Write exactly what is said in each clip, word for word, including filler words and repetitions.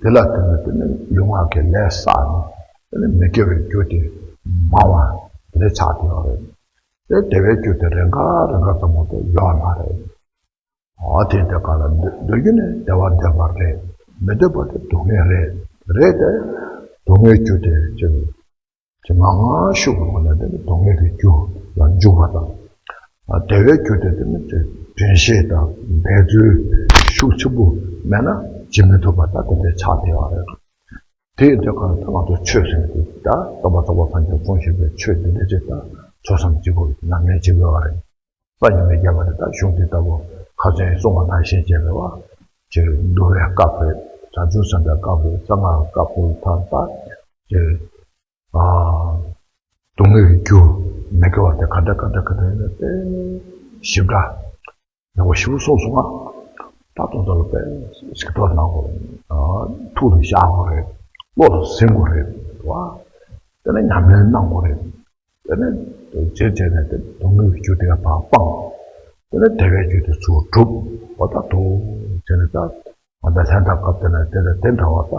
དེ་ལ་བརྟེན་ནས་དེ་ནི་ལུས་ངག་གི་ལས་བསགས་ནས་དེ་ནི་མི་དགེ་བའི་རྒྱུ་དེ་མང་བ་དེ་འདྲ་ཆགས་བསྡད་ཡོད་རེད། དེ་བདེ་བའི་རྒྱུ་དེ་རེ་འགའ་རེ་འགའ་ཙམ་མ་གཏོགས་ཡོད་མ་རེད། འོ་དེ་འདྲ་ག་ལ་འདོད་འདོད་རྒྱུ་ནི་བདེ་བ་འདོད་པ་རེད། མི་འདོད་པ་དེ་སྡུག་བསྔལ་རེད། རེད་དེ། སྡུག་བསྔལ་རྒྱུ་དེ་ཅི་ཅི་ང་ང་ཤུགས་ཀྱི་ངོ་ནས་དེ་ནི་སྡུག་བསྔལ་གྱི་རྒྱུ་ལ་འཇུག་པ་དང་། བདེ་བའི་རྒྱུ་དེ་དེ་ནི་དྲན་ཤེས་དང་འབད་རྩོལ་ཤུགས་ཆེན་པོ་མེད་ན་བྱེད་མི་ཐུབ་པ་ད་དེ་འདྲའི་ཆགས་བསྡད་པ་རེད། དེ་ཡིན་དུས་གང་ལྟར་ང་ཚོ་ཆོས་ཟེར་དུས་ད་སྟོན་པ་ཚོགས་པ་སངས་རྒྱས་གསུངས་བཞིན་པའི་ཆོས་འདི་འདྲ་ཅིག་ད་ཐོས་བསམ་བྱེད་དགོས་ཀྱི་ནམ་ཡང་བྱེད་དགོས་པ་རེད། སངས་རྒྱས་མི་རྒྱལ་བ་རེད། ད་གཞུང་འདི་ལྟ་བུ་ཁ་སང་གསུངས་པ་ནང་བཞིན་བྱས་པའི་བ་ཅིག་འདུལ་བའི་སྐབས་རེད། བྱང་ཆུབ་སེམས་དཔའི་སྐབས་རེད། གསང་སྔགས་སྐབས་རེད། ད་ད་ཅིག་ཨ་སྡུག་བསྔལ་གྱི་རྒྱུ་མི་དགེ་བ་དེ་ག་འདྲ་ག་འདྲ་ག་འདྲ་ཡིན་ན་དཔེ་ཞིབ་ཕྲ་ཡག་པོ་ཞིབ་པོ་གསུངས་སོང་ང་། ད་དོན་དག་ལ་དཔེ་གཟིགས་རྟོག་གནང་དགོས། ཨ་ཐུགས་ལ་བཞག་དགོས་རེད། བློ་ལ་ཟིན་དགོས་རེད་བ། དེ་ནས་ཉམས་ལེན་གནང་དགོས་རེད། དེ་ནས་རྗེས་བྱས་ནས་དེ་སྡུག་བསྔལ་གྱི་རྒྱུ་དེ་ཕར་སྤངས། དེ་ནས་བདེ་བའི་རྒྱུ་དེ་ཚུར་སྒྲུབ་པ་ད་དུ་བྱས་ནས་ད་ང་ཚོ་ལྷན་ཐབས་སྐབས་དེ་ལ་དེ་ལ་དེ་འདྲ་བ་ད་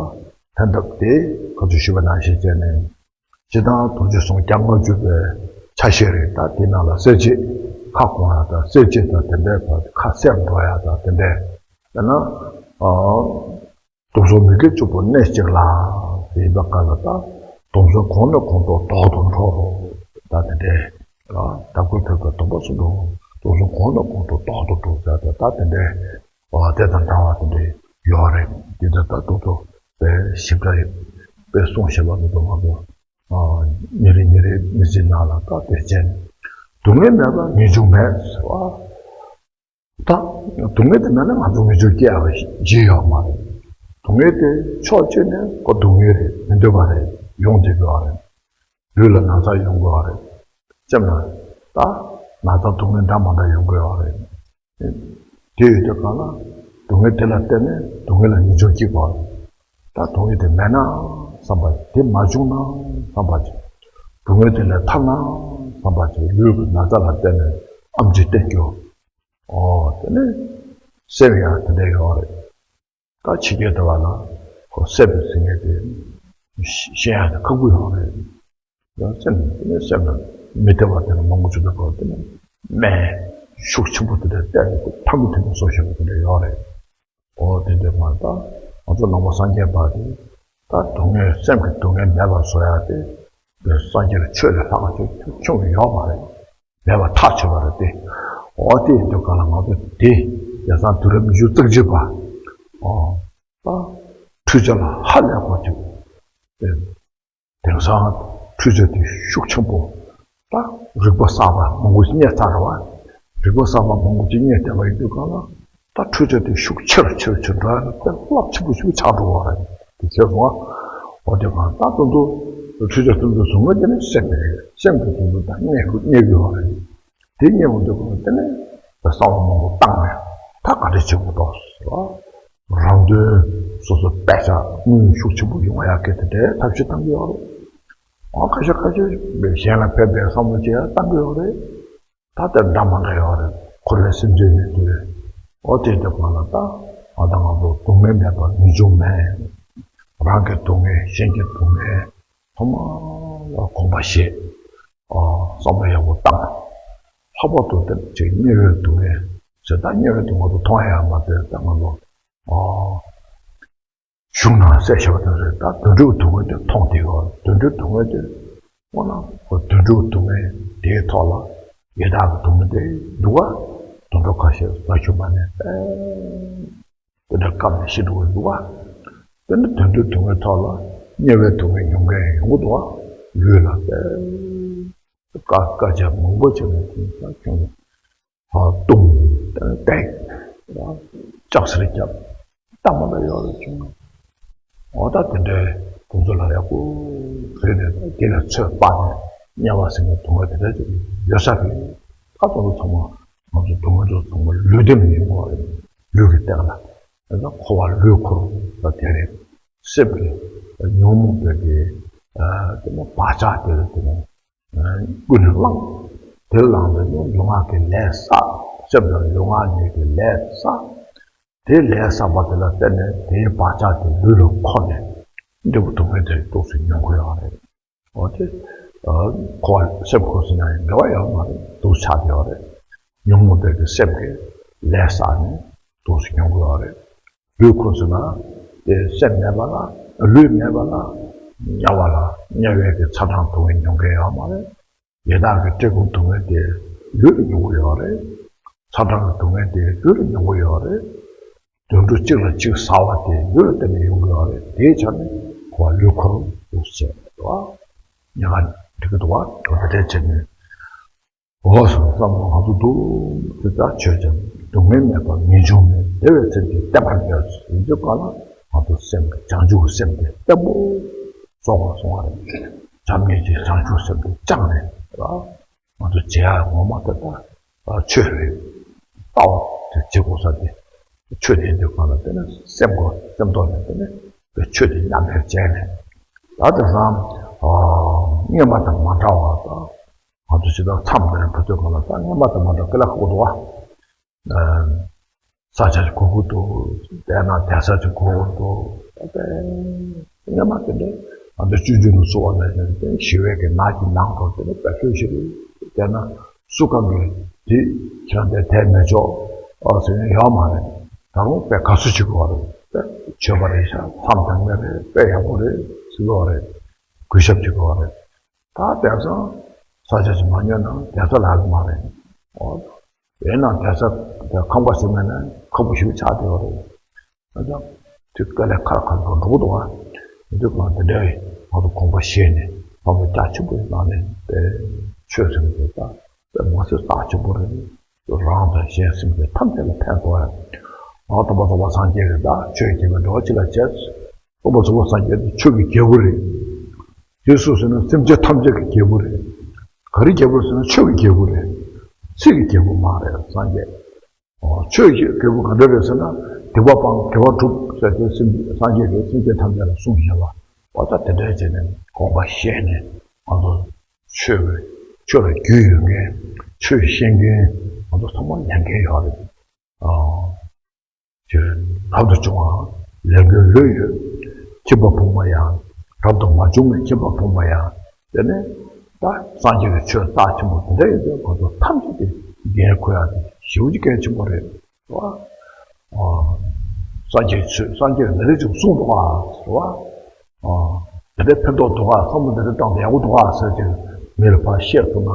ལྷན་ཐབས་དེ་ཁ་ཚུར་ཞུས་པ་ནང་བཞིན་བྱས་ནས། སྤྱིར་བཏང་རྡོ་རྗེ་ཟུང་རྐྱང་པ་གྱུར་པའི་ཆ་ཤས་རེད། ད་དེ་ནང་ལ་གསལ་བྱེད་ཁ་སྐོང་ཡག་དང་གསལ་བྱེད་དང་དེ་འདྲའི་བར་ཁ་གསལ་འགྲོ་ཡག་དང་དེ་འདྲའི་དཔེར་ན། ཨ་སྡོམ་བཟུང་མི་དགེ་བཅུ་པོ་གནས་གཅིག་ལ་ཡིན་པ་ག་ལ་ད་སྡོམ་བཟུང་གོང་ནས་གོང་དུ་ལྡོག་ཏུ་འགྲོ། ད་དེ་འདྲའི་ལ་དྭགས་པོའི་ཐོས་པའི་སྡོམ་པ་གསུམ་དུ་སྡོམ་བཟུང་གོང་ནས་གོང་དུ་ལྡོག་ཏུ་འགྲོ་ཟེར་ཏེ་ད་དེ་འདྲའི། འོ་དེ་དང་འདྲ་བ་དེ་འདྲ་ཡོད་རེད། འདི་ལྟར་ད་དུང་ཚོ་དཔེ་ཞིབ་ཕྲ་ཡོད་དཔེ་གསུངས་བཞག་པ་མི་འདུག་ང་ཚོ་ཨ་ཉིན་རེ་ཉིན་རེ་མི་ཚེའི་ནང་ལ་ད་དེ་བྱས་ནས་སྡུག་བསྔལ་མེད་པར་ངེས་འབྱུང་མེད་ཟེར་བ། ད་སྡུག་བསྔལ་དེ་མེད་ན་ང་ཚོ་ངེས་འབྱུང་སྐྱེ་ཡག་གཞི་ཡོད་མ་རེད། སྡུག་བསྔལ་དེ་ཕྱོགས་གཅིག་ནས་ཁོ་སྡུག་བསྔལ་རེད། མི་འདོད་པ་རེད། ཡོང་བསྡད་ཡོད་རེད། ལུས་ལ་ན་ཚ་ཡོང་གི་ཡོད་རེད། སེམས་ལ་ད་ན་ཚ་སྡུག་བསྔལ་འདྲ་མ་འདྲ་ཡོང་གི་ཡོད་རེད། དེ་ཡོད་དུས་གང་ལ་སྡུག་བསྔལ་དེ་ལ་བརྟེན་ནས་སྡུག་བསྔལ་ལ་ངེས་འབྱུང་སྐྱེ་དགོས་རེད། ད་སྡུག་བསྔལ་དེ་མེད་ན་བསམ་པ་དེ་མ་བྱུང་ན་བསམ་པ་ཅིག་སྡུག་བསྔལ་དེ་ལས་ཐར་ན་བསམ་པ་ཅིག་ལུས་ཀྱི་ན་ཚ་ལ་བརྟེན་ནས་ཨེམ་ཆི་བསྟེན་རྒྱུ། ཨོ་དེ་ནས་སེམས་ཡང་དེ་འདྲ་ཡོད་རེད། ད་ཕྱི་རྒྱལ་དུ་བ་ལ་ཁོ་སེམས་ཟེར་མཁན་དེ་ཤེས་ཡག་དེ་ཁག་པོ་ཡོད་རེད། ཡང་སེམས་དེ་ནས་སེམས་ལ་མི་བདེ་བ་དེ་ལ་མང་པོ་བྱུང་བའི་སྐོར་དེ་ནས་སྨན་ཤུགས་ཆེན་པོ་དེ་འདྲ་བསྟེན་ནས་ཐང་གི་ཐིམ་པ་བཟོ་ཤེས་པ་དེ་འདྲ་ཡོད་རེད། ཨོ་དེ་འདྲ་མ་ད་ང་ཚོ་ནང་པ་སངས་རྒྱས་པ་དེ་ད་སྡུག་བསྔལ་སེམས་ཀྱི་སྡུག་བསྔལ་མེད་པར་བཟོ་ཡག་དེ་དེ་སངས་རྒྱས་ཆོས་ལས་ལྷག་པ་ཅིག་ཁྱོན་ནས་ཡོད་མ་རེད། མེད་པ་ཐག་ཆོད་པ་རེད་དེ། འོ་དེ་ཡིན་དུས་གང་ལ་ང་ཚོ་དེ་རྒྱལ་ཚང་དུས་རབས་ཉི་ཤུ་རྩ་གཅིག་པ། ཨོ་ད་འཕྲུལ་ཆས་ལ་ཧ་ལས་པ་ཅིག་དེ། དེང་སང་འཕྲུལ་ཆས་དེ་ཤུགས་ཆེན་པོ་ད་རིག་པ་གསར་པ་མང་པོ་ཞིག་རྙེད་ཚར་བ། རིག་པ་གསར་པ་མང་པོ་ཞིག་རྙེད་བསྡད་པ་ཡིན་དུས་གང་ལ། ད་འཕྲུལ་ཆས་དེ་ཤུགས་ཆེ་རུ་ཆེ་རུ་ཆེ་རུ་འགྲོ་ཡ་ན་དཔེ་རླབས་ཆེན་པོ་ཞིག་ཆགས་འགྲོ་བ་རེད། དེ་བྱས་སོང་ང་། འོ་དེ་གང་ད་དུང་དུ་འཕྲུལ་ཆས་དེ་ཚོ་བཟུང་བ་དེ་ནི་སེམས་རེད། སེམས་དེ་དུང་དུ་ད་རྙེད་དགོས་རྙེད་དགོས་བ་རེད། དེ་རྙེད་འོང་དུས་གང་དེ་ནས་བསམ་བློ་མང་པོ་བཏང་ནས་ད་ག་འདྲ་བྱེད་དགོས་འདུག་ཟེར་བ། རང་དོན་སོ་སོ་དཔེ་ཆ་དངོས་ཤུགས་ཆེན་པོ་ཡོང་བ་ཡག་གི་དེ་འདྲའི་ཐབས་ཤེས་བཏང་གི་ཡོད་རེད། འོ་ཁ་ཤས་ཁ་ཤས་གཞན་ལ་ཕན་པའི་བསམ་བློ་ཅིག་ཡང་བཏང་གི་ཡོད་རེད། ད་ལྟ་འདྲ་མ་འདྲ་ཡོད་རེད། འཁོར་བའི་སེམས་ཅན་ཡོད་དུས། འོ་དེ་དེ་གང་ལ་ད་ང་དང་ང་ཚོ་སྡུག་བསྔལ་མེད་པར་ངེས་འབྱུང་མེད། རང་གི་སྡུག་བསྔལ་གཞན་གྱི་སྡུག་བསྔལ་ཚང་མ་ལ་དགོངས་པ་བཞེས། ཨ་བསམ་བློ་ཡག་པོ་བཏང་། ལྷག་པར་དུ་དེ་ཅིག་དམྱལ་བའི་སྡུག་བསྔལ་ཟེར་ད་དམྱལ་བའི་སྡུག་བསྔལ་དུ་མཐོང་ཡག་མ་རེད། ད་ང་ཚོ་ཨ་གཞུང་ནང་གསལ་བཞག་པ་དེ་རེད། ད་དུད་འགྲོའི་སྡུག་བསྔལ་དེ་མཐོང་བསྡད་ཡོད། དུད་འགྲོའི་སྡུག་བསྔལ་དེ་དངོས་གནས་ཁོ་དུད་འགྲོའི་སྡུག་བསྔལ་དེའི་ཐོག་ལ་ཡི་དྭགས་ཀྱི་སྡུག་བསྔལ་དེ་འདུག་ག་དུད་འགྲོ་ཁ་ཤས་ཟ་ཆུ་མ་ནས་ཨེ། དེ་འདྲ་སྐབས་ནས་ཤི་འགྲོ་གི་འདུག་ག་དེ་ནི་དུད་འགྲོའི་སྡུག་བསྔལ་ཐོག་ལ་དམྱལ་བའི་སྡུག་བསྔལ་མྱོང་མཁན་ཡོང་གི་འདུག་ག་ལུས་ལ་དཔེ་དཀའ་དཀའ་སྤྱད་མང་པོ་བྱས་ནས་དེ་ནི་ད་ཁྱོད་ནི་ལྟུང་བསྡད་ལྕགས་སེར་བརྒྱབ་ལྟ་མ་ལ་ཡོད་རེད་བྱུང་། འོ་ད་དེ་འདྲའི་དེ་ཚོ་ལ་ཡག་པོ་བཟོས་ནས་དེ་ལ་ཚོད་དཔག་ནས་དམྱལ་བ་ཟེར་ནས་སྡུག་བསྔལ་དེ་འདྲ་ཅིག་ཡོད་ས་རེད། ད་དེ་ཚོ་ཚང་མ་ང་ཚོ་སྡུག་བསྔལ་དེ་ཚང་མ་ལུས་སྟེང་ནས་ཡོང་བ་རེད། ལུས་ཀྱི་སྟེང་ལ། ད་འཁོར་བ་ལུས་འཁོར་བ་དེ་རེད། སེམས་ཀྱི་ཉོན་མོངས་པའི་གི་དེ་ནི་བག་ཆགས་དེ་རེད། དེ་ནི་ཀུན་ནས་བསླངས། དེ་བསླངས་ནས་ནི་ལུས་ངག་གི་ལས་བསགས། སེམས་དང་ལུས་ངག་གཉིས་ཀྱི་ལས་བསགས། དེ་ལས་བསགས་པ་དེ་ལ་བརྟེན་ནས་དེའི་བག་ཆགས་དེ་ལུས་ལ་འཁོར་ནས་འབྲས་བུ་སྡུག་བསྔལ་དེ་ཏོག་ཙམ་མྱོང་གི་ཡོད་རེད། འོ་དེ། ཨ། འཁོར་བ་སེམས་འཁོར་ཟེར་ན་ཡང་འགལ་བ་ཡོད་མ་རེད། སྡུག་ཆགས་ཡོད་རེད། ཉོན་མོངས་པའི་གི་སེམས་ཀྱིས་ལས་བསགས་ནས་སྡུག་ཅིག་མྱོང་གི་ཡོད་རེད། ལུས་འཁོར་ཟེར་ན་དེ་སེམས་མེད་པ་ལ། ལུས་མེད་པ་ལ་དམྱལ་བ་ལ་དམྱལ་བའི་གི་ཚ་གྲང་སྡུག་བསྔལ་མྱོང་མཁན་ཡོད་མ་རེད། ཡི་དྭགས་ཀྱི་བཀྲེས་སྐོམ་སྡུག་བསྔལ་དེ་ལུས་ལ་མྱོང་གི་ཡོད་རེད། ཚ་གྲང་གི་སྡུག་བསྔལ་དེ་ལུས་ལ་མྱོང་གི་ཡོད་རེད། དུད་འགྲོ་གཅིག་ལ་གཅིག་ཟ་བ་དེ་ལུས་ལ་བརྟེན་ནས་ཡོང་གི་ཡོད་རེད། དེའི་ཆ་ནས་འཁོར་བ་ལུས་འཁོར་དུ་ཟེར་བ། ཉེ་ག་འགྲིག་གི་འདུག་བ། དེ་འདྲ་བྱས་ནས། འོ་སོང་བསམ་བློ་ང་ཚོ་འདུག་དེ་ལྟར་ཆོས་ཀྱང་སྡུག་བསྔལ་མེད་པར་ངེས་འབྱུང་མེད། བདེ་བའི་སེམས་ཀྱིས་བརྟན་པར་གནས་ཡིན་དུས་ག་ལ་ང་ཚོ་སེམས་ཀྱི་བྱང་ཆུབ་སེམས་དེ་བརྟན་པོ་རྫོགས་པར་སོང་བ་རེད། བྱམས་སྙིང་རྗེའི་བྱང་ཆུབ་སེམས་དེ་བཅངས་ནས་ར། ང་ཚོ་བྱེད་ཡག་ངོ་མ་དེ་ལྟར་ཆོས་རེད། ལྟ་བ་དེ་བྱེད་དགོས་ས་དེ་ཆོས་དེ་ཡིན་དུས་ག་ལ་དེ་ནི་སེམས་ཁོ་སེམས་ཐོག་ནས་དེ་ནི་ཆོས་དེ་མཉམ་པར་བྱས་ནས་ད་དེང་སང་སྔོན་མ་དང་མ་འདྲ་བ་དང་། ང་ཚོ་ཇི་ལྟར་མཚམས་འདིར་འགྲོ་དུས་གང་ལ་ད་སྔོན་མ་དང་མ་འདྲ་དཀའ་ལས་ཁག་པོ་འདུག་བ། ས་ཆ་ཅིག་དགོས་ཀྱི་འདུག་དཔེར་ན་གདན་ས་ཅིག་དགོས་ཀྱི་འདུག་ད་དཔེ་སྔོན་མ་དེ་འདྲའི་ང་ཚོ་སྤྱོད་འཇུག་ནང་གསུངས་པ་ནང་བཞིན་དེ་ཞི་བའི་གི་ནགས་ཀྱི་ནང་དུ་དེ་ནི་དཔེ་ལྷོད་ཞིག་རེད། དཔེར་ན་སུ་གང་གིས་དེ་ཁྱེད་རང་དེ་དེད་མི་ཆོག་ཨ་ཟེར་མཁན་ཡོད་མ་རེད། ད་རུང་དཔེ་དགའ་བསུ་བྱེད་དགོས་པ་རེད། དཔེ་མཆོད་པ་རེད་ཤག་མཚམས་དང་མེད་རེད། དཔེ་ཡག་པོ་རེད་ཟེར་གྱི་ཡོད་རེད། གུས་ཞབས་བྱེད་དགོས་པ་རེད། ད་དེང་སང་ས་ཆ་ཞིག་མ་ཉོས་ན་གདན་ས་ལག་གི་མ་རེད། འོ། ཡིན་ནའང་གདན་ས་དེ་ཁང་པ་ཞིག་མེད་ན་ཁག་པོ་ཞིག་ཆགས་བསྡད་པ་རེད། ཨ་ཙང་། དེ་དཀའ་ལས་ཁག་ཁག་འགྲོ་འགྲོ་གི་འདུག་བ། དེ་དུས་གང་དེ་འདྲའི་ང་ཚོ་དགོངས་པ་བཞེས་ནས་བསམ་བློ་རྒྱ་ཆེན་པོའི་ནང་ནས་དེ་ཆོས་ཟེར་བ་དེ་ད་དཔེ་མ་སྲིད་རྩ་ཆེན་པོ་རེད། རང་དང་གཞན་སེམས་ཅན་ཐམས་ཅད་ལ་ཕན་ཐོགས་ཡ། ཨ་སྟོན་པ་རྫོགས་པ་སངས་རྒྱས་ཀྱིས་ད་ཆོས་ཀྱི་རྒྱལ་པོའི་འགྲོ་བ་སྤྱི་ལ་བྱས། སྟོན་པ་རྫོགས་པ་སངས་རྒྱས་དེ་ཆོས་ཀྱི་རྒྱལ་པོ་རེད། དེ་སུ་ཟེར་ན་སེམས་ཅན་ཐམས་ཅད་ཀྱི་རྒྱལ་པོ་རེད། ག་རེ་རྒྱལ་པོ་ཟེར་ན་ཆོས་ཀྱི་རྒྱལ་པོ་རེད། ཚིག་གི་རྒྱལ་པོ་མ་རེད་སངས་རྒྱས། ཨོ། ཆོས་ཀྱི་རྒྱལ་པོ་ག་འདྲ་རེད་ཟེར་ན་སྡིག་པ་སྤང་དགེ་བ་སྒྲུབ་ཟེར་ཏེ་སེམས་སངས་རྒྱས་ཀྱིས་སེམས་ཅན་ཐམས་ཅད་ལ་གསུངས་བཞག་པ། འོ་ད་དེ་འདྲ་བྱས་ནས་དགོངས་པ་བཞེས་ནས་ང་ཚོ་ཆོས་ཆོས་ལ་རྒྱུས་ཡོད་མཁན་ཆོས་ཤེས་མཁན་ང་ཚོ་ཚང་མ་ལས་འགན་ཡོད་རེད། ཨོ། ཅེས་རབ་ཏུ་བྱུང་བ་ལས་མགོན་ལོས་ཡོད། ཁྱིམ་པ་བུ་མོ་ཡང་རབ་ཏུ་མ་བྱུང་བའི་ཁྱིམ་པ་བུ་མོ་ཡང་དེ་ནས་ད་སངས་རྒྱས་ཀྱི་ཆོས་རྩ་ཆེན་པོ་དེ་འདྲ་ཡོད་པའི་ཁོ་ཚོ་ཐམས་ཅད་དེ་འགན་འཁུར་ཡག་དེ་ཞེ་པོ་ཅིག་གལ་ཆེན་པོ་རེད་བ། ཨ། སངས་རྒྱས་ཆོས་སངས་རྒྱས་འདི་འདྲ་ཅིག་གསུངས་འདུག་བ་ཟེར་བ། ཨ། དེ་འདྲའི་ཕན་ཐོགས་འདུག་ག་བསམ་བློ་འདི་འདྲ་བཏང་ན་ཡག་པོ་འདུག་ག་ཟེར་ཅིག་མི་ལ་ཕར་བཤད་ཐུབ་ན་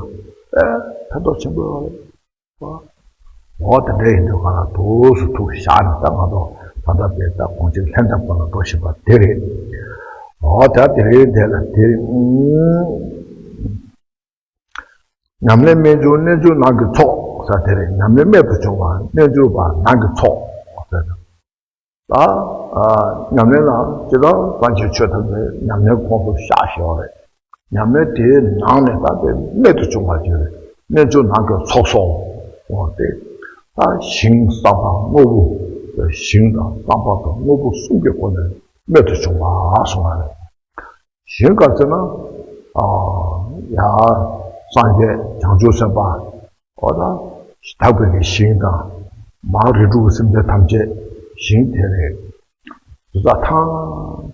ཨེ་ཕན་ཐོགས་ཆེན་པོ་ཡོད་རེད། འོ་དེ་འདྲ་ཡིན་དུས་གང་ལ་དུས་སུ་ཐུགས་བཞག་ནས་ད་ང་ཚོ་ད་ལྟ་དེ་ད་གོང་ཆེན་ལྷན་ཐབས་སྐོར་ལ་འགྲོ་བཞིན་པ་དེ་རེད། འོ་ད་དེ་རེད་དེ་ལ་དེ་ཉམས་ལེན་རྨད་བྱུང་རྣལ་འབྱོར་ནང་གི་ཚོགས་ཟེར་དེ་རེད། ཉམས་ལེན་རྨད་དུ་བྱུང་བ་རྣལ་འབྱོར་པ་ནང་གི་ཚོགས་ཟེར། ད་ཨ་ཉམས་ལེན་ལ་ཇི་ལྟར་སངས་རྒྱས་ཆོས་ཐམས་ཅད་ཉམས་ལེན་ཁོངས་སུ་བཞག་ཞེས་པ་རེད། ཉམས་ལེན་དེའི་ནང་ནས་ད་དེ་རྨད་དུ་བྱུང་བ་ཅིག་རེད། རྣལ་འབྱོར་ནང་གི་ཚོགས་གསོག་འོ་དེ། ད་ཞིང་བསགས་པ་དངོས་པོ་ཞིང་དང་བསགས་པ་དང་དངོས་པོ་གསུམ་གྱི་སྒོ་ནས་རྨད་དུ་བྱུང་བ་གསུངས་པ་རེད། ཞིང་ག་ཟེར་ན། ཨ། ཡ། སངས་རྒྱས་བྱང་ཆུབ་སེམས་དཔའ། འོ་ད། དག་པའི་གི་ཞིང་དང་། མ་རིགས་དྲུག་གི་སེམས་ཅན་ཐམས་ཅད་ཞིང་དེ་རེད། དེ་དག་ཐམས་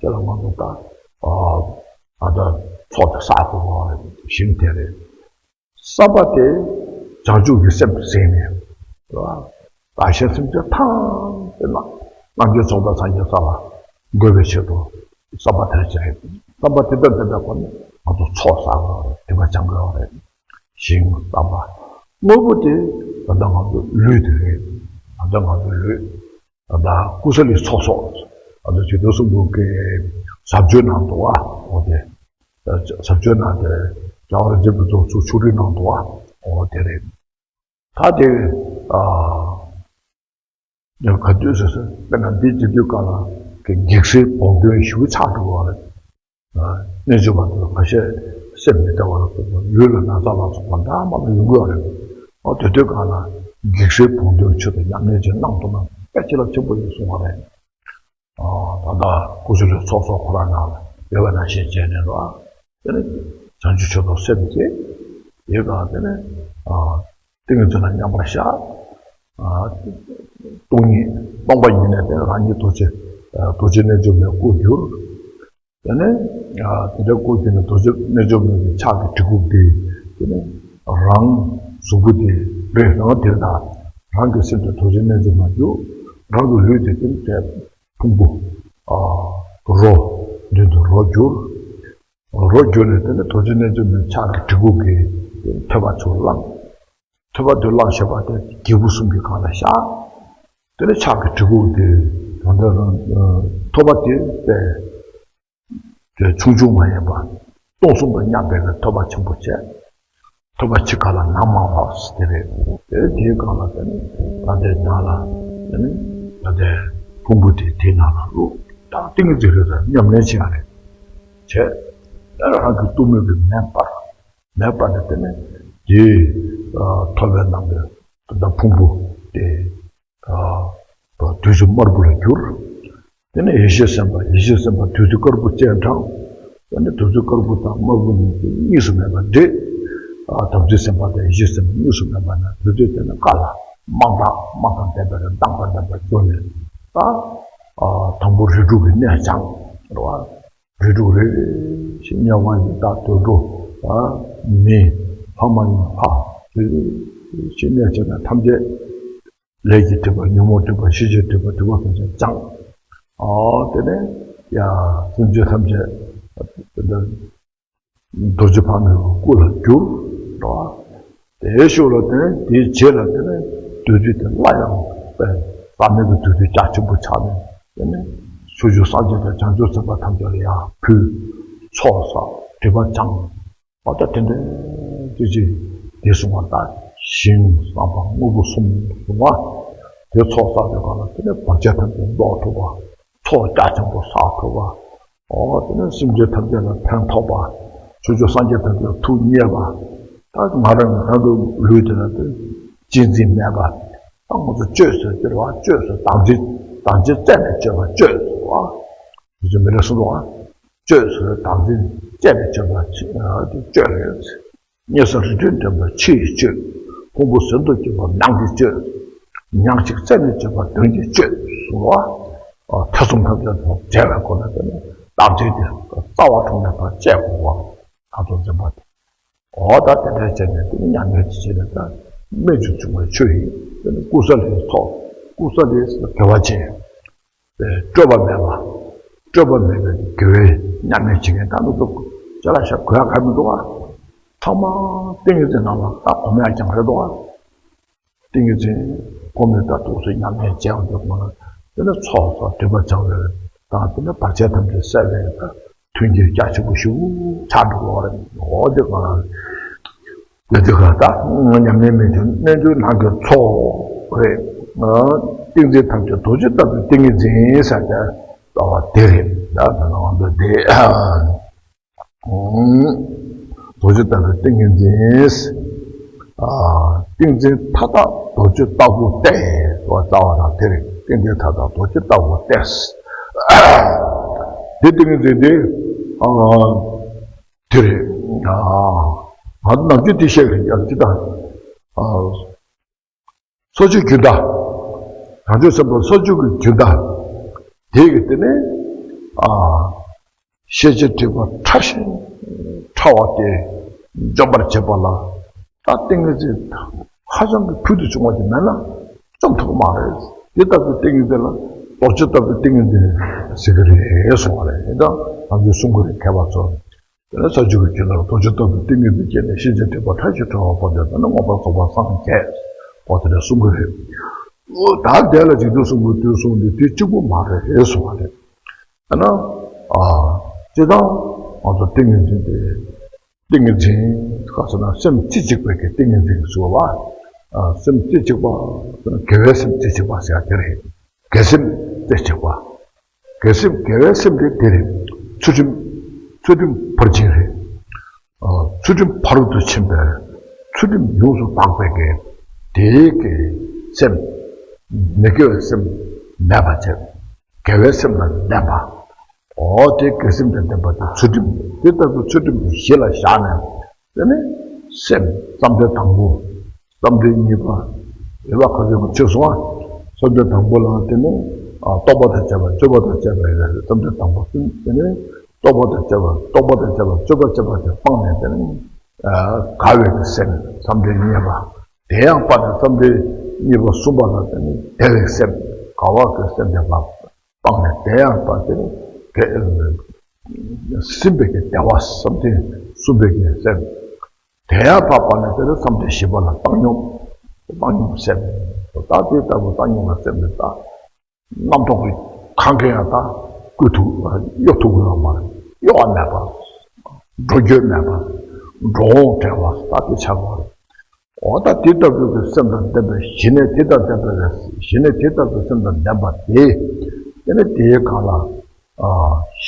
ཅད་ལ་ང་ཚོ་ད། ཨ། ཨ་ད་ཚོགས་དེ་བསགས་དགོས་པ་རེད། ཞིང་དེ་རེད། ས་པ་དེ་བྱང་ཆུབ་ཀྱི་སེམས་ཟེར་ནས། རེད་བ། བདག་གཞན་སེམས་ཅན་ཐམས་ཅད་ལ་རྣམ་རྒྱལ་རྫོགས་པའི་སངས་རྒྱས་ས་ལ་འགོད་པའི་ཆེད་དུ་ས་པ་དེར་བྱེད། ས་པ་དེ་ལྟར་དེ་ལྟར་བ་ནི་ང་ཚོ་ཚོགས་བསགས་དགོས་རེད། སྡིག་པ་སྦྱང་དགོས་རེད། ཞིང་ས་པ། དངོས་པོ་དེ་ད་ལྟ་ང་ཚོ་ལུས་དེ་རེད། ད་ལྟ་ང་ཚོ་ལུས། ད་ལྟ་ཀུ་སཱ་ལི་ཚོགས་གསོག་ང་ཚོ་རྗེ་བཙུན་གསུམ་པོ་གི་ཟབ་ཆོས་ནང་དུ་བ་འོ་དེ། ཟབ་ཆོས་ནང་དེ་རྒྱལ་བ་རིན་པོ་ཆེ་ཚོགས་གཙོ་ཆོ་འཕྲུལ་ནང་དུ་བ་འོ་དེ་རེད། ད་དེ། ཨ། ཡང་ག་དུས་སུ་དཔེར་ན་འདི་བྱེད་དུས་གང་ལ་གི་འཇིགས་སེལ་བོགས་འདོན་ཞུ་ཆགས་འགྲོ་བ་རེད། རྣལ་འབྱོར་པ་དེ་ལ་ཁ་ཤས་སེམས་མི་བདེ་བ་ལ་སོགས་པ་ལུས་ལ་ན་ཚ་ལ་སོགས་པ་འདྲ་མ་ལ་ཡོང་གི་ཡོད་རེད། ཨ་དེ་དུས་གང་ལ་འཇིགས་སེལ་བོགས་འདོན་ཆེད་དུ་ཉམས་ལེན་ཅིག་གནང་ཐུབ་ན་དཔེ་ཅི་ལ་ཆེན་པོ་ཡིན་གསུང་བ་རེད། ཨ་ད་ལྟ་ཀུ་སུ་ལུའི་ཚོགས་གསོག་ཁོ་རང་ནང་ལ་ཡོད་པ་ནང་བཞིན་བྱས་ནས་རོ། དེ་ནས་བྱང་ཆུབ་མཆོག་ཏུ་སེམས་བསྐྱེད། དེའི་སྒང་དེ་ནས་ཨ། ཏིང་ངེ་འཛིན་ལ་མཉམ་པར་བཞག་ཨ། སྟོང་ཉིད་སྟོང་པ་ཉིད་ནས་དེ་རང་ཉིད་རྡོ་རྗེ་རྡོ་རྗེ་རྣལ་འབྱོར་མའི་སྐུར་གྱུར། དེ་ནས་དེ་འདྲ་སྐུར་གྱུར་ནས་རྡོ་རྗེ་རྣལ་འབྱོར་མའི་ཕྱག་གི་གྲི་གུག་དེ་དེ་ནས་རང་གཟུགས་པོ་དེ་རེད། རང་དེ་དང་རང་གི་སེམས་དེ་རྡོ་རྗེ་རྣལ་འབྱོར་མར་གྱུར། རང་གི་ལུས་དེ་དེ་ནས་དེ་ཕུང་པོ་རོ་མདུན་དུ་རོ་གྱུར། རོ་གྱུར་ནས་དེ་ནས་རྡོ་རྗེ་རྣལ་འབྱོར་མའི་ཕྱག་གི་གྲི་གུག་གིས་དེ་ཐོད་པ་ཚུར་བླངས། ཐོད་པ་དེ་བླངས་བཞག་པ་དེ་སྒྱེད་པུ་གསུམ་གྱི་སྒང་ལ་བཞག་དེ་ནས་ཕྱག་གི་གྲི་གུག་དེ་ད་ལྟ་རང་ཐོད་པ་དེ་དཔེ་དེ་ཆུང་ཆུང་མ་ཡིན་པ་སྟོང་གསུམ་དང་མཉམ་པའི་ཐོད་པ་ཆེན་པོ་བྱས། ཐོད་པ་ཕྱི་ཁ་ལ་ནང་མ་བབས་དེ་རེད། དེ་དེའི་སྒང་ལ་དེ་ནས་ད་ལྟའི་ནང་ལ་དེ་ནས་ད་ལྟའི་ཕུང་པོ་དེ་དེའི་ནང་ལ་བླུགས། ད་ཏིང་ངེ་འཛིན་རེ་རེ་ཉམས་ལེན་བྱེད་ཡ་རེད། བྱས། དེ་རང་གི་གཏུམ་མོས་ཀྱི་མེ་སྤར། མེ་སྤར་ནས་དེ་ནས་དེའི་ཐོད་པའི་ནང་གི་ད་ཕུང་པོ་དེ་བདུད་རྩི་དམར་པོ་ལ་གྱུར། དེ་ནས་ཡེ་ཤེས་སེམས་དཔའ་ཡེ་ཤེས་སེམས་དཔའ་བདུད་རྩི་དཀར་པོ་སྤྱན་དྲངས། དེ་ནས་བདུད་རྩི་དཀར་པོ་དང་དམར་པོ་གཉིས་ཀྱིས་གཉིས་སུ་མེད་པར་འདྲེས། དམ་ཚིག་སེམས་དཔའ་དང་ཡེ་ཤེས་སེམས་དཔའ་གཉིས་སུ་མེད་པ་ན་བདུད་རྩི་དེ་ནས་ཀ་ལ་དམག་དང་དམག་དང་ལྡན་པའི་དམག་དང་ལྡན་པར་གྱུར་ནས་ད་དང་པོ་རིགས་དྲུག་གི་གནས་སྦྱངས་རེད་བ། རིགས་དྲུག་རེ་རེ་བཞིན་དམྱལ་བ་ཡི་དྭགས་དུད་འགྲོ་མི་ལྷ་མ་ཡིན་ལྷ་རེ་རེ་བཞིན་གནས་བྱས་ནས་ཐམས་ཅད་ལས་ཀྱི་སྒྲིབ་པ་ཉོན་མོངས་སྒྲིབ་པ་ཤེས་བྱའི་སྒྲིབ་པ་སྒྲིབ་པ་ཐམས་ཅད་སྦྱངས། ཨོ་དེ་ནས་ཡ་སེམས་ཅན་ཐམས་ཅད་རྡོ་རྗེ་ཕག་མོའི་སྐུ་ལ་གྱུར་རོ། དེའི་ཤུལ་ལ་དེ་ནས་དེའི་རྗེས་ལ་དེ་ནས་བདུད་རྩི་དེ་སླར་ཡང་ཟག་མེད་ཀྱི་བདུད་རྩི་རྒྱ་ཆེན་པོ་ཆགས་ནས་དེ་ནས་ཕྱོགས་བཅུའི་སངས་རྒྱས་དང་བྱང་ཆུབ་སེམས་དཔའ་ཐམས་ཅད་ལ་ཡང་ཕུལ། ཚོགས་བསགས་སྒྲིབ་པ་སྦྱངས། ཨ་ད་དེ་འདྲའི་ཅི་ཅི་དེ་གསུངས་པ་ད་ཞིང་བསམ་པ་དངོས་པོ་གསུམ་གསུངས་པ། དེ་ཚོགས་བསགས་པའི་སྒང་ལ་དེ་ནས་བར་ཆད་ཐམས་ཅད་བཟློག་ཐུབ་པ། ཚོགས་རྒྱ་ཆེན་པོ་བསགས་ཐུབ་པ། ཨོ་དེ་ནས་སེམས་ཅན་ཐམས་ཅད་ལ་ཕན་ཐོགས་པ། ཕྱོགས་བཅུའི་སངས་རྒྱས་ཐམས་ཅད་ལ་ཐུགས་མཉེས་པ། ད་ང་རང་གི་རང་གི་ལུས་དེ་ལ་དེ་གཅེས་འཛིན་མེད་པ། ད་ང་ཚོ་གཅོད་ཟེར་དེ་རེད་བ། གཅོད་ཟེར་བདག་འཛིན་བདག་འཛིན་རྩད་ནས་གཅོད་པ་གཅོད་ཟེར་བ། དེ་ཚོ་མི་ལ་གསུངས་འདུག་བ། གཅོད་ཟེར་བདག་འཛིན་རྩད་ནས་གཅོད་པ་གཅོད་རེད། མཉེས་ས་རི་ཁྲོད་འདྲེན་པ་ཕྱི་ཡི་གཅོད། ཕུང་པོ་ཟིལ་དུ་གྱུར་པ་ནང་གི་གཅོད། ཉག་གཅིག་རྩད་ནས་གཅོད་པ་དོན་གྱི་གཅོད་གསུངས་པ། ཐེ་ཚོམ་ཐམས་ཅད་དང་བྲལ་བའི་སྒོ་ནས་དེ་ནི་བདག་བྱེད་དེ་རྩ་བ་དྲུངས་ནས་ཕར་བཅད་དགོས་པ། ད་དུ་འཛིན་པ་དེ། འོ་ད་དེ་འདྲ་བྱས་ནས་དེ་ནི་ཉམས་ལེན་བྱས་ནས་ད་རྨད་བྱུང་བྱུང་བའི་ཆོས་ཡིན། དེ་ནི་ཀུ་ས་ལི་ཚོགས། ཀུ་ས་ལི་དགེ་བ་ཆེ། སྤྲོས་པ་མེད་པ། སྤྲོས་པ་མེད་པའི་དགེ་བའི་ཉམས་ལེན་བྱེད་མཁན་ད་ནི་འདུག་ཅ་ལག་ཤ་དགོས་ཡ་ག་མི་འདུག་ཨ། ཚང་མ་ཏིང་ངེ་འཛིན་ནང་ལ་ད་གོམས་ཡ་རྐྱང་རེད་འདུག་ཨ། ཏིང་ངེ་འཛིན་གོམས་ནས་ད་འདུག་སེ་ཉམས་ལེན་བྱས་ཡོང་དུས་ང་ལ་དེ་ནི་ཚོགས་གསོག་སྒྲིབ་པ་སྦྱང་བའི་དང་དེ་ནི་བར་ཆད་ཐམས་ཅད་སེལ་བའི་ད་མཐུན་རྐྱེན་རྒྱ་ཆེན་པོ་ཞིག་ཆགས་འགྲོ་གི་རེད། འོ་དེ་ག་ལ་དེ་དུས་ཀ་ད་ཉམས་ལེན་མི་འདུག་གནས་འདུག་ནང་གི་ཚོགས་རེད། ཏིང་འཛིན་ཐམས་ཅད་རྡོ་རྗེ་ལྟ་བུའི་ཏིང་ངེ་འཛིན་ཟེར་ཏེ་ལྟ་བ་དེ་རེད། ད་ད་ནང་འདི་དེ་རྡོ་རྗེ་ལྟ་བུའི་ཏིང་ངེ་འཛིན། ཏིང་འཛིན་མཐའ་དག་རྡོ་རྗེ་ལྟ་བུ་སྟེ། ལྟ་བ་དང་དེ་རེད། ཏིང་འཛིན་མཐའ་དག་རྡོ་རྗེ་ལྟ་བུ་སྟེ། དེ་ཏིང་ངེ་འཛིན་དེ། དེ་རེད། ང་ཚོ་ནམ་རྒྱུན་དེ་བཤད་ཀྱི་ཡོད་ཀྱི་ད། ས་བཅུ་རྒྱུན་མཐའ། བྱང་ཆུབ་སེམས་དཔའ་ས་བཅུ་གི་རྒྱུན་མཐའ། དེ་གི་དེ་ནས། ཤེས་བྱའི་སྒྲིབ་པ་ཕྲ་ཞིང་ཕྲ་བ་དེ་འཇོམས་པར་བྱེད་པ་ལ། ད་ཏིང་ངེ་འཛིན་ཧ་ཅང་གི་ཕུལ་དུ་བྱུང་བ་དེ་མེད་ན་འཇོམས་ཐུབ་ཀྱི་མ་རེད། དེ་ལྟ་བུའི་ཏིང་ངེ་འཛིན་ལ་རྡོ་རྗེ་ལྟ་བུའི་ཏིང་ངེ་འཛིན་ཟེར་གྱི་རེད་གསུངས་པ་རེད། ཡིན་ཙང་ནམ་རྒྱུན་གསུང་གི་རེད་མཁས་པ་ཚོ། དེ་ནས་ས་བཅུ་གི་རྒྱུན་ལ་རྡོ་རྗེ་ལྟ་བུའི་ཏིང་ངེ་འཛིན་སྐྱེས་ནས་ཤེས་བྱའི་སྒྲིབ་པ་ཕྲ་ཞིང་ཕྲ་བ་སྤངས་པས་ན་མངོན་པར་རྫོགས་པར་སངས་རྒྱས། འོ་དེ་འདྲ་གསུང་གི་རེད། འོ་ད་དེ་ལ་འཇིག་རྟེན་གསུམ་པོའི་དུས་གསུམ་འདི་དུས་གཅིག་པུ་མ་རེད་གསུང་བ་རེད། ཨ་ན། ཨ། སྤྱིར་བཏང་ང་ཚོ་ཏིང་ངེ་འཛིན་དེ། ཏིང་ངེ་འཛིན་ག་ཟེར་ན་སེམས་རྩེ་གཅིག་པའི་གི་ཏིང་ངེ་འཛིན་ཟེར་བ། ཨ། སེམས་རྩེ་གཅིག་པ་ཟེར་ན་དགེ་བའི་སེམས་རྩེ་གཅིག་པ་ཟེར་ཡ་དེ་རེད། དགེ་སེམས་རྩེ་གཅིག་པ། དགེ་སེམས་དགེ་བའི་སེམས་དེ་དེ་རེད། ཚུལ་ཁྲིམས་ཚུལ་ཁྲིམས་ཕར་ཕྱིན་རེད། ཨ། ཚུལ་ཁྲིམས་ཕ་རོལ་ཏུ་ཕྱིན་པའི་ཚུལ་ཁྲིམས་ཡོངས་སུ་དག་པའི་གི་དེའི་གི་སེམས། མི་དགེ་བའི་སེམས་མེད་པ་བྱས། དགེ་བའི་སེམས་ལ་ལྡན་པ། འོ་དེ་དགེ་སེམས་དང་ལྡན་པ་དེ་ཚུལ་ཁྲིམས་དེ་ལྟ་བུ་ཚུལ་ཁྲིམས་ཀྱི་གཞི་ལ་བཞག་ནས། དེ་ནས་སེམས་བསམ་གཏན་དང་པོ། བསམ་གཏན་གཉིས་པ། རེ་བ་ཁ་ཚོན་གྱི་ཆོས་སོང་བ། བསམ་གཏན་དང་པོ་ལ་དེ་ནི་ཨ་རྟོག་པ་དང་བཅས་པ་སྤྱོད་པ་དང་བཅས་པ་ཡིན་ལ། བསམ་གཏན་དང་པོ་དེ་ནི་རྟོག་པ་དང་བཅས་པ་རྟོག་པ་དང་བཅས་པ་སྤྱོད་པ་བཅས་པ་དེ་སྤངས་ནས་དེ་ནི་ཨ་དགའ་བའི་གི་སེམས་བསམ་གཏན་གཉིས་པ། དེ་ཡང་སྤངས་ནས་བསམ་གཏན་གཉིས་པ་གསུམ་པ་ལ་དེ་ནི་བདེ་བའི་སེམས་དགའ་བ་གི་སེམས་དེ་ལ་སྤངས་ནས། དེ་ཡང་སྤངས་དེ་ནི་བདེ་ཟིན་པའི་གི་བདེ་བ་བསམ་གཏན་གསུམ་པའི་གི་སེམས། དེ་ཡང་ཕར་སྤངས་ནས་དེ་ནི་བསམ་གཏན་བཞི་པ་ལ་བཏང་སྙོམས། བཏང་སྙོམས་སེམས། ད་དེ་ལྟ་བུ་བཏང་སྙོམས་ལ་སེམས་ནི་ད་རྣམ་རྟོག་གི་གང་གིས་ཡང་ད་བསྐུལ་ཐུབ་གཡོ་ཐུབ་ཀྱི་ཡོད་མ་རེད། གཡོ་བ་མེད་པ། འགྲོ་འགྱོད་མེད་པ། འགྲོ་འོང་བྲལ་བ་ད་དེ་ཆགས་པ་རེད། འོ་ད་དེ་ལྟ་བུའི་གི་སེམས་དང་ལྡན་པའི་ཞི་གནས་དེ་དང་ལྡན་པའི་ཞི་གནས་དེ་ལྟ་བུའི་སེམས་དང་ལྡན་པ་དེ། དེ་ནི་དེའི་སྒང་ལ་ཨ་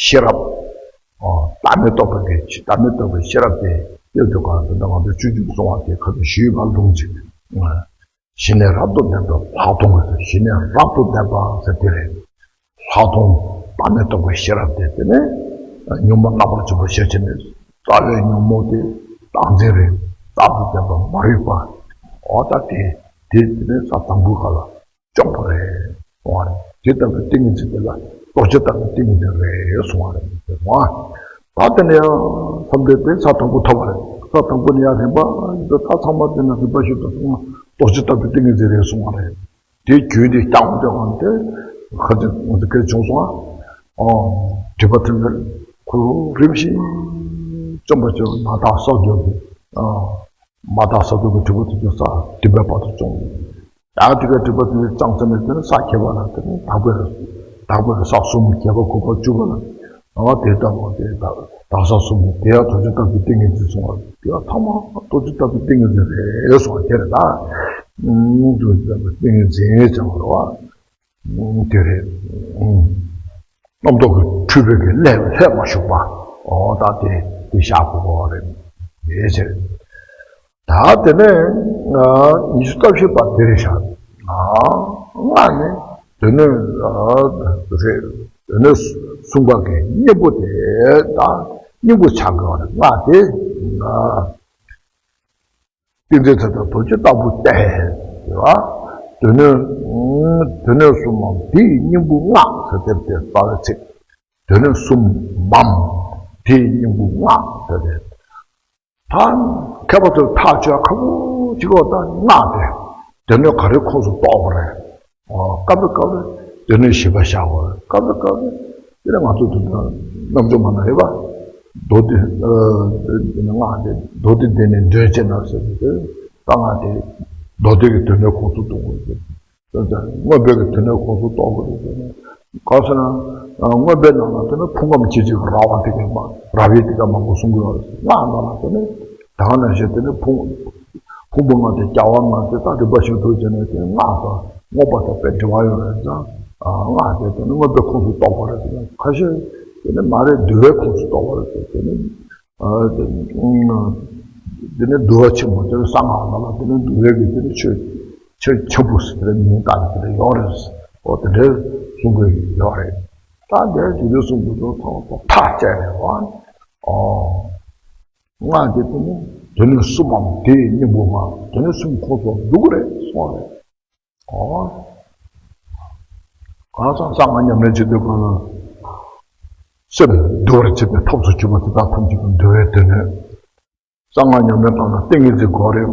ཤེས་རབ། ཨ་བདག་མེད་རྟོགས་པའི་གི་བདག་མེད་རྟོགས་པའི་ཤེས་རབ་དེ་སྐྱེ་དུས་གང་དུ་ད་ང་ཚོ་སྤྱོད་འཇུག་གསུང་བ་དེ་ཁ་ཐུག་ཞུས་པ་ལུང་གཅིག་ཞི་གནས་རབ་ཏུ་ལྡན་པའི་ལྷག་མཐོང་གི་ཞི་གནས་རབ་ཏུ་ལྡན་པ་ཟེར་དེ་རེད། ལྷག་མཐོང་བདག་མེད་རྟོགས་པའི་ཤེས་རབ་དེ་དེ་ནི་ཉོན་མོངས་རྣམ་པར་འཇོམས་པའི་ཤེར་ཕྱིན་ནི། རྩ་བའི་ཉོན་མོངས་དེ་བདག་འཛིན་རེད། རྟག་ཏུ་བརྟན་པ་མ་རིག་པ། འོ་ད་དེ་དེ་དེ་ནི་ས་དང་པོའི་ཁ་ལ་སྐྱོང་བ་རེད་གསུང་བ་རེད། དེ་ལྟ་བུའི་ཏིང་ངེ་འཛིན་དེ་ལ་རྡོ་རྗེ་ལྟ་བུའི་ཏིང་ངེ་འཛིན་རེད་གསུང་བ་རེད། དེ་གསུང་བ། ད་དེ་ནས་ཡང་བསམ་གཏན་དེ་ས་དང་པོ་ཐོབ་པ་རེད། ས་དང་པོ་ནས་ཡང་རིམ་པ་འདི་ད་ཚང་མ་དེ་ནས་རིམ་པ་ཞིག་ཏུ་སོང་ན་རྡོ་རྗེ་ལྟ་བུའི་ཏིང་ངེ་འཛིན་རེད་གསུང་བ་རེད། དེ་རྒྱུད་དེ་བསྐྱངས་པའི་དབང་དེ་ཁ་ཅིག་ང་ཚོ་སྐད་བྱུང་སོང་ཨ། སྒྲིབ་པ་དེ་ཚོ་ཁོ་རིམ་བཞིན་བཅོམ་པ་བཅོམ་མ་དག་ས་འདོད་དེ། མ་དག་ས་འདོད་ཀྱི་སྒྲིབ་པ་དེ་ཚོ་ས་སྟོང་པའི་བར་དུ་བཅོམ། ཡང་དེ་ག་སྒྲིབ་པ་དེ་ཚོ་བཅངས་ཚར་ནས་དེ་ནི་ས་ཁྱད་པར་ལ་དེ་ནི་དག་པའི་དག་པའི་ས་གསུམ་བརྒྱད་པ་དགུ་པ་བཅུ་པ་ལ། ཨ་དེ་ལྟ་བུ་དེ་དག་དག་ས་གསུམ་དེ་ཡང་རྡོ་རྗེ་ལྟ་བུའི་ཏིང་ངེ་འཛིན་གསུང་བ་དེ་ཡང་ཐ་མ་རྡོ་རྗེ་ལྟ་བུའི་ཏིང་ངེ་འཛིན་རེད་གསུང་བ་དེ་རེད་ད། རྡོ་རྗེ་ལྟ་བུའི་ཏིང་ངེ་འཛིན་ཙམ་རེད་བ། དེ་རེད། རྣམ་རྟོག་གི་འཁྲུལ་པའི་གི་ལྷད་ལྷད་མ་ཞུགས་པ། འོ་ད་དེ་དེ་བཞག་དགོས་པ་རེད། དེ་ཕྱིར། ད་དེ་ནས་ཉི་ཤུ་རྩ་བཞི་པ་དེ་རེད་བཞག་སྔགས་ནི་སྡེ་སྣོད་རེད། སྡེ་སྣོད་གསུམ་པ་གི་སྙིང་པོ་དེ་དང་སྙིང་པོ་ཆགས་དགོས་པ་རེད། སྔགས་དེ། ཏིང་འཛིན་ཚད་དང་རྡོ་རྗེ་ལྟ་བུ་སྟེ། སྡེ་སྣོད། སྡེ་སྣོད་གསུམ་མམ་དེའི་སྙིང་པོ་སྔགས་ཟེར་དེ་རྩ་བའི་ཚིག་སྡེ་སྣོད་གསུམ་མམ་དེའི་སྙིང་པོ་སྔགས་ཟེར་ཏེ། ད་མཁས་པ་ཚོས་ཐག་གཅོད་ཁག་པོ་ཅིག་འོ་ད་སྔགས་དེ་སྡེ་སྣོད་ག་རེ་ཁོངས་སུ་གཏོགས་པ་རེད། སྐབས་རེ་སྐབས་རེ་སྡེ་སྣོད་བཞི་པ་བཞག་དགོས་རེད། སྐབས་རེ་སྐབས་རེ་དེ་ནས་ང་ཚོ་དེ་འདྲ་རྣམ་འཇོག་མ་ན་རེད་པ། མདོ་སྡེ་སྔགས་དེ་མདོ་སྡེ་སྡེ་སྣོད་འདོད་ཅེས་ན་ཟེར་གྱི་དེ་ད་སྔགས་དེ་མདོ་སྡེ་གི་སྡེ་སྣོད་ཁོངས་སུ་གཏོགས་དགོས་རེད། མངོན་པའི་གི་དོན་ནི་ཁོང་ཚོ་རྟོགས་དགོས་རེད་ཟེར་ནས། གང་ཟེར་ན། མངོན་པའི་ནང་ལ་དེ་ནི་ཕུང་ཁམས་ཆེ་ཆེ་གི་ར་བ་དེ་ག་མ་ར་བའི་དེ་ག་མང་པོ་གསུང་གི་ཡོད་རེད། སྔགས་ནང་ལ་དེ་ནི་ད་ག་ནང་བཞིན་དེ་ནི་ཕུང་ཕུང་པོ་ལྔ་དེ་རྒྱལ་བ་ལྔ་དེ་ད་རིམ་པ་བཞིན་དུ་བྱས་ནས་དེ་སྔགས་དང་མངོན་པ་དང་དཔེ་འབྲེལ་བ་ཡོད་རེད་ཙང་། སྔགས་དེ་དེ་ནི་མངོན་པའི་ཁོངས་སུ་གཏོགས་པ་རེད་ཟེར་ནས་ཁ་ཤས་དེ་ནི་མ་རེད་འདུལ་བའི་ཁོངས་སུ་གཏོགས་པ་རེད་ཟེར་དེ་ནི། ཨ་དེ་ནི་འདུལ་བ་ཆེན་མོ་དེ་ནི་གསང་སྔགས་ནང་ལ་དེ་ནི་འདུལ་བའི་གི་དེ་ནི་ཆོས་ཆོས་ཆེན་པོ་ཟེར་དེ་ནི་མིང་བཏགས་ནས་དེ་འདྲ་ཡོད་རེད། འོ་དེ་འདྲའི་གསུང་གི་ཡོད་རེད། ད་དེ་དེ་འདྲའི་གསུང་གི་འདུག་ཐོག་ཐོག་ཐག་བཅད་ནས་བ། ཨོ། སྔགས་དེ་དེ་ནི་དེ་ནི་གསུམ་མམ་དེའི་སྙིང་པོ་མ་དེ་ནི་གསུམ་ཁོངས་སུ་འདུ་གི་རེད་གསུངས་རེད། ཨོ། གང་ཟག་གསང་སྔགས་ཉམས་ལེན་བྱེད་དུས་གང་ལ། སེམས་འདུལ་བར་བྱེད་པའི་ཐབས་སུ་གྱུར་པ་དེ་དག་ཐམས་ཅད་ཀྱི་འདུལ་བའི་སྡེ་སྣོད། གསང་སྔགས་ཉམས་ལེན་སྐབས་ལ་ཏིང་ངེ་འཛིན་དགོས་རེད།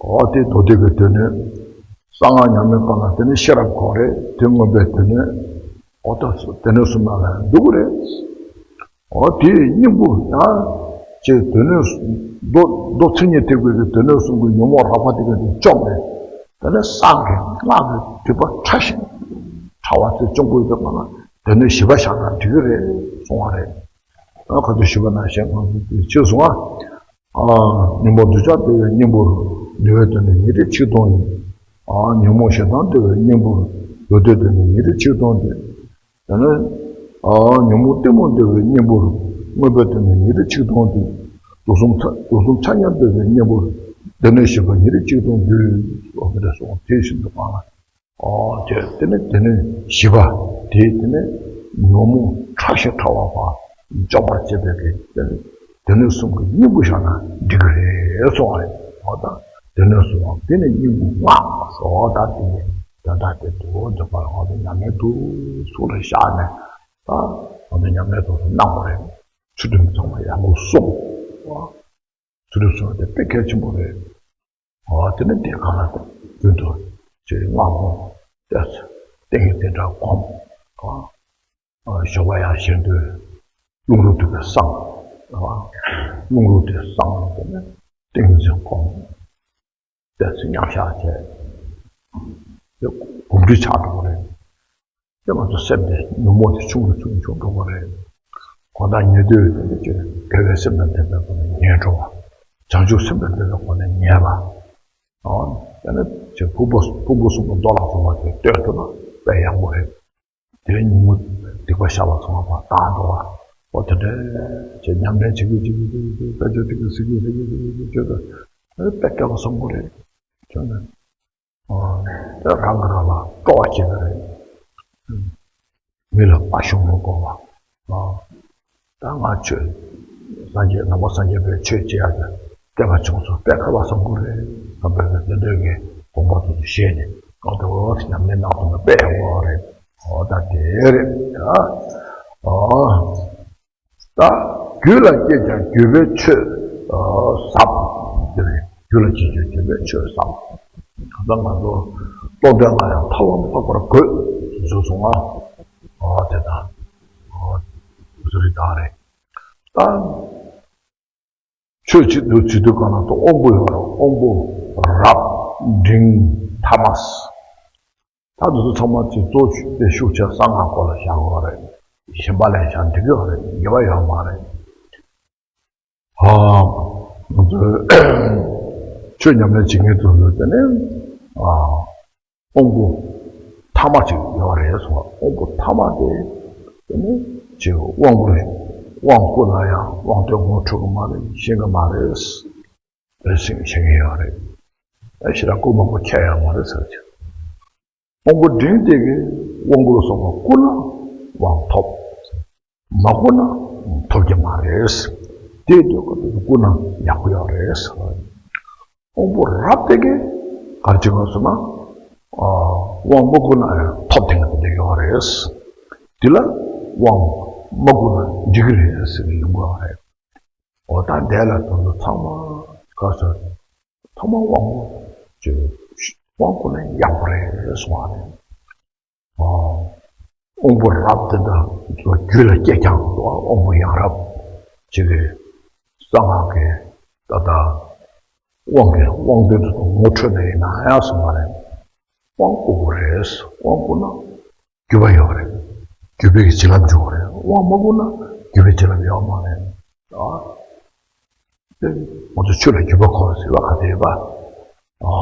འོ་དེ་མདོ་སྡེ་གི་སྡེ་སྣོད། གསང་སྔགས་ཉམས་ལེན་སྐབས་ལ་དེ་ནི་ཤེས་རབ་དགོས་རེད། དེ་མངོན་པའི་སྡེ་སྣོད། འོ་ད་སྡེ་སྣོད་གསུམ་ནང་ལ་འདུ་གི་རེད། འོ་དེའི་སྙིང་པོ་ཡང་། ཅེས་སྡེ་སྣོད་མདོ་མདོ་མཚན་ཉིད་ཐེག་པའི་གི་སྡེ་སྣོད་གསུམ་གྱི་ཉོན་མོངས་རགས་པ་དེ་ག་དེ་བཅོམ་ནས། དེ་ནས་གསང་གི་སྔགས་ཀྱི་སྒྲིབ་པ་ཕྲ་ཞིང་ཕྲ་བ་དེ་བཅོམ་དགོས་པའི་སྒང་ལ་སྡེ་སྣོད་བཞི་པ་བཞག་ན་འགྲིག་གི་རེད་གསུང་བ་རེད། ཨ་ཁ་ཐུག་ཞུས་པ་ནང་བཞིན་ང་ཚོ་དེ་ཕྱིར་སོང་ཨ། ཨ་ཉོན་མོངས་འདོད་ཆགས་བདེ་བའི་སྙིང་པོ། འདུལ་བའི་སྡེ་སྣོད་ཉེ་རིང་ཆིག་སྟོང་ཡིན། ཨ་ཉོན་མོངས་ཞེ་སྡང་བདེ་བའི་སྙིང་པོ། མདོ་སྡེའི་སྡེ་སྣོད་ཉེ་རིང་ཆིག་སྟོང་སྟེ། དེ་ནས། ཨ་ཉོན་མོངས་གཏི་མུག་བདེ་བའི་སྙིང་པོ། མངོན་པའི་སྡེ་སྣོད་ཉེ་རིང་ཆིག་སྟོང་སྟེ། དུག་གསུམ་ཚ་དུག་གསུམ་ཆ་མཉམ་བདེ་བའི་སྙིང་པོ། སྡེ་སྣོད་བཞི་པ་ཉེ་རིང་ཆིག་སྟོང་འདུས། འོ་དེ་འདྲ་སོང་དེ་བཞིན་དུ་སྤངས་ལ། ཨོ་ཅེས་དེ་ནས་སྡེ་སྣོད་བཞི་པ་དེ་དེ་ནས་ཉོན་མོངས་ཕྲ་ཞིང་ཕྲ་བ་བ་འཇོམས་པར་བྱེད་པའི་གི་སྡེ་སྣོད་གསུམ་གྱི་སྙིང་པོ་བཞག་ན་འགྲིག་གི་རེད་གསུངས་པ་རེད། འོ་ད་སྡེ་སྣོད་གསུམ་པ་དེ་ནི་སྙིང་པོ་སྔགས་སོ། ད་དེ་ནི་ དོན་དག་དེ་འདུག་འདུག་པར་ང་ཚོ་ཉམས་ལེན་དུ་ཚུགས་ལ་བཞག་ནས་ད་ང་ཚོ་ཉམས་ལེན་དུ་གནང་བ་རེད། ཚུལ་ཁྲིམས་ཚང་མ་ཡག་པོ་སྲུང་། ཚུལ་ཁྲིམས་སྲུང་བ་དེ་དཔེ་གལ་ཆེན་པོ་རེད། འོ་དེ་ནི་དེ་ག་ལ་རྒྱུན་དུ་ཅེས་སྔགས་སྒོམ་བལྟས་ཏིང་ངེ་འཛིན་གྲྭ་སྒོམ། ཞོགས་པ་ཡང་གཞན་དུ་རླུང་རོ་དུ་བའི་བསང་། རླུང་རོ་དུ་བསང་ལ་དེ་ནི་ཏིང་ངེ་འཛིན་སྒོམ། བལྟས་ཚེ་མཉམ་བཞག་བྱས། དེ་གོམས་འདྲིས་ཆགས་འགྲོ་གི་རེད། དེ་ང་ཚོ་སེམས་དེ་ནུབ་མོ་དེ་ཆུང་རུ་ཆུང་ཆུང་འགྲོ་གི་རེད། གང་ལྟར་ཉལ་དུས་དེ་འདྲ་ཅིག་དགེ་བའི་སེམས་དང་ལྡན་པའི་སྒོ་ནས་ཉལ་འགྲོ་བ། བྱང་ཆུབ་སེམས་དང་ལྡན་པའི་སྒོ་ནས་ཉལ་བ། ཨོ། དེ་ནས་ཅིག་ཕུང་པོ་ཕུང་པོ་གསུམ་པོ་གཏོར་བརླག་སོང་བ་དེ་གཏོར་ཐུབ་ན་དཔེ་ཡག་པོ་རེད། དེ་ཉིན་མོ་སྡིག་པ་བཤགས་པ་ཚང་མ་ཕར་དག་འགྲོ་བ། ཨོ་དེ་འདྲ་ཅིག་ཉམས་ལེན་བྱེད་ཀྱི་བྱེད་ཀྱི་བྱེད་ཀྱི་བྱེད་ཀྱི་དཔེ་ཆ་ཁྲིད་ཀྱི་ཟེར་གྱི་ཟེར་གྱི་ཟེར་གྱི་ཟེར་གྱི་ཟེར་གྱི་དཔེ་སྐལ་བ་བཟང་པོ་རེད། ཁྱོད་ནི། ཨོ། དེ་རང་གིས་རང་ལ་སྤྲོ་བ་སྐྱེ་གི་རེད། མི་ལ་དཔའ་ཞུམ་མི་དགོས་པ། ཨོ། ད་ང་ཆོས། སངས་རྒྱས་ནང་པ་སངས་རྒྱས་པའི་ཆོས་བྱེད་ཡག་གི་སྐལ་བ་བྱུང་སོང་། དཔེ་སྐལ་བ་བཟང་པོ་རེད་བསམ་པའི་དེ་འདྲའི་གི་དགོངས་པ་དེ་ཚོ་བཞེས་ནས་ཨོ་དེ་འོ་དེ་ཉམས་ལེན་གནང་ཐུབ་ན་དཔེ་ཡག་པོ་རེད། ཨོ་ད་དེ་རེད་ད། ཨོ། ད་རྒྱུད་ལ་སྐྱེས་ཀྱང་རྒྱུད་པའི་ཆོས་ཟབ། དེ་རེད། རྒྱུད་ལ་སྐྱེས་ཀྱང་རྒྱུད་པའི་ཆོས་ཟབ། ད་ང་ཚོ་རྟོགས་ལྡན་ལ་ཡང་ཐར་པ་མེད་པར་དགོད་ཞུས་སོང་ང་། ཨོ་དེ་ད། ཨོ་དེ་རེད་ད་རེད། ད། ཆོས་བྱེད་དུས་བྱེད་དུས་གང་ལ་ཐོག་དབང་པོ་ཡོད་རེད། དབང་པོ་རབ་འབྲིང་ཐ་མ། ད་དེ་ཚོ་ཚང་མ་གཅིག་གཙོ་ཆེ་ཤོས་ཆེ་གསང་སྔགས་སྐོར་ལ་བཞག་དགོས་རེད། གཞན་པ་ལ་བཞག་འགྲིག་གི་རེད། འགལ་བ་ཡོད་མ་རེད། ཨ། ང་ཚོས་ཆོས་ཉམས་ལེན་བྱེད་མཁན་ཚོ་ལ་དེ་ནས་ཨ། དབང་པོ་ཐ་མ་ཅིག་ཡོད་རེད་གསུངས་པ། དབང་པོ་ཐ་མ་དེ་དེ་ནི་ཅིག་དབང་པོ་རེད། དབང་བསྐུར་ན་ཡང་དབང་དོན་ངོ་འཕྲོད་ཀྱི་མ་རེད། ཤེས་ཀྱི་མ་རེད། རེད་ཟེར་བཤད་མཁན་ཡོད་རེད། ཨ་ཞེ་དྲག་བསྐུར་མ་དགོས་ཁྱད་ཡོད་མ་རེད་ཟེར་གྱི། དབང་པོ་འབྲིང་དེ་གིས་དབང་བསྐུར་སོགས་པ་བསྐུར་ན་དབང་ཐོབ། མ་བསྐུར་ན་ཐོབ་ཀྱི་མ་རེད། དེ་དུས་ཁོ་ཚོས་བསྐུར་ན་ཡག་པོ་ཡོད་རེད། དབང་པོ་རབ་དེ་གིས་ག་རེ་བྱེད་དགོས་ཟེར་ན། དབང་མ་བསྐུར་ན་ཡང་ཐོབ་ཐང་དེ་འདྲ་ཡོད་རེད། དེ་ལ་དབང་མ་བསྐུར་ན་འགྲིག་གི་རེད་ཟེར་ནས་ཡོང་གི་ཡོད་རེད། འོ་ད་འདས་ལ་དོན་དུ་ཚང་མ་ག་ས་ཚང་མ་དབང་པོ་ཅིག་དབང་བསྐུར་ན་ཡག་པོ་རེད་གསུངས་པ་རེད། དབང་པོ་རབ་དེ་འདྲ་རྒྱུད་ལ་སྐྱེས་ཀྱང་དབང་པོ་ཡང་རབ་ཅིག་གིས་གསང་སྔགས་ཀྱི་ད་ལྟ་དབང་གི་དབང་དོན་དུ་ངོ་འཕྲོད་ནས་ཡིན་ན་ཡང་གསུངས་པ་རེད། དབང་བསྐུར་དགོས་རེད། དབང་བསྐུར་ན་རྒྱུད་པ་ཡོད་རེད། རྒྱུད་པའི་བྱིན་རླབས་འཇུག་རེད། དབང་མ་བསྐུར་ན་རྒྱུད་པའི་བྱིན་རླབས་ཡོད་མ་རེད། ཨ། དེ་ང་ཚོ་ཆོས་ལ་རྒྱུད་པ་གོ་ཟེར་བ་ག་དེ་ཡོད་པ། ཨ།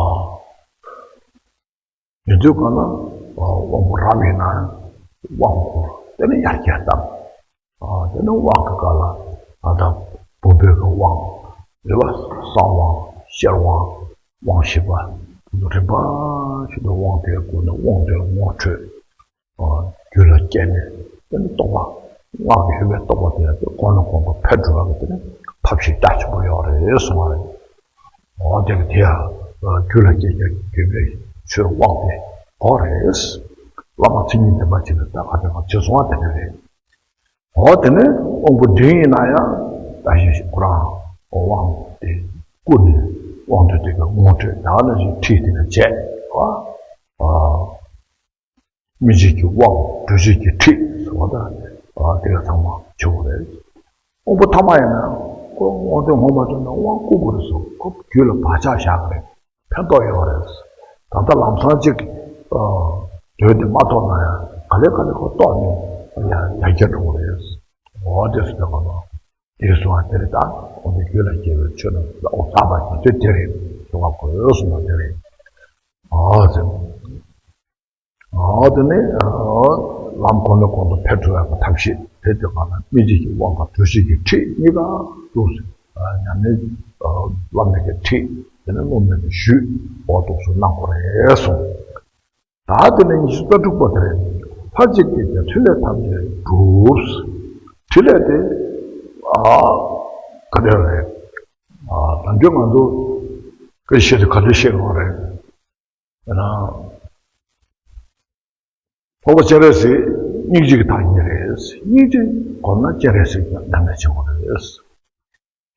ཡིན་དུས་གང་ན་དབང་པོ་རབ་ཡིན་ན་དབང་བསྐུར་དེ་ནི་ཡར་རྒྱས་བཏང་། ཨ་དེ་ནི་དབང་གི་སྐབས་ལ་ད་ལྟ་བུམ་པའི་གི་དབང་རེད་བ། གསང་དབང་ཤེར་དབང་དབང་བཞི་པ་རིམ་པ་བཞིན་དུ་དབང་དེའི་སྒོ་ནས་དབང་དོན་ངོ་འཕྲོད། རྒྱུད་ལ་སྐྱེས་ནས་དེ་ནི་རྟོགས་པ། སྔགས་ཀྱི་ཡོན་པས་རྟོགས་པ་དེ་ཡང་དེ་གོང་ནས་གོང་དུ་འཕེལ་འགྲོ་བ་གི་དེ་ནི་ཐབས་ཤེས་རྒྱ་ཆེན་པོ་ཡོད་རེད་གསུང་བ་རེད། འོ་དེ་གི་དེ་ཡང་རྒྱུད་ལ་སྐྱེས་ཀྱང་རྒྱུད་པའི་ཆོས་དབང་དེ་འོ་རེད། བླ་མ་མཚན་ཉིད་ལྡན་པ་ཅིག་ལ་ད་ག་དེ་ག་ཅེས་གསུང་བ་དེ་འདྲ་རེད། འོ་དེ་ནས་དབང་པོ་འབྲིང་ཡིན་ན་ཡང་ད་གཞི་ཁོ་རང་དབང་དེ་བསྐུར་ནས་དབང་དུ་དེ་ག་ངོ་འཕྲོད་ད་ནི་ཁྲིད་དེ་ལ་བྱས་བ། སྨིན་བྱེད་ཀྱི་དབང་གྲོལ་བྱེད་ཀྱི་ཁྲིད་ཟེར་བ་དང་དེ་ལ་ཚང་མ་བྱེད་དགོས་རེད། དབང་པོ་ཐ་མ་ཡིན་ན་ཁོ་དབང་དོན་ངོ་མ་ཐོབ་ན་དབང་བསྐུར་དགོས་རེད་ཟེར། ཁོ་རྒྱུད་ལ་བག་ཆགས་བཞག་གི་རེད། ཕན་ཐོགས་ཡོད་རེད། ད་ལྟ་ལམ་སང་གཅིག་དོན་དེ་མ་ཐོབ་ན་ཡང་ག་ལེ་ག་ལེ་ཁོ་རྟོགས་ནས་ཡར་རྒྱས་འགྲོ་གི་རེད། འོ་དེ་སུ་དེ་ག་ལ་དེ་སུ་བ་དེ་རེད། ད་འོ་དེ་རྒྱུད་ལ་སྐྱེས་པའི་ཆོས་རྣམས་ལ་འོ་ཚ་བ་ཡོད་ཚད་དེ་རེད། སུ་བ་གོ་ཡོད་སུ་ན་དེ་རེད། འོ་ཟེར། ཨ་དེ་ནས་ལམ་གོང་ནས་གོང་དུ་འཕེལ་འགྲོ་བའི་ཐབས་ཤེས་དེ་དེ་ག་ན་སྨིན་བྱེད་ཀྱི་དབང་དང་གྲོལ་བྱེད་ཀྱི་ཁྲིད་གཉིས་ཀ་འདུག་ཟེར། ཉམས་ལེན་བླ་མེད་ཀྱི་ཁྲིད་དེ་ནས་སློབ་མའི་ཞུས་འོ་འདུག་སུ་གནང་དགོས་རེད་གསུངས། ད་དེ་ནས་ཉི་ཤུ་རྩ་དྲུག་པ་དེ་རེད། ལྷར་བཅས་བསྐྱེད་ཀྱང་ཕྲིན་ལས་ཐམས་ཅད་འགྲུབ། ཕྲིན་ལས་དེ་ཨ་ག་དེ་རེད། ཨ་དམ་ཆོས་ང་ཚོ་གི་ཤེས་དེ་ག་དེ་ཤེས་དགོས་རེད། ཡང་ན། རྟོགས་པ་སྤྱན་རས་གཟིགས་སྙིང་རྗེ་གི་བདག་ཉིད་རེད། སྙིང་རྗེ་སྒོམ་ན་སྤྱན་རས་གཟིགས་ཀྱང་ཉམས་ལེན་བྱེད་དགོས་རེད།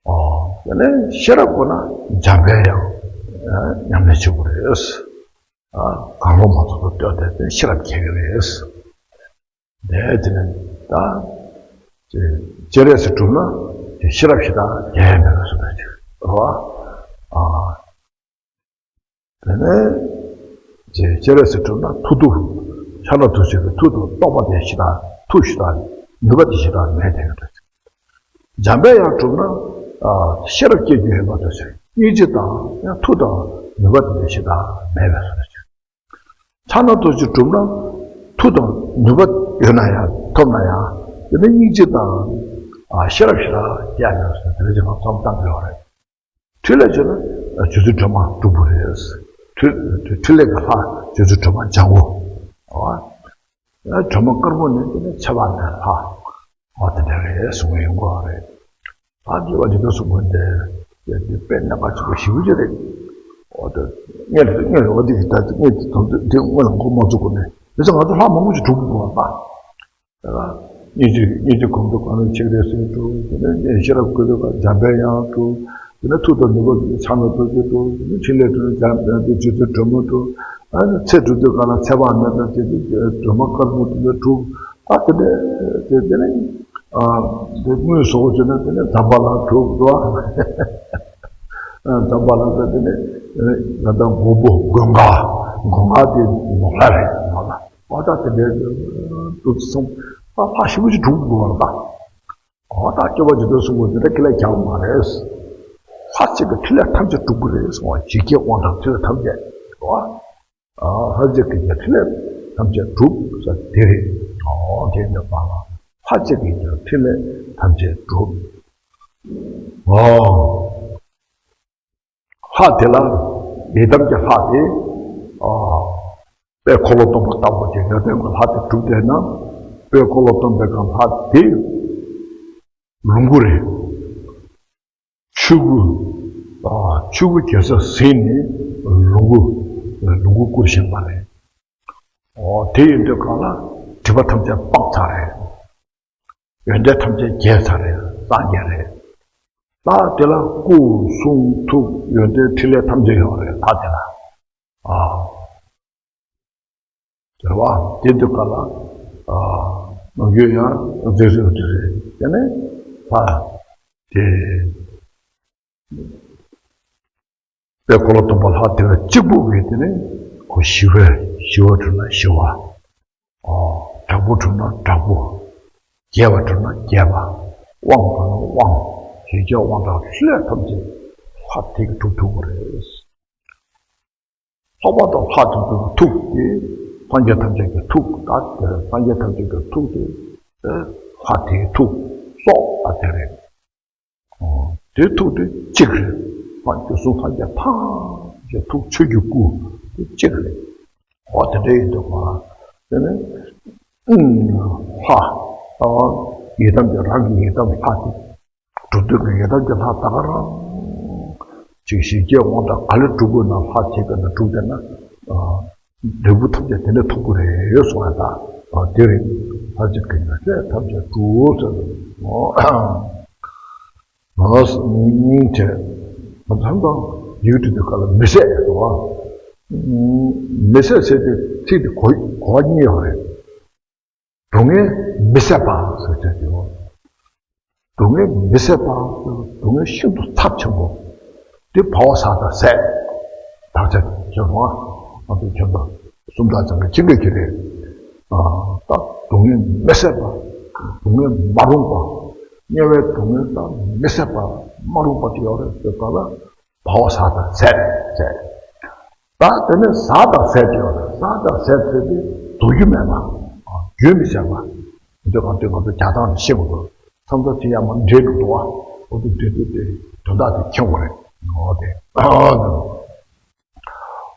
ཨོ། དེ་ནས་ཤེས་རབ་སྒོམ་ན་འཇམ་དཔལ་ཡང་ཉམས་ལེན་བྱེད་དགོས་རེད། ཨ། གང་རུང་མ་ཐོབ་པར་ལྟོས་ཏེ་དེ་ཤེས་རབ་སྐྱེ་གི་རེད། དེ་དེ་ནས་ད་སྤྱན་རས་གཟིགས་གྲུབ་ན་དེ་ཤེས་རབ་ཞེ་དྲག་རྒྱས་མེད་པའི་བཟོ་འདྲ་ཅིག་རེད་བ། ཨ། དེ་ནས་སྤྱན་རས་གཟིགས་གྲུབ་ན་མཐུ་སྟོབས། ཕྱག་ན་རྡོ་རྗེ་གི་མཐུ་དང་སྟོབས་པ་དེ་ཞེ་དྲག་མཐུ་ཞེ་དྲག་ནུས་པ་དེ་ཞེ་དྲག་མེད་དེ་འདྲ་ཅིག་འཇམ་དཔལ་ཡང་གྲུབ་ན། ཨ། ཤེས་རབ་སྐྱེ་རྒྱུ་ཡོད་པ་དེ་ཚོ་སྙིང་རྗེ་དང་ཡང་མཐུ་དང་ནུས་པ་དེ་འདྲ་ཞེ་དྲག་མེད་པའི་བཟོ་འདྲ་ཅིག་ཕྱག་ན་རྡོ་རྗེ་གྲུབ་ན་མཐུ་དང་ནུས་པ་ཡོད་ན་ཡང་ཐོབ་ན་ཡང་དེ་ནི་སྙིང་རྗེ་དང་། ཨ། ཤེས་རབ་ཞེ་དྲག་རྒྱས་མེད་པ་དེ་འདྲ་ཅིག་ང་ཚོ་བཏང་གི་ཡོད་རེད། འཕྲིན་ལས་བྱས་ན་རྗེ་བཙུན་སྒྲོལ་མ་སྤྲུལ་སྐུ་རེད། འཕྲིན་འཕྲིན་ལས་ཀྱི་ལྷ་རྗེ་བཙུན་སྒྲོལ་མ་ལྗང་གུ། ཨ། སྒྲོལ་མ་དཀར་པོ་ནི་དེ་ནི་ཚེ་དཔག་མེད་ལྷ། ཨ། དེ་འདྲ་རེད་གསུང་གི་ཡོང་གི་རེད། ད་དེ་བ་འདི་ལྟར་གསུང་གི་འདི་དེ་དཔེ་གནད་འགག་ཆེན་པོ་ཞེ་པོ་ཅིག་རེད། ཨོ། དེ་ངས་ངས་འོ་དེ་ད་ངས་དེ་དོན་དེ་སྔོན་ལ་མགོ་མ་ཚོས་གོང་ནས་མི་ཚེ་ང་ཚོ་ལྷ་མང་པོ་ཞིག་སྒྲུབ་དགོས་པ། དེ་ལ་སྙིང་རྗེ་སྙིང་རྗེ་སྒོམ་དུས་གང་ལ་ཆེ་རེ་སེ་འགྲོ། དེ་ནས་ཤེས་རབ་དགོས་དུས་གང་འཇམ་དཔལ་དབྱངས་འགྲོ། དེ་ནས་མཐུ་དང་ནུས་པ་ཕྱག་ན་རྡོ་རྗེ་འགྲོ། དེ་ནས་འཕྲིན་ལས་འགྲོ་ན་འཇམ་དཔལ་དེ་རྗེ་བཙུན་སྒྲོལ་མ་འགྲོ། ཨ་ནི་ཚེ་སྒྲུབ་དུས་གང་ལ་ཚེ་དཔག་མེད་དང་དེ་དེ་སྒྲོལ་མ་དཀར་པོ་དེ་ཚོ་འགྲོ། ད་དེ་ནས་དེ་དེ་ནས་ཨ་དེ་དངོས་ཟོག་བྱས་ན་དེ་ནས་དམ་པ་ལ་འགྲོ་འགྲོ། ཨ། དམ་པ་ལ་དེ་ནས་ང་དང་མགོན་པོ་མགོན་ཁང་མགོན་ཁང་དེ་ནོར་ལྷ་རེད་ནོར་ལྷ། ཨོ་ད་དེ་འདྲའི་འདུག་སེ་སོང་། ད་ལྷ་ཞེ་པོ་ཅིག་སྒྲུབ་དགོས་པ་རེད་ད། ཨོ་ད་སྐྱོབ་པ་འཇིག་རྟེན་གསུམ་པོ་འདི་འདྲ་ཁས་ལེན་རྒྱག་པ་མ་རེད། ལྷ་གཅིག་གིས་འཕྲིན་ལས་ཐམས་ཅད་སྒྲུབ་ཀྱི་རེད་གསུངས་པ། ཇི་སྐད་དབང་དྲག་འཕྲིན་ལས་ཐམས་ཅད། ཨོ། ལྷ་གཅིག་གིས་ཀྱང་འཕྲིན་ལས་ཐམས་ཅད་སྒྲུབ་ཟེར་དེ་རེད། ཨོ་དེ་འདྲ་པ་ལ་ལྷ་གཅིག་གིས་ཀྱང་འཕྲིན་ལས་ཐམས་ཅད་སྒྲུབ། ཨོ། ལྷ་དེ་ལ་ཡི་དམ་གྱི་ལྷ་དེ། ཨ། དཔལ་འཁོར་ལོ་སྡོམ་པ་ལྟ་བུ་དེ་ཡོན་ཏན་གྱི་ལྷ་དེ་གྲུབ་བསྡད་ན། དཔལ་འཁོར་ལོ་སྡོམ་པའི་སྒང་ལྷ་དེ་ལོངས་སྐུ་རེད། ཆོས་སྐུ། ཨ། ཆོས་སྐུ་རྒྱལ་སྲས་ཟིན་ནས་ལོངས་སྐུ། ལོངས་སྐུ་བསྐུར་བཞིན་པ་རེད། ཨོ་དེ་ཡིན་དུས་གང་ལ་སྒྲིབ་པ་ཐམས་ཅད་སྤངས་ཚར་རེད། ཡོན་ཏན་ཐམས་ཅད་རྒྱས་ཚར་རེད། སངས་རྒྱས་རེད། ད་དེ་ལ་སྐུ་གསུང་ཐུགས་ཡོན་ཏན་འཕྲིན་ལས་ཐམས་ཅད་ཡོད་རེད་ད་དེ་ལ། ཨ། རེད་བ། དེ་དུས་ག་ལ། ཨ། ནམ་རྒྱུན་ཡང་རྫས་སུ་འདི་རེད་དེ་ནས་ལྷ། དེ། དཔལ་འཁོར་ལོ་སྡོམ་པ་ལྷ་དེ་ལ་གཅིག་པུ་གིས་དེ་ནས་ཁོ་ཞི་བས་ཞི་བ་གྲུབ་ན་ཞི་བ། ཨོ། དྲག་པོ་གྲུབ་ན་དྲག་པོ། རྒྱས་པ་གྲུབ་ན་རྒྱས་པ། དབང་གྲུབ་ན་དབང་། ཞི་རྒྱས་དབང་དྲག་ལྷ་ཐམས་ཅད་ལྷ་དེ་གིས་གྲུབ་ཐུབ་པ་རེད། སོགས་པ་དང་ལྷ་དེ་ཚོའི་ཐུགས་དེ་སངས་རྒྱས་ཐམས་ཅད་ཀྱི་ཐུགས་ད་དེ་སངས་རྒྱས་ཐམས་ཅད་ཀྱི་ཐུགས་དེ་ལྷ་དེའི་ཐུགས་སོགས་པ་དེ་རེད། དེའི་ཐུགས་དེ་གཅིག་རེད། སངས་རྒྱས་སངས་རྒྱས་ཐམས་ཅད་ཐུགས་ཆོས་ཀྱི་སྐུ་དེ་གཅིག་རེད། འོ་དེ་འདྲ་ཡིན་དུས་ག་དེ་ནས་ལྷ་ཡི་དམ་གྱི་རང་གི་ཡི་དམ་ལྷ་དེ། སྒྲུབ་དུས་ཀྱི་ཡི་དམ་གྱི་ལྷ་ད་ག་རང་ཅིག་ཞི་རྒྱས་དབང་དྲག་ག་ལེར་སྒྲུབ་དགོས་ན་ལྷ་བྱེད་དགོས་ན་སྒྲུབ་བསྡད་ན། ཨ། འབྲས་བུ་ཐམས་ཅད་དེ་ནས་ཐོབ་ཀྱི་རེད་གསུངས་ཡ་ད། ཨ། དེ་རེད། ལྷ་གཅིག་གིས་ཀྱང་ལྷ་ཐམས་ཅད་སྒྲུབ་ཟེར། ཨ། ཨ། བྱས། ད་ཐང་ཐང་ཡིག་འབྲི་དུས་སྐབས་ལ་མི་ཟད་ཟེར་བ། མི་ཟད་ཟེར་དེ་ཚིག་དེ་གོ་གོ་བ་གཉིས་ཡོད་རེད། སྡུག་བསྔལ་མི་ཟད་པ་ཟེར་དེ་ཡོད། སྡུག་བསྔལ་མི་ཟད་པ། སྡུག་བསྔལ་ཤིན་ཏུ་ཚབས་ཆེན་པོ། དེ་བ་བ་ཟ་དང་ཟད། དག་ཆ་ཁྱོད་རང་ང་ཚོ་ཁྱོད་ཚོ་སུམ་རྟགས་ཅན་གྱི་ཁྱི་འགའ་ཁྱི་རེད། ཨ། ད་སྡུག་བསྔལ་མི་ཟད་པ། སྡུག་བསྔལ་མ་རུངས་པ། དམྱལ་བའི་སྡུག་བསྔལ་ད་མི་ཟད་པ། མ་རུངས་པ་དེ་ཡོད་རེད་ཟེར་བ་ལ། བ་བ་ཟ་དང་ཟད་ཟད། ད་དེ་ནས་ཟ་དང་ཟད་དེ་ཡོད་རེད། ཟ་དང་ཟད་ཟེར་དེ་རྫོགས་རྒྱུ་མེད་པ། རྒྱུན་མི་ཆད་པ། འདི་ག་དུས་ག་དུས་རྒྱག་སྟངས་ཤེས་དགོས་འདུག་མཚམས་མཚམས་ཅིག་ཡང་མ་འདྲེས་འགྲོ་འདུག་བ། འོ་དེ་འདྲེས་དུས་དེ་དོན་དག་དེ་མཁྱེན་དགོས་རེད། འོ་དེ།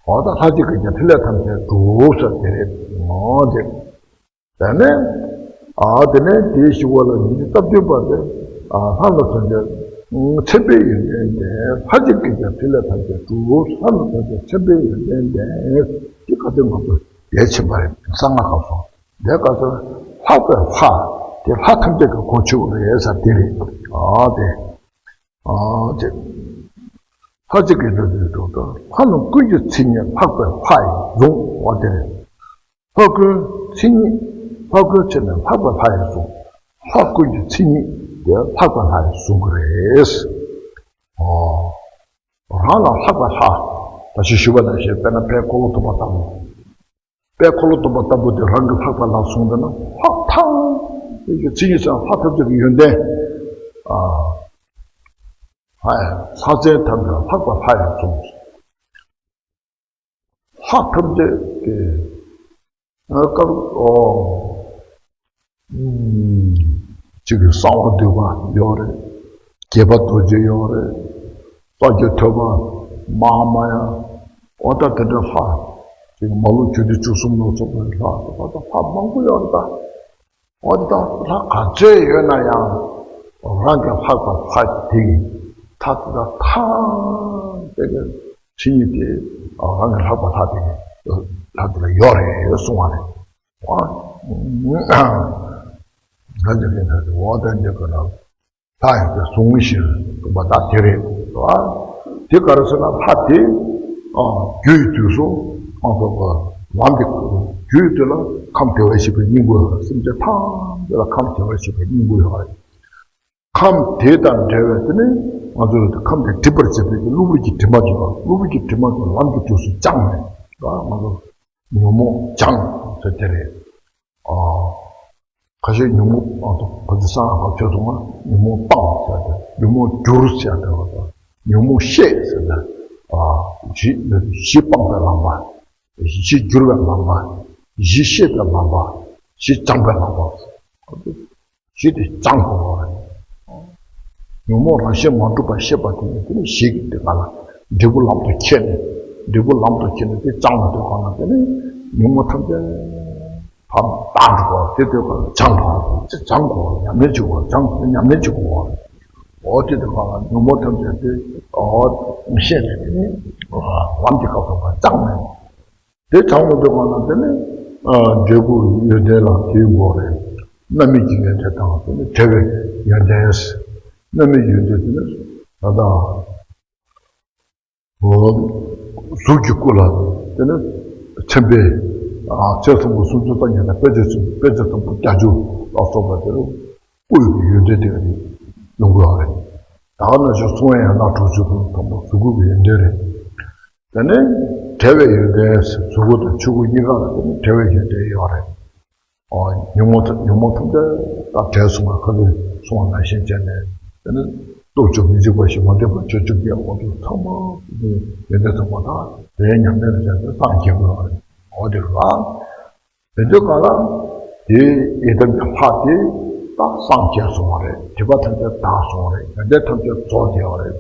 འོ་ད་ལྷ་གཅིག་གིས་ཀྱང་འཕྲིན་ལས་ཐམས་ཅད་སྒྲུབ་ཟེར་དེ་རེད། འོ་དེ། དེ་ནས། ཨ། དེ་ནས་དེའི་ཞུ་བ་ལ་ཉི་ཤུ་རྩ་བདུན་པ་དེ། ཨ། ལྷ་རྣམས་ཐམས་ཅད་མཚན་དཔེའི་ཡོན་ཏན་ལྡན། ལྷ་གཅིག་གིས་ཀྱང་འཕྲིན་ལས་ཐམས་ཅད་སྒྲུབ། ལྷ་རྣམས་ཐམས་ཅད་མཚན་དཔེའི་ཡོན་ཏན་ལྡན། དེ་ག་དུས་ང་ཚོ་ཡལ་ཕྱིན་པ་རེད། གསང་སྔགས་སྐབས་སུ། དེ་ག་ཚོད་ལྷག་པའི་ལྷ། དེ་ལྷ་ཐམས་ཅད་ཀྱི་གོ་ཆོད་པ་རེད་ཟེར་དེ་རེད། ཨ་དེ། ཨ་དེ། ལྷ་གཅིག་གི་འགྲོ་དུས་འགྲོ་དང་ལྷ་རྣམས་ཀུན་གྱི་མཚན་ཉིད་ལྷག་པའི་ལྷ་ཡིས་བཟུང་བ་དེ་རེད། ལྷ་ཀུན་མཚན་ཉིད། ལྷ་ཀུན་མཚན་ཉིད་ལྷག་པའི་ལྷ་ཡིས་བཟུང་། ལྷ་ཀུན་གྱི་མཚན་ཉིད་དེ་ལྷག་པའི་ལྷ་ཡིས་བཟུང་གི་རེད། ཨོ། རང་ལ་ལྷག་པའི་ལྷ། ད་ཅི་ཞུས་པ་ནང་བཞིན་དཔེར་ན་དཔལ་འཁོར་ལོ་སྡོམ་པ་ལྟ་བུ། དཔལ་འཁོར་ལོ་སྡོམ་པ་ལྟ་བུ་དེ་རང་གི་ལྷག་པའི་ལྷ་བཟུང་བསྡད་ན་ལྷ་ཐམས་ཅད་ཀྱི་མཚན་ཉིད་ཟེར་ལྷ་ཐམས་ཅད་ཀྱི་ཡོན་ཏན། ཨ། ལྷ་ཡང་ལྷ་མཚན་ཐམས་ཅད་ལྷག་པའི་ལྷ་ཡིས་བཟུང་། ལྷ་ཐམས་ཅད་ཀྱི་སྐབས་ཨོ། གཅིག་གི་གསང་བ་འདུས་པ་ཡོད་རེད། དགྱེས་པ་རྡོ་རྗེ་ཡོད་རེད། རྩ་བརྒྱུད་ཐོད་པ། མ་ཧཱ་མ་ཡ། འོ་ད་དེ་འདྲ་ལྷ། གཅིག་མ་ལུས་རྒྱུད་སྡེ་བཅུ་གསུམ་ལ་སོགས་པའི་ལྷ་དེ་དག་ལྷ་མང་པོ་ཡོད་རེད་ད། འོ་དེ་དག་ལྷ་ག་ཚོད་ཡོད་ན་ཡང་རང་གི་ལྷག་པ་ལྷ་དེ་ཡི་ཐ་དེ་དག་ཐམས་ཅད་ཀྱི་མཚན་ཉིད་དེ་རང་གི་ལྷག་པ་ལྷ་དེ་ཡི་ལྷ་དེ་ལ་ཡོད་རེད་གསུང་བ་རེད། ཨ། ད་འདི་ག་ནང་འོ་ད་འདི་ག་ནང་ལྷ་ཡང་དེ་བཟུང་ཞིང་གསུངས་པ་ད་དེ་རེད་བ། དེ་ག་རེ་ཟེར་ན་ལྷ་དེ་ཨ་རྒྱུ་ཡི་དུས་སུ་ཨ་ལམ་གྱི་རྒྱུ་ཡི་དུས་ལ་ཁམས་བདེ་བར་གཤེགས་པའི་སྙིང་པོ་ཡོད་རེད། སེམས་ཅན་ཐམས་ཅད་ལ་ཁམས་བདེ་བར་གཤེགས་པའི་སྙིང་པོ་ཡོད་རེད། ཁམས་དེ་དང་འབྲེལ་བའི་དེ་ནི་ང་ཚོས་ཁམས་དེ་སྒྲིབ་པར་བྱེད་པའི་གློ་བུར་གྱི་དྲི་མ་གྱུར་པ། གློ་བུར་གྱི་དྲི་མ་གྱུར་ལམ་གྱི་དུས་སུ་སྦྱངས་ནས་ང་ཚོ་ཉོན་མོངས་སྦྱངས་ཟེར་དེ་རེད། ཨ། ཁ་ཤས་ཉོན་མོངས་ཨ་ཐོག་ཕ་ཚི་སང་ཧ་ཆོས་སོང་ང་ཉོན་མོངས་སྤངས་ཟེར་ཏེ་ཉོན་མོངས་བསྒྱུར་ཟེར་ཏེ་བ་དང་ཉོན་མོངས་ཤེས་ཟེར་ཏེ་ཨ་གཞི་གཞི་སྤངས་པའི་ལམ་པ། གཞི་བསྒྱུར་བའི་ལམ་པ། གཞི་ཤེས་པའི་ལམ་པ། གཞི་སྦྱངས་པའི་ལམ་པ། གཞི་དེ་སྦྱང་དགོས་པ་རེད། ཉོན་མོངས་རང་བཞིན་མ་གྲུབ་པ་ཤེས་པ་དེ་ནི་དེ་ནི་གཞི་གི་དེ་ག་ལ་འབྲས་བུ་ལམ་དུ་ཁྱེར་ནས་འབྲས་བུ་ལམ་དུ་ཁྱེར་ནས་དེ་སྦྱངས་པ་དེ་ག་ལ་དེ་ནི་ཉོན་མོངས་ཐམས་ཅད་ཕར་དག་འགྲོ་བ་དེ་དེ་ག་ལ་སྦྱང་དགོས་པ་དེ་སྦྱང་དགོས་པ་ཉམས་ལེན་བྱེད་དགོས་པ་སྦྱང་ཉམས་ལེན་བྱེད་དགོས་པ་རེད། འོ་དེ་དེ་ག་ལ་ཉོན་མོངས་ཐམས་ཅད་དེ་འོ་ཤེས་ནས་དེ་ནི་ལམ་གྱི་སྐབས་སུ་ཕར་སྦྱངས་ནས། དེ་དྲང་མོ་འདོད་པ་ན་དེ་ནི་འབྲས་བུའི་ཡོན་ཏན་ལ་དེའི་འགོག་རེད། རྣམ་སྨིན་གྱི་ཡོན་ཏན་དང་དེ་ནི་བྲལ་བའི་ཡོན་ཏན། རྣམ་སྨིན་ཡོན་ཏན་དེ་ནི་ད་ལྟ་གཟུགས་ཀྱི་སྐུ་ལ་དེ་ནི་མཚན་དཔེ་ཚེ་གསུམ་པོ་སུམ་ཅུ་རྩ་གཉིས་དང་དཔེ་བྱད་གསུམ་དཔེ་བྱད་དང་པོ་བརྒྱད་ཅུ་ལ་སོགས་པ་དེ་ནི་སྐུ་ཡི་ཡོན་ཏན་དེ་ག་ནས་ཡོང་དགོས་པ་རེད། ད་ག་ནང་བཞིན་གསུང་བའི་ཡན་ལག་དྲུག་ཅུ་དང་དང་པོ་གཟུགས་སྐུ་གི་ཡོན་ཏན་རེད། དེ་ནས་བྲལ་བའི་ཡོན་ཏན་གཟུགས་སྐུ་དང་ཆོས་སྐུ་གཉིས་ཀ་ལ་དེ་ནས་བྲལ་བའི་ཡོན་ཏན་ཡོད་རེད། ཨོ་ཉོན་མོངས་ཐ་ཉོན་མོངས་ཐམས་ཅད་ད་བྲལ་སོང་བ་ཁ་ལུས་སོང་བ་ནང་བཞིན་བྱས་ནས་དེ་ནས་སྟོབས་བཅུ་མི་འཇིགས་པ་བཞི་མ་འདྲེས་པ་ཆོས་བཅོ་བརྒྱད་འོ་དེ་ཚང་མ་ཡོན་ཏན་ཚང་མ་ད་དེའི་ཉམས་ལེན་ལ་བྱས་ཏེ་སངས་རྒྱས་དགོས་པ་རེད། འོ་དེ་རེད་བ། དེ་ཚོའི་སྒང་ལ་དེའི་ཡི་དམ་གྱི་ལྷ་དེ་ད་སངས་རྒྱས་སོང་བ་རེད། སྒྲིབ་པ་ཐམས་ཅད་དག་སོང་བ་རེད། ཡོན་ཏན་ཐམས་ཅད་རྫོགས་བསྡད་པ་རེད།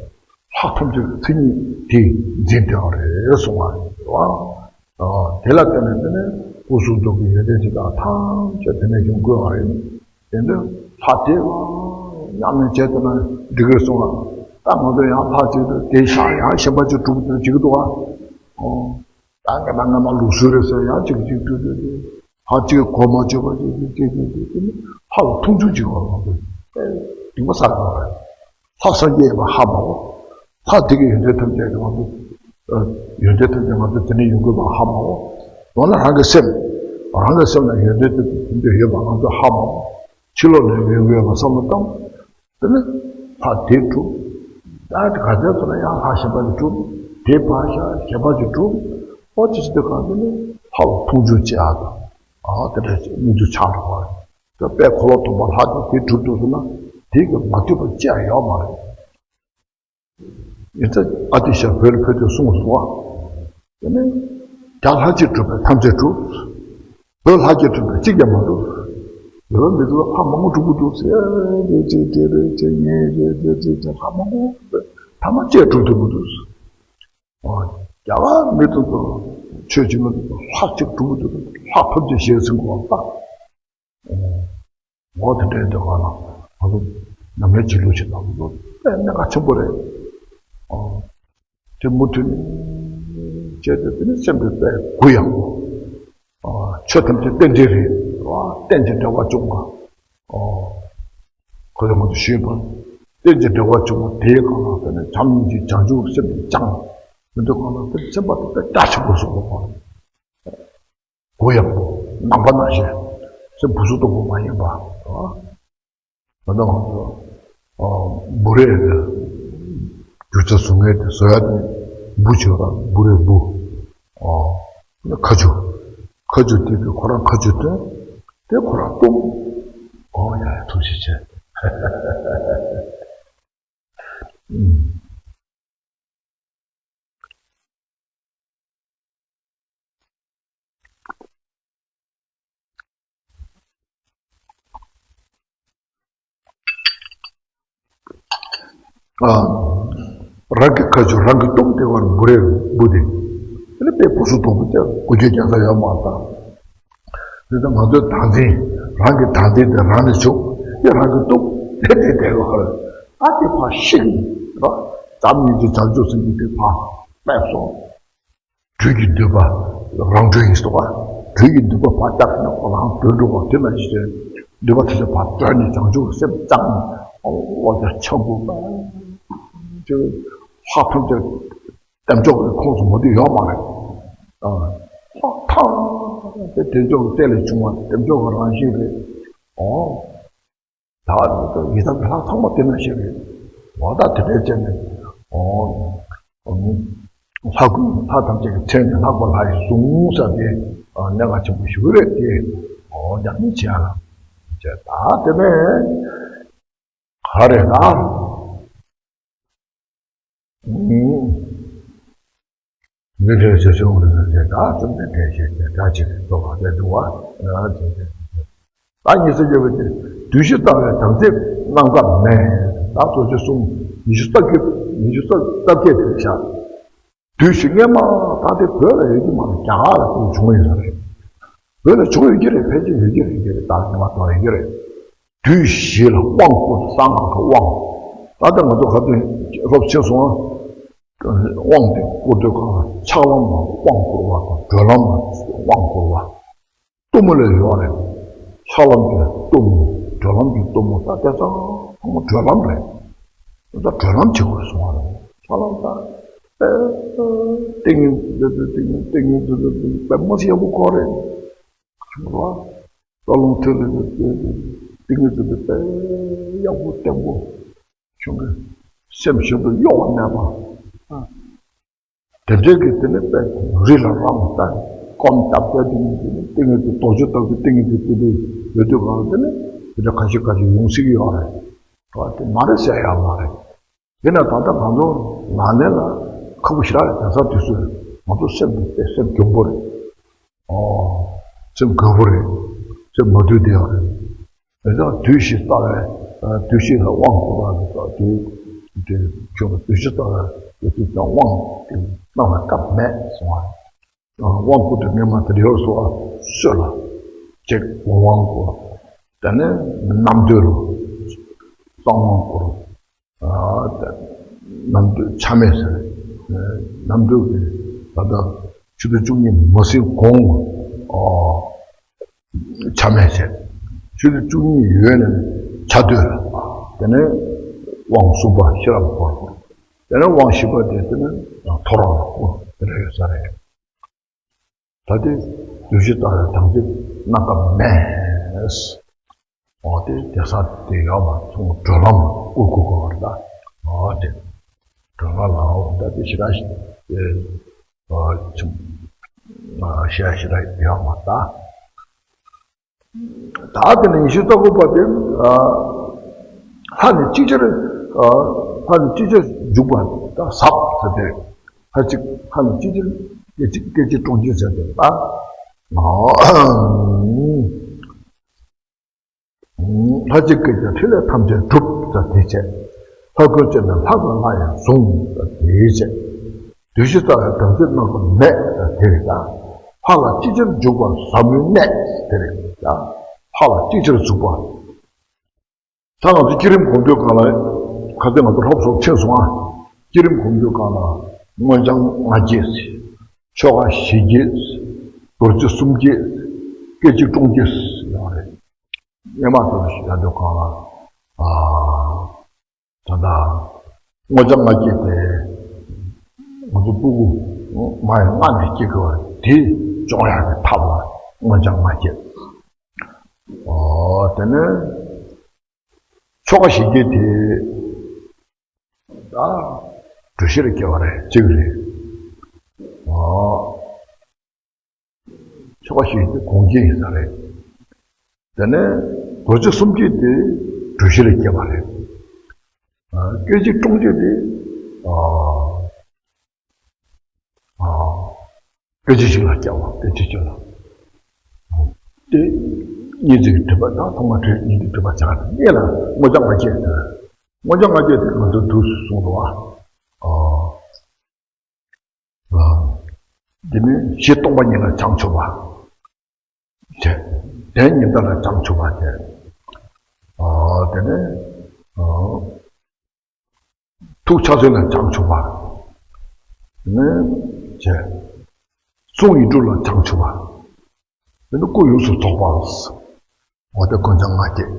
ལྷ་ཐམས་ཅད་ཀྱི་མཚན་ཉིད་དེ་འཛིན་བསྡད་པ་རེད་གསུང་བ་རེད་བ། ཨ་དེ་ལ་བརྟེན་ནས་དེ་ནས་སྐུ་གཟུགས་སྟོབས་ཀྱི་ཡོན་ཏན་དེ་དག་ཐམས་ཅད་དེ་ནས་ཡོང་དགོས་པ་རེད། དེ་འདྲ་ལྷ་དེ་ལ་ཉམས་ལེན་བྱས་ཐུབ་ན་འགྲིག་གི་གསུང་བ། ད་ང་ཚོ་ཡང་ལྷ་གཅིག་ཏུ་དེ་ཤག་ཡང་གཞན་པ་གཅིག་སྒྲུབ་ཐུབ་ཅིག་འདུག་ཨ། ཨོ། ད་ང་ན་ང་ན་ལུགས་སྲོལ་རེད་ཟེར་ཡང་གཅིག་གཅིག་ཏུ་ཏུ་ཏུ་ཧ་ཅིག་གོ་མ་བཅོས་པ་ཅིག་ཅིག་ཅིག་ཅིག་ཅིག་ཏུ་ནི་ཧ་ལ་མཐོང་ཆུང་ཅིག་བ་ལ་ཏུ་སྡིག་པ་བསགས་པ་རེད། ལྷ་སངས་རྒྱས་ཡིན་པ་ཧ་མ་གོ། ལྷ་དེ་གི་ཡོན་ཏན་ཐམས་ཅད་ང་ཚོ་ཡོན་ཏན་ཐམས་ཅད་ང་ཚོ་དེ་ནས་ཡོང་དགོས་པ་ཧ་མ་གོ། མདོར་ན་རང་གི་སེམས་རང་གི་སེམས་ལ་ཡོན་ཏན་དེ་ཚོ་ཐམས་ཅད་ཡོད་པ་ང་ཚོ་ཧ་མ་གོ། ཕྱི་ལོགས་ནས་ཡོད་དགོས་པ་བསམ་བློ་བཏང་། དེ་ནི་ལྷ་དེ་གྲུབ། ད་དེ་ག་ཚོད་ཚོད་ན་ཡང་ལྷ་གཞན་པ་དེ་གྲུབ། དེ་ཕར་བཞག་གཞན་པ་དེ་གྲུབ། ཨོ་དེ་ཚོ་དེ་ག་དེ་ནི་ལྷ་ལ་མཐོང་ཆུང་བྱེད་ཡག་དང་། ཨ་དེ་འདྲ་ཞིག་སྙིང་རྗེ་ཆགས་འགྲོ་བ་རེད། དེ་དཔལ་འཁོར་ལོ་སྡོམ་པ་ལྷ་དེ་དེ་གྲུབ་འདུག་ཟེར་ན་དེ་གི་མ་ཐུབ་པ་ཅི་ཡང་ཡོད་མ་རེད། ཡིན་ཙང་ཨ་ཏི་ཤ་བོད་ལ་ཕེབས་དུས་གསུངས་སོང་བ། དེ་ནི་བརྒྱ་ལྷག་གཅིག་གྲུབ་པས་ཐམས་ཅད་གྲུབ། བོད་ལྷག་གཅིག་གྲུབ་པས་གཅིག་ཀྱང་མ་གྲུབ། ཡོད་མི་འདུག་ལྷ་མང་པོ་གྲུབ་ཀྱི་འདུག་ཟེར་རེ་ཅིག་དེ་རེ་ཅིག་ངས་རེ་རེ་ཅིག་ཅིག་ལྷ་མང་པོ་ཐ་མ་གཅིག་གྲུབ་ཐུབ་ཀྱི་འདུག་རྒྱ་གར་མི་དེ་ཚོ་ཆོས་བྱེད་མི་དེ་ཚོ་ལྷ་གཅིག་གྲུབ་ཀྱི་འདུག་ལྷ་ཐམས་ཅད་ཞལ་གཟིགས་དགོས་པ་ལྟ། འོ་དེ་འདྲའི་འདོད་པ་ལ་ང་ཚོ་ཉམས་ལེན་བྱེད་ལུགས་ཤིག་དང་དེ་ཚོ་དཔེ་གནད་འགག་ཆེན་པོ་རེད། ཨོ། དེ་མུ་མཐུད་ནས་བྱས་ཏེ་དེ་ནི་སེམས་དེ་དཔེ་གུ་ཡངས་པོ། ཨོ། ཆོས་ཐམས་ཅད་རྟེན་འབྲེལ་རེད། རྟེན་ཅིང་འབྲེལ་བར་འབྱུང་བ། ཨོ། ཁོ་ཚོས་ང་ཚོ་ཞུས་པ། རྟེན་ཅིང་འབྲེལ་བར་འབྱུང་བ་དེའི་སྒང་ལ་དེ་ནས་བྱམས་སྙིང་རྗེ་བྱང་ཆུབ་སེམས་ཀྱིས་བསྐྱངས། མི་འདུག་སྒང་ལ་དེ་སེམས་པ་དེ་དཔེ་རྒྱ་ཆེན་པོ་བཟོ་དགོས་པ། གུ་ཡངས་པོ་ནམ་མཁའ་ནང་བཞིན། སེམས་བུ་སུ་སྟོང་པོ་མ་ཡིན་པ། ད་ལྟ་ང་ཚོ་འབུ་རས་རྒྱུ་ཆ་བཟོ་མཁན་དེ་བཟོ་ཡ་དེ་འབུ་བྱོས་ར་འབུ་རས་འབུ། ཁ་ཆུ། ཁ་ཆུ་དེ་གི་ཁོ་རང་ཁ་ཆུ་སྟོན། དེ་ཁོ་རང་བཏུམ། ཨོ་ཡ་ཡ་ཐུགས་རྗེ་ཆེ། ཨ། རང་གི་ཁ་ཆུ་རང་གིས་བཏུམས་ཏེ་བར་འབུ་རས་འབུ་དེ། དེ་ནི་དཔེ་བུ་སུ་སྟོང་པོ་དེ་འགུལ་སྐྱོད་རྒྱག་ས་ཡོད་མ་རེད་ད། དེ་ཚོ་ང་ཚོའི་བདག་འཛིན། རང་གི་བདག་འཛིན་དེ་རང་ནས་བྱུང་། དེ་རང་གིས་བཏུམས་དེ་དེ་དེ་ལ་ཧོལ། ད་དེ་ཕར་ཤིག་ར། བྱམས་སྙིང་རྗེ་བྱང་ཆུབ་སེམས་ཀྱི་དེ་ཕར་སླེབས་སོང་། སྦྲུལ་གྱི་མདུད་པ། རང་སྦྲུལ་ཡིན་སོ་བ། སྦྲུལ་གྱི་མདུད་པ་ཕར་བཏབ་ན་ཁོ་རང་སྦྲུལ་འགྲོ་བ་དེ་ན་ཞིག་མདུད་པ་དེ་ཚོ་ཕར་བཏོན་ནས་བྱང་ཆུབ་སེམས་བཅངས་ནས་ལོ་བརྒྱ་ཆ་དགུ་པ། ལྷ་ཐམས་ཅད་བདེ་མཆོག་གི་ཁོངས་སུ་མ་འདུས་ཡོད་མ་རེད། ལྷ་ཐམས་ཅད་བདེ་མཆོག་གི་རྩལ་ལས་བྱུང་བ་བདེ་མཆོག་གི་རང་བཞིན་རེད། ཨོ། ད་ཡི་དམ་ལྷ་ཚང་མ་དེ་ན་ཞིག་རེད། འོ་ད་དེ་འདྲའི་བྱས་ནས། ཨོ། ལྷ་ཀུན་ལྷ་ཐམས་ཅད་ཀྱི་མཚན་ནི་ལྷག་པ་ལྷ་ཡི་གཟུངས་ཟེར་ཏེ། གནད་འགག་ཆེན་པོ་ཞིག་རེད་དེ། ཨོ་ཉམས་ལེན་བྱེད་ཡ་ལ། བྱས་ད་དེ་ནས་ག་རེ་ལ། མི་འབྲལ་ཞེས་བྱ་བ་ལ་ཟེར་ཏེ། བཅོམ་ལྡན་འདས་ཞེས་བྱ་བ་ཅིག་ཐོབ་པ་ལས་འདུག་བ། ད་ཉི་ཤུ་རྩ་བརྒྱད་པ་དེ། བདུད་བཞི་རྩ་བའི་དམ་ཚིག་རྣམ་དཀར་མེ། ད་རྡོ་རྗེ་གསུམ་ཉི་ཤུ་རྩ་བརྒྱད། ཉི་ཤུ་རྩ་བརྒྱད་དེ་བཞག་བདུད་བཞི་སྔས་མ་ད་དེ་བོད་ལ་ཡོད་ཀྱི་མ་རེད། རྒྱ་གར་ལ་དེ་བྱུང་ཡོད་ས་རེད། བོད་ལ་བྱུང་ཡོད་ཀྱི་རེད། ཕལ་ཆེར་ཡོད་ཀྱི་རེད། ཡོད་ཀྱི་རེད། ད་ཉི་མ་དོ་ཡོད་ཀྱི་རེད། བདུད་བཞི་ལ་དབང་བསྐུར། གསང་སྔགས་ཀྱི་དབང་། ད་ལྟ་ང་ཚོ་ཁ་ཏོན་རོབ་ཕྱིན་སོང་ཨ། དབང་དེ་བསྐུར་དུས་གང་ལ་ཕྱག་ལམ་ལ་དབང་བསྐུར་བ་དང་། གྲོལ་ལམ་ལ་དབང་བསྐུར་བ། གཏུམ་མོ་ལས་ཡོད་རེད། ཕྱག་ལམ་གྱི་གཏུམ་མོ། གྲོལ་ལམ་གྱི་གཏུམ་མོ། ད་དེ་ཚང་མ་གྲོལ་ལམ་རེད། ད་གྲོལ་ལམ་བྱེད་དགོས་སོང་བ་རེད། ཕྱག་ལམ་ད་ཏིང་ངེ་འཛིན་དེ་ཏིང་ངེ་འཛིན་དེ་ཏིང་ངེ་འཛིན་དེ་དཔེ་མ་སྲིད་ཡག་པོ་ཁོ་རེད། ཁྱོད་ར་རྩ་རླུང་ཐིག་ལེ་དེ་ཏིང་ངེ་འཛིན་དེ་དཔེ་ཡག་པོ་བརྟན་པོ། ཆུང་གི་སེམས་ཤིན་ཏུ་གཡོ་བ་མེད་པ། དེ་འདྲའི་གི་དེ་ནི་དཔེ་རི་ལ་རང་ལྟ་སྐོམ་སྟབས་བདེ། དེ་ནི་དེ་ནི་ཏིང་ངེ་འཛིན་རྡོ་རྗེ་ལྟ་བུའི་ཏིང་ངེ་འཛིན་དེ་འདྲའི་ཡོད་དུས་གང་དེ་ནི་དེ་འདྲ་ཁ་ཤས་ཁ་ཤས་ཡོང་སྲིད་ཀྱི་ཡོད་རེད། དེ་མ་རེད་ཟེར་ཡག་མ་རེད། དེ་ན་ད་ལྟ་ང་ཚོ་ལག་ལེན་ལ་ཁག་པོ་ཞེ་དྲག་རེད། དེང་སང་དུས་ཚོད་ང་ཚོ་སེམས་དེ་དཔེ་སེམས་གྱོང་པོ་རེད། ཨོ། སེམས་དགའ་པོ་རེད། སེམས་མ་དུལ་བསྡད་ཡག་རེད། དེ་ཚོ་བདུད་བཞི་རྩ་བའི། བདུད་བཞི་ལ་དབང་བསྐུར་བ་ལ་སོགས་དེ་དེ་ཁྱོད་ལ་བདུད་བཞི་རྩ་བའི་དེ་དུས་ཀྱང་དབང་དེ་གནང་བའི་སྐབས་མེད་སོང་བ། དབང་བསྐུར་དུས་སྔས་མ་དེ་འདྲ་ཡོད་སོང་བ། སྲོད་ལ་གཅིག་དབང་བསྐུར། དེ་ནས་གནམ་སྟོད་ལ་གསང་དབང་བསྐུར། ཨ། ད་གནམ་སྟོད་ཆ་མེད་ཟེར། གནམ་སྟོད་ཀྱི་ད་ལྟ་ཆུ་ཚོད་བཅུ་གཉིས་མ་ཟིན་གོང་། ཨ། ཆ་མེད་ཟེར། ཆུ་ཚོད་བཅུ་གཉིས་ཡོལ་ནས་ཆ་སྟོད་ལ། དེ་ནས་དབང་གསུམ་པ་ཤེས་རབ་སྐོར། དེ་ནས་དབང་བཞི་པ་དེ་དེ་ནས་ཐོ་རངས་ལ་བསྐུར། དེ་འདྲ་ཡོད་ས་རེད། ད་དེ་བདུད་བཞི་རྩ་བའི་དམ་ཚིག་རྣམ་དཀར་མེ། འོ་དེ་དེ་ས་དེ་ཡོད་མ་སོང་། གྲོལ་ལམ་བསྐུར་དགོས་པ་རེད་ད། འོ་དེ་གྲོལ་ལམ་ལ་འོ་ད་དེ་ཞེ་དྲག་ཞིག་དེ་འོ་ཆུང་ཞེ་དྲག་ཞིག་ཡོད་མ་རེད་ད། ད་དེ་ནས་ཉི་ཤུ་རྩ་དགུ་པ་དེ། ལྷ་ནི་ཅིག་ཅར། ལྷ་ནི་ཅིག་ཅར་འཇུག་པ་ད་ཟབ་ཟེར་ཏེ། ལྷ་གཅིག་ལྷ་ནི་ཅིག་ཅར་སྐད་ཅིག་སྐད་ཅིག་ཀྲུང་ཅིག་ཟེར་ཏེ་ད། ལྷ་གཅིག་སྐད་ཅིག་ཕྲིན་ལས་ཐམས་ཅད་གྲུབ་ཟེར་དེ་བྱས། ལྷ་ཀུན་སྤྱན་ནི་ལྷ་དང་ལྷ་ཡི་གཟུངས་ཟེར་དེ་བྱས། བདུད་བཞི་རྩ་བའི་དམ་ཚིག་རྣམ་པར་མེད་ཟེར་དེ་རེད་ད། ལྷ་ལ་ཅིག་ཅར་འཇུག་པ་ཟབ་མོའི་གནད་དེ་རེད་ད། ལྷ་ལ་ཅིག་ཅར་འཇུག་པ། ད་ང་ཚོ་བསྐྱེད་རིམ་སྒོམ་དུས་སྒང་ལ། ཁ་སང་ང་ཚོ་སློབ་གསོ་ཕྱིན་སོང་ཨ། བསྐྱེད་རིམ་སྒོམ་དུས་སྒང་ལ། མངོན་བྱང་ལྔ་བསྐྱེད། ཆོ་ག་ཞེ་བརྒྱད། རྡོ་རྗེ་སུམ་བསྐྱེད། སྐད་ཅིག་ཀྲུང་བསྐྱེད། སྔོན་མ་དེ་ལ་ཞུ་ཡ་དུས་གང་ལ། ཨ། ད་ལྟ་སྔོ་ལྗང་ལྔ་བསྐྱེད་དེ་ང་ཚོ་སྤུ་གུ་མ་ཡི་མངལ་ནས་སྐྱེ་དགོས་པ་དེ་སྐྱོང་ཡག་གི་ཐབས་ལ་སྔོ་ལྗང་ལྔ་བསྐྱེད། ཨོ་དེ་ནས་ཆོ་ག་བཞི་བསྐྱེད་དེ་ད་གྲུ་བཞི་ལ་སྐྱེ་བ་རེད། གཅིག་རེད། ཨོ། ཆོ་ག་བཞི་དེ་གོང་བསྐྱེད་ཡིན་ས་རེད། དེ་ནས་རྡོ་རྗེ་གསུམ་བསྐྱེད་དེ་གྲུ་བཞི་ལ་སྐྱེ་བ་རེད། ཨ། སྐད་ཅིག་དྲུང་བསྐྱེད་དེ། ཨ། ཨ། སྐད་ཅིག་གཅིག་ལ་སྐྱེ་བ། སྐད་ཅིག་གཅིག་ལ། དེ་གཉིས་ཀྱི་སྒྲིབ་པ་དང་ཐོག་མ་དྲུག་གཉིས་ཀྱི་སྒྲིབ་པ་བྱ་བ་དེ་གཉིས་ལ་སྔོ་ལྗང་ལྔ་བསྐྱེད་དེ། སྔོ་ལྗང་ལྔ་བསྐྱེད་དེ་ང་ཚོ་དུས་སུ་གསུངས་འདུག་བ། ཨ། འདི་ནི་གཞི་སྟོང་པ་ཉིད་ལ་བྱང་ཆུབ་པ་བྱས། དོན་གཉིས་ལྡན་ལ་བྱང་ཆུབ་པ་བྱས། དེ་ནི་ཐུགས་ཕྱག་མཚན་ལ་བྱང་ཆུབ་པ་ནི་བྱས། གསུང་ཡིག་འབྲུ་ལ་བྱང་ཆུབ་པ། དེ་ནི་སྐུ་ཡོངས་སུ་རྫོགས་པ། འོ་དེ་སྔོ་ལྗང་ལྔ་བསྐྱེད།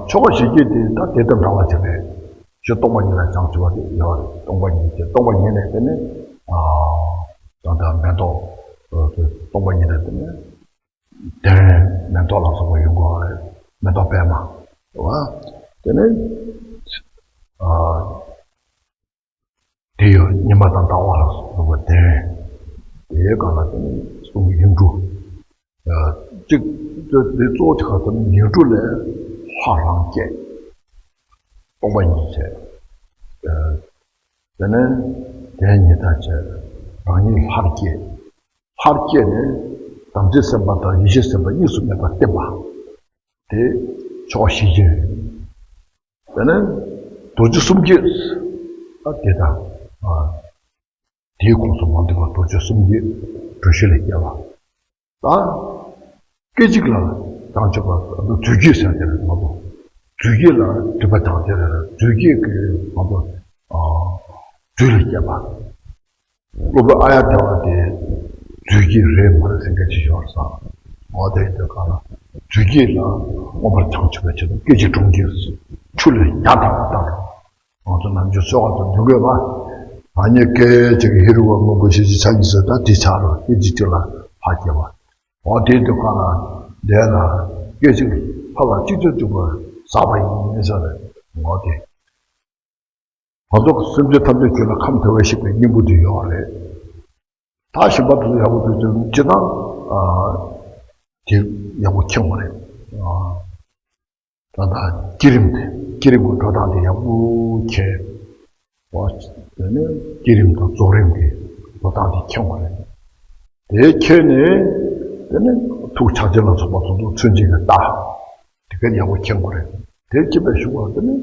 ཆོ་ག་བཞི་བསྐྱེད་དེ་ད་དེ་དང་འདྲ་བ་ཅིག་རེད། གཞི་སྟོང་པ་ཉིད་ལ་བྱང་ཆུབ་པ་དེ་ཡོད་རེད། སྟོང་པ་ཉིད་ཀྱི་སྟོང་པ་ཉིད་ནས་དེ་ནི། ད་ལྟ་མེ་ཏོག་སྟོང་པ་ཉིད་ནས་དེ་ནི། དེ་མེ་ཏོག་ལ་སོགས་པ་ཡོང་གི་ཡོད་རེད། མེ་ཏོག་པད་མ། རེད་བ། དེ་ནི། དེ་ཡང་ཉི་མ་དང་ཟླ་བ་ལ་སོགས་པ་ལྡན། དེའི་སྒང་ལ་དེ་ནི་གསུང་ཡིག་འབྲུ། གཅིག་དེ་གཙོ་བོ་དེ་ག་ཚོད་ནི་ཡིག་འབྲུ་ལས་ལྷ་རང་སྐྱེས། སྟོང་པ་ཉིད་བྱས། དེ་ནས་དེ་ཉིད་ལྟར་བྱས། རང་ཉིད་ལྷར་སྐྱེས། ལྷར་སྐྱེས་ནས་དམ་ཚིག་སེམས་དཔའ་དང་ཡེ་ཤེས་སེམས་དཔའ་གཉིས་སུ་མེད་པར་བསྟིམ་པ། དེ་ཆོ་ག་བཞི་བསྐྱེད། དེ་ནས་རྡོ་རྗེ་གསུམ་བསྐྱེད། ཨ། དེ་དང་། ཨ། དེའི་ཁོངས་སུ་མ་འདུས་པ་རྡོ་རྗེ་གསུམ་བསྐྱེད་གྲུ་བཞི་ལ་སྐྱེ་བ། ད་སྐད་ཅིག་ལ་བྱང་ཆུབ་པ། རྫུས་སྐྱེས་ཟེར་དེ་ལ་མ་གཏོགས། རྫུས་སྐྱེས་ལ་སྒྲིབ་པ་དང་དེ་ལ་རྫུས་སྐྱེས་ཀྱི་མ་གཏོགས། ཨ། རྫུས་ལ་སྐྱེས་པ། སློབ་དཔོན་ཨཱརྱ་དེ་བ་དེ་རྫུས་སྐྱེས་རེད་མ་རེད་ཟེར་མཁན་ཅིག་ཡོད་རེད་བསམ། འོ་དེ་དེ་ག་ལ་རྫུས་སྐྱེས་ལ་མངོན་པར་བྱང་ཆུབ་པའི་ཆེད་དུ་སྐད་ཅིག་དྲུང་གིས་ཆུ་ལས་ཡར་བཏང་བ་ལྟར། ང་ཚོ་ནམ་རྒྱུན་གསོལ་བ་དང་འདོན་དགོས་པ། རང་ཉིད་སྐད་ཅིག་ཧེ་རུ་ཀ་སྔོན་པོ་ཞལ་གྱི་ཕྱག་གཉིས་སུ་ད་དེ་ཆགས་རོགས། སྐད་ཅིག་གཅིག་ལ་ལྷར་སྐྱེ་བ། འོ་དེ་དུས་ག་ལ་དེ་ལ་སྐད་ཅིག་ཕ་ལ་གཅིག་ཏུ་འཇུག་པར་ཟག་པ་ཡིན་ཟེར་རེད། འོ་དེ། ང་ཚོ་སེམས་ཅན་ཐམས་ཅད་ཁྱོད་ལ་ཁམས་དལ་བས་གཤེགས་པའི་སྙིང་པོ་དེ་ཡོད་རེད། ད་གཞན་པ་དེ་ཚོ་ཡག་པོ་དུས་ཚོད་ཅི་ལྟར། ཨ། དེ་ཡག་པོ་མཁྱེན་དགོས་རེད། ཨ། ད་ལྟ་བསྐྱེད་རིམ་དེ། བསྐྱེད་རིམ་གྱི་འགྲོ་སྟངས་དེ་ཡག་པོ་མཁྱེན། ཨ། དེ་ནས་བསྐྱེད་རིམ་དང་རྫོགས་རིམ་གྱི་འགྲོ་སྟངས་དེ་མཁྱེན་དགོས་རེད། དེ་མཁྱེན་ནས་དེ་ནས་ཐུགས་ཕྱག་མཚན་ལ་སོགས་པ་སོ་སོ་མཚོན་བྱེད་ཀྱི་རྟགས། དེ་ག་ཡག་པོ་མཁྱེན་དགོས་རེད། དེ་མཁྱེན་པའི་གཞུག་ལ་དེ་ནི་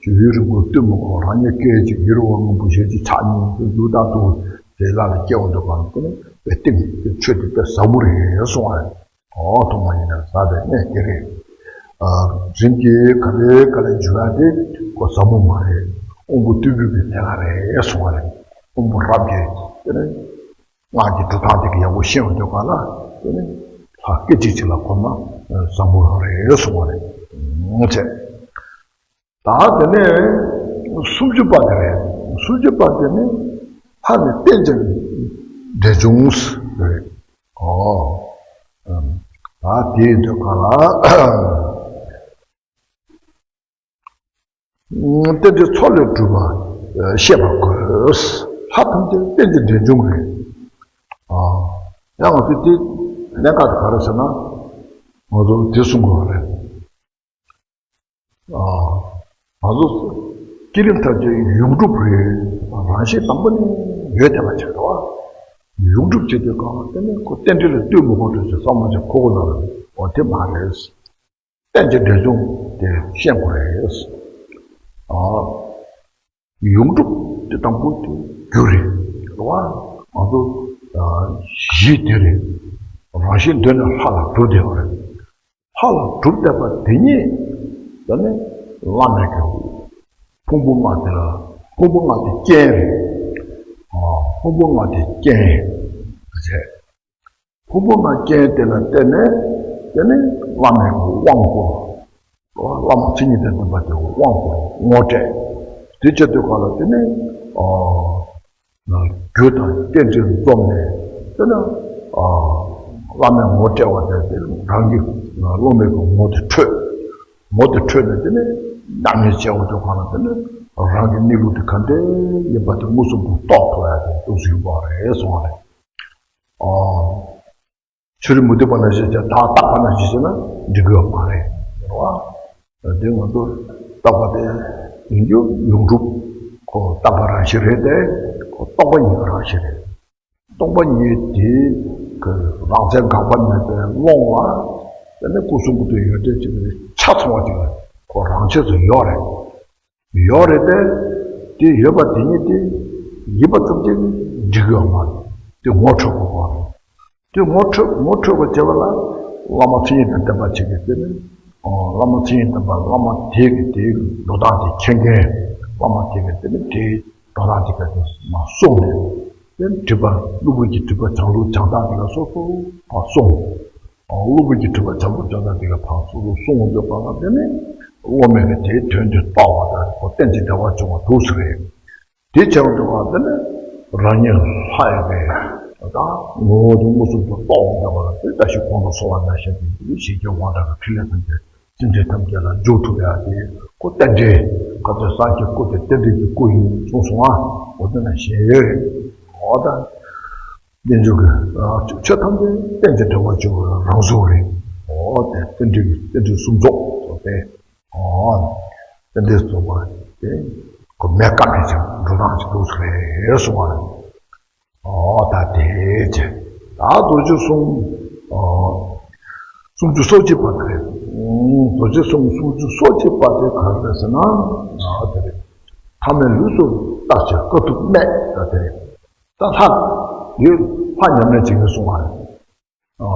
ཡུན་རིང་པོ་སྡོད་མི་དགོས། རང་ཉིད་སྐད་ཅིག་ཧེ་རུ་ཀ་སྔོན་པོ་ཞལ་གྱི་ཕྱག་གཉིས་སུ་འཇུག་ལྟར་དུ་དེ་ལ་ལ་སྐྱེ་བ་འདུག་གམ། དེ་ནི་དཔེ་སྟེང་དེ་ཆོས་དེ་དཔེ་ཟབ་མོ་རེད་གསུང་བ་རེད། ཨོ་ཐོག་མ་ཡིན་ན་ཟབ་པའི་གནས་དེ་རེད། ཨ། རིམ་གྱིས་ག་ལེ་ག་ལེ་འཇུག་ཡ་དེ་ཁོ་ཟབ་མོ་མ་རེད། དབང་པོ་རྟུལ་ཕོད་ཀྱི་ལས་ཀ་རེད་གསུང་བ་རེད། དབང་པོ་རབ་ཀྱི་དེ་ནི། སྔགས་ཀྱི་འགྲོ་སྟངས་དེ་ག་ཡག་པོ་ཤེས་ཡོང་དུས་ག་ལ་དེ་ནི་ལྷ་སྐད་ཅིག་གཅིག་ལ་གོམས་ན་བཟང་པོ་ཡོང་རེད་གསུང་བ་རེད། ངོ་ཚ། ད་དེ་ནས་སུམ་ཅུ་པ་དེ་རེད། སུམ་ཅུ་པ་དེ་ནི་ཧ་ལས་རྟེན་ཅིང་འབྲེལ་འབྱུང་རེད། ཨོ། ད་དེ་ཡིན་དུས་ག་ལ། རྟེན་འབྲེལ་ཚོགས་ལས་གྲུབ་པ་ཤེས་པ་དགོས། ལྷ་ཐམས་ཅད་རྟེན་ཅིང་འབྲེལ་འབྱུང་རེད། ཨ། ཡང་ང་ཚོས་དེ་གནད་འགག་དེ་ག་རེ་ཟེར་ན། ང་ཚོ་དེ་གསུང་དགོས་པ་རེད། ཨ། ང་ཚོ་བསྐྱེད་རིམ་ཐམས་ཅད་ཡོངས་གྲུབ་རེད། རང་བཞིན་དང་པོ་ནས་ཡོད་བསྡད་པ་ཅིག་རེད་བ། ཡོངས་གྲུབ་བྱེད་དུས་གང་ལ་དེ་ནས་ཁོ་རྟེན་འབྲེལ་ལ་ལྟོས་མི་དགོས་འགྲོ་ཞེས་བསམ་བློ་ཅིག་འཁོར་དགོས་ན། འོ་དེ་མ་རེད། རྟེན་ཅིང་འབྲེལ་འབྱུང་དེ་ཤེས་དགོས་རེད། ཨ། ཡོངས་གྲུབ་དེ་དང་པོ་དེ་རྒྱུ་རེད། རེད་བ། ང་ཚོ་གཞི་དེ་རེད། རང་བཞིན་དོན་ནི་ལྷ་ལ་གྲུབ་བསྡད་པ་རེད། ལྷ་ལ་གྲུབ་བསྡད་པ་དེ་ཉིད་དེ་ནི་བླ་མེད་ཀྱི་ཕུང་པོ་ལྔ་དེ་ལ། ཕུང་པོ་ལྔ་དེ་རྐྱེན་རེད། ཨ། ཕུང་པོ་ལྔ་དེ་རྐྱེན་རེད། ཕུང་པོ་ལྔ་རྐྱེན་དེ་ལ་བརྟེན་ནས་ དེ་ནས་བླ་མའི་དབང་བསྐུར། བླ་མ་མཚན་ཉིད་དང་ལྡན་པ་དེ་དབང་བསྐུར་ངོ་སྤྲད། དེ་བྱེད་དུས་ག་ལ་དེ་ནས་ཨ་རྒྱུ་དང་རྟེན་འབྲེལ་འཛོམས་ནས་དེ་ནས་ཨ་བླ་མའི་ངོ་སྤྲད་པ་དེ་དེ་རང་གི་སློབ་མའི་གི་ངོ་དེ་འཕྲོད། ངོ་དེ་འཕྲོད་ནས་དེ་ནས་མཉམ་ཉིད་བྱས་པ་དེ་ག་ལ་དེ་ནས་རང་གི་གནས་ལུགས་དེ་ག་འདྲ་ཡིན་པ་དེ་མངོན་སུམ་དུ་རྟོགས་ཐུབ་ཡ་དེ་འདུག་སེ་ཡོད་པ་རེད་གསུངས་པ་རེད། ཨ། ཕྱི་རོལ་མུ་སྟེགས་པ་ནང་བཞིན་བྱས། བདག་རྟག་པ་ནང་བཞིན་བྱས་ན་འགྲིག་གི་ཡོད་མ་རེད། རེད་བ། དེ་ང་ཚོ་རྟག་པ་དེ་ཡིན་རྒྱུ་ཡོངས་གྲུབ། ཁོ་རྟག་པ་རང་བཞིན་རེད་དེ། ཁོ་རྟོག་པ་ཉིད་རང་བཞིན་རེད། རྟོག་པ་ཉིད་དེ་གི་རང་མཚན་འགག་པ་མེད་པའི་ཀློང་ལ། དེ་ནི་སྐུ་གསུང་ཐུགས་ཡོན་ཏན་ཅན་གྱི་ཆ་ཚང་བ་ཅིག་ཁོ་རང་ཆས་སུ་ཡོད་རེད། ཡོད་རེད་དེ། དེ་ཡོད་པ་དེ་ཉིད་དེ་ཡིན་པ་ཙམ་གྱིས་འགྲིག་གི་ཡོད་མ་རེད། དེ་ངོ་འཕྲོད་དགོས་པ་རེད། དེ་ངོ་འཕྲོད་ངོ་འཕྲོད་པར་བྱེད་པ་ལ་བླ་མ་མཚན་ཉིད་དང་ལྡན་པ་ཅིག་གིས་དེ་ནི། ཨོ། བླ་མ་མཚན་ཉིད་ལྡན་པ་བླ་མ་དེ་གི་དེའི་འགྲོ་སྟངས་དེ་མཁྱེན་མཁན། བླ་མ་དེ་གི་དེ་ནི་དེའི་འགྲོ་སྟངས་དེ་ག་དེ་མ་གསུངས་ནས། དེ་ནི་སྒྲིབ་པ་སློབ་དཔོན་གྱི་སྒྲིབ་པ་སྦྱང་ལུགས་སྦྱང་སྟངས་དེ་ལ་སོ་སོ་མ་གསུངས། སློབ་དཔོན་གྱི་སྒྲིབ་པ་སྦྱང་ལུགས་སྦྱང་སྟངས་དེ་ག་ཕར་སོ་སོ་གསུངས་འོང་དུས་ག་ལ་དེ་ནི་སློབ་མས་གི་དེའི་དོན་དེ་རྟོགས་པ་དང་ཁོ་རྟེན་ཅིང་འབྲེལ་བར་འབྱུང་བ་འདུག་ཟེར་རེད། དེ་བྱས་པ་འདུག་ག་དེ་ནི་རང་ཉིད་ལྷ་ཡི་གི་ད་ངོ་བོ་དེ་མངོན་སུམ་དུ་རྟོགས་འོང་དུས་ག་ལ་དེ་བཀྲ་ཤིས་གོང་དུ་སོང་བ་ནང་བཞིན་དུ་ཞི་རྒྱས་དབང་དྲག་གི་ཕྲིན་ལས་ཐམས་ཅད་སེམས་ཅན་ཐམས་ཅད་ལ་འཇུག་ཐུབ་ཡ་དེ་ཁོ་རྟེན་འབྲེལ། ག་ཚོད་སངས་རྒྱས་སྐུ་དེ་རྟེན་འབྲེལ་གྱི་སྐུ་ཡིན་གསུངས་སོང་ང་། འོ་དེ་ནང་བཞིན་རེད། འོ་ད། རྟེན་འབྱུང་གི་ཆོས་ཐམས་ཅད་རྟེན་ཅིང་འབྲེལ་བར་འབྱུང་བའི་རང་གཟུགས་རེད། འོ་དེ་རྟེན་འབྲེལ་གྱི་རྟེན་འབྲེལ་གསུམ་རྫོགས་སོ་སྟེ། འོ། རྟེན་འབྲེལ་རྫོགས་པ་དེ་ཁོ་མེད་ཀ་མེད་ཅིང་འགྲོ་སྟངས་ཅིག་འདུག་ཟེར་གསུང་བ་རེད། འོ་ད་དེ་བྱས། ད་རྡོ་རྗེ་གསུམ། འོ། སུམ་ཅུ་སོ་གཅིག་པ་དེ་རེད། རྡོ་རྗེ་གསུམ་སུམ་ཅུ་སོ་གཅིག་པ་དེ་ག་རེ་རེད་ཟེར་ན། འོ་དེ་རེད། ཐ་མལ་ལུས་སུ་བརྟགས་ཕྱིར་དཀའ་ཐུབ་སྨྲས། ད་དེ་རེད། ད་ལྷ་ཡོད། ལྷ་ཉམས་ལེན་བྱེད་མཁན་གསུང་བ་རེད། ཨ།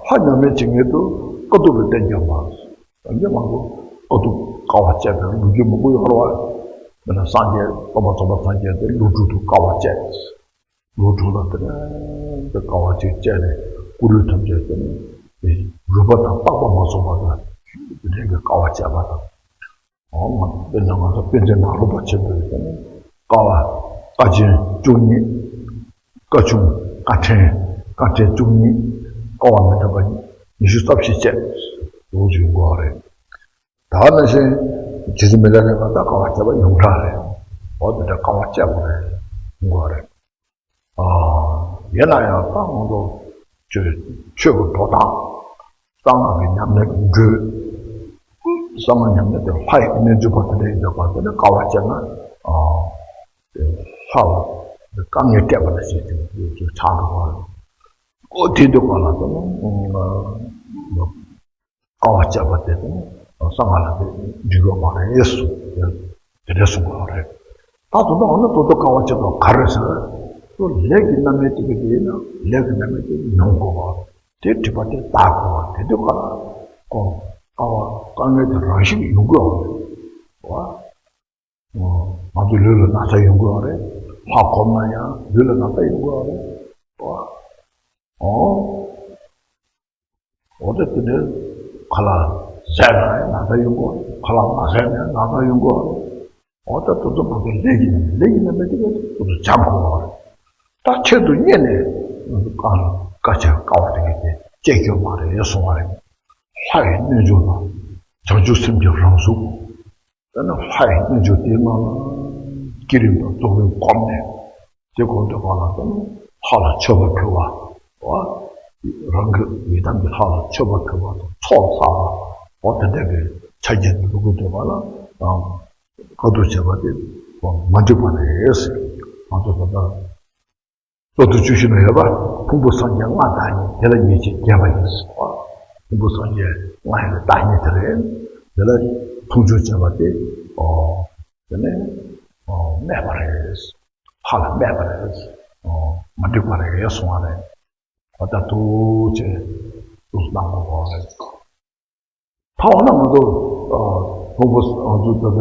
ལྷ་ཉམས་ལེན་བྱེད་མཁན་དུ་དཀའ་ཐུབ་ལ་བསྟན་ཀྱང་མ། ད་ཉམས་མང་པོ་དཀའ་ཐུབ་དཀའ་བ་སྤྱད་པའི་ལོ་རྒྱུས་མང་པོ་ཡོད་རེད་བ། དཔེར་ན་སངས་རྒྱས་སྟོན་པ་རྫོགས་པ་སངས་རྒྱས་དེ་ལོ་དྲུག་ཏུ་དཀའ་བ་སྤྱད། ལོ་དྲུག་ལ་དེ་ནས་དཀའ་བ་ཅིག་སྤྱད་ནས་སྐུ་ལུས་ཐམས་ཅད་དེ་ནས་རུས་པ་དང་པགས་པ་མ་སོགས་པ་དང་དེ་འདྲའི་དཀའ་བ་སྤྱད་པ་དང་། འོ་མ་དཔེར་ན་ང་ཚོ་པཎ་ཆེན་ནཱ་རོ་པ་ཆེན་པོས་ཀྱང་ཀ་བ་ཀ་ཆེན་བཅུ་གཉིས། ཀ་ཆུང་ཀ་ཕྲན་ཀ་ཕྲན་བཅུ་གཉིས། ཀ་བ་མི་འདྲ་བ་ཉི་ཤུ་རྩ་བཞི་བཅས་ལོ་རྒྱུས་དགོས་པ་རེད། ད་ནང་བཞིན་རྗེ་བཙུན་མི་ལ་རས་པ་ད་ཀ་བ་བཅས་པ་ཡོངས་གྲགས་རེད། འོ་དེ་འདྲ་ཀ་བ་བཅས་པ་རེད་དགོས་པ་རེད། ཨ། ཡིན་ན་ཡང་ད་ང་ཚོ་ཆོས་ཆོས་ཀྱི་འགྲོ་སྟངས། གསང་སྔགས་ཀྱི་ཉམས་ལེན་གྱི་འགྲོས། གསང་སྔགས་ཉམས་ལེན་དེ་ལྷ་ཡི་རྣལ་འབྱོར་པ་དེ་འདྲ་ཡིན་པ་དེ་ནི་དཀའ་བ་སྤྱད་ན། ཨ། དེ་ལྷ་ལ་དཀའ་ངལ་སྤྲད་པ་ལ་བྱེད་ཀྱི་ཆགས་འགྲོ་བ། ཨོ་དེ་འདུག་ག་ལ་དེ་ནི། དཀའ་བ་སྤྱད་པ་དེ་དང་གསང་སྔགས་ལ་དེ་འགྲིག་ཡོད་མ་རེད་གསུངས། དེ་འདྲ་གསུངས་པ་རེད། ད་དུང་ད་འོ་ན་དོ་དོ་དཀའ་བ་སྤྱད་པ་ག་རེ་ཟེར། ལས་ཀྱི་རྣམ་སྨིན་དེ་ག་དེ་ཡིན་ན་ལས་ཀྱི་རྣམ་སྨིན་དེ་མྱོང་དགོས་པ། དེ་སྒྲིབ་པ་དེ་དག་དགོས་པ། དེ་དུས་ག་ལ་ཁོ་དཀའ་བ་དཀའ་ངལ་དེ་རང་བཞིན་གྱིས་ཡོང་དགོས་པ་རེད། ང་ཚོའི་ལུས་ལ་ན་ཚ་ཡོང་དགོས་པ་རེད། ལྷ་གོམས་ན་ཡང་ལུས་ལ་ན་ཚ་ཡོང་དགོས་པ་རེད། ཨོ། འོ་ད་དེ་འདྲའི་ཁ་ལག་བཟས་ན་ཡང་ན་ཚ་ཡོང་གི་ཡོད་རེད། ཁ་ལག་མ་བཟས་ན་ཡང་ན་ཚ་ཡོང་གི་ཡོད་རེད། འོ་ད་དེ་ཚོ་ང་ཚོ་ལས་ཀྱི་ལས་ཀྱི་རྣམ་སྨིན་དེ་ག་དེ་ཚོ་སྦྱང་དགོས་པ་རེད། ད་ཆེད་དུ་གཉེར་ནས་ང་ཚོ་དཀའ་དཀའ་ཆེ་དཀའ་བ་དེ་ག་དེ་སྤྱད་རྒྱུ་མ་རེད་གསུང་བ་རེད། ལྷ་ཡི་རྣལ་འབྱོར་དང་བྱང་ཆུབ་སེམས་ཀྱི་རང་གཟུགས། དེ་ནས་ལྷ་ཡི་རྣལ་འབྱོར་དེའི་ངང་ལ་བསྐྱེད་རིམ་དང་རྫོགས་རིམ་བསྒོམས་ནས། དེ་གོང་དུ་གང་ལ་དང་ལྷ་ལ་མཆོད་པ་ཕུལ་བ། བ། རང་གི་ཡི་དམ་གྱི་ལྷ་ལ་མཆོད་པ་ཕུལ་བ་དང་ཚོགས་བསགས་པ། འོ་དེ་འདྲ་གི་ཆ་རྐྱེན་འདི་ལུ་གུ་དེ་བ་ལ་དཀའ་སྡུག་བྱས་པ་དེ་མ་འགྲིག་པ་རེད། ང་ཚོ་ད་ལྟ་བློ་དུ་བཅུ་བཞི་ན་ཡོད་པ། ཕུང་པོ་སངས་རྒྱས་ལྔ་བདག་ཉིད་དེ་ལ་ཉེས་བྱས་བརྒྱད་པ་ཡིན། ཕུང་པོ་སངས་རྒྱས་ལྔ་ཡི་བདག་ཉིད་དེ་རེད། དེ་ལ་མཐོང་ཆུང་བྱས་པ་དེ། ཨོ། དེ་ནས་ཨོ་སྨད་པ་རེད། ལྷ་ལ་སྨད་པ་རེད། ཨོ་མ་འགྲིག་པ་རེད་གསུང་བ་རེད། ཨོ་ད་ཐུགས་རྗེ་ཆེ། ཐུགས་སུ་གནང་དགོས་པ་རེད། ད་འོ་ན་ང་ཚོ་ཨ་ཕུང་པོ་ང་ཚོ་ད་ལྟ་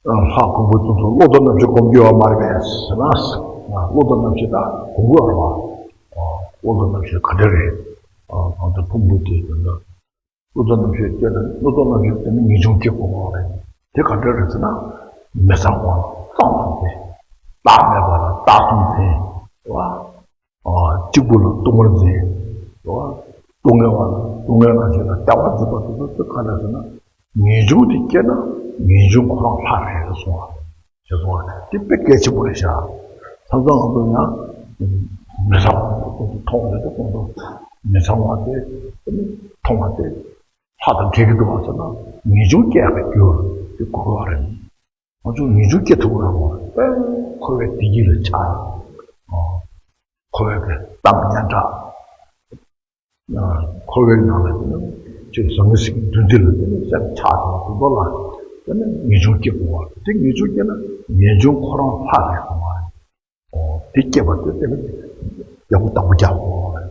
ལྷ་ཕུང་པོ་ཚོ་ཚོ་བློ་ལྡན་རྣམ་ཤེས་སྒོམ་རྒྱུ་ཡོད་མ་རེད་པས་ཟེར་ན། བློ་ལྡན་རྣམ་ཤེས་ད་སྒོམ་དགོས་རེད་བ། བློ་ལྡན་རྣམ་ཤེས་ག་འདྲ་རེད། གང་ལྟར་ཕུང་པོ་དེ་དོན་དག་བློ་རྩ་རྣམ་ཤེས་སྐྱེས་ན་བློ་རྩ་རྣམ་ཤེས་སྐྱེས་ན་ངེས་འབྱུང་སྐྱེ་དགོས་པ་རེད། དེ་ག་འདྲ་རེད་ཟེར་ན། མི་ཚངས་པ་ལ་གཙང་བ་དེ། བདག་མེད་པ་ལ་བདག་མཚུངས་འཛིན། རེད་བ། གཅིག་པུ་ལ་སྡུག་བསྔལ་འཛིན། རེད་བ། སྡུག་བསྔལ་བ་ལ་སྡུག་བསྔལ་རང་བཞིན་ལ་ལྟ་བ་འཛིན་པ་དེ་ཚོ་ག་རེ་ཟེར་ན། ངེས་འབྱུང་དེ་སྐྱེས་ན་ངེས་འབྱུང་ཁོ་རང་ལྷ་རེད་གསུངས་པ། ཞེས་གསུངས་པ་དེ་དཔེ་གལ་ཆེན་པོ་རེད་ཤག་མཚམས་མཚམས་ང་ཚོ་ཡང་མི་ཚངས་པ་ཁོང་ཚོ་མཐོང་བ་རེད་དེ། ཁོང་ཚོ་མི་ཚངས་པ་དེ་མཐོང་བ་དེ་ལྷ་དང་འགྲིག་གི་འདུག་བ་ཟེར་ན། ངེས་འབྱུང་སྐྱེ་བའི་རྒྱུ་དེ་དགོས་པ་རེད། ང་ཚོ་ངེས་འབྱུང་སྐྱེ་ཐུབ་པ་རེད་མོད། དཔེ་འཁོར་བའི་བདེ་སྐྱིད་ལ་ཆགས། འཁོར་བའི་གཏམ་སྙན་གྲགས། འཁོར་བའི་ནང་ལ་དེ་ནི་ཅིག་ཟང་ངེ་ཟིང་ངེ་འདུ་འཛི་ལ་དེ་ནི་སེམས་ཆགས་དང་དུ་དོ་ལ་དེ་ནི་ངེས་འབྱུང་སྐྱེ་དགོས་པ་རེད། དེ་ངེས་འབྱུང་སྐྱེ་ན་ངེས་འབྱུང་ཁོ་རང་ལྷ་རེད་དགོས་པ་རེད། འོ་དེ་སྐྱེས་པ་དེ་དེ་ནི་ཡག་པོ་བདག་པོ་རྒྱག་དགོས་པ་རེད།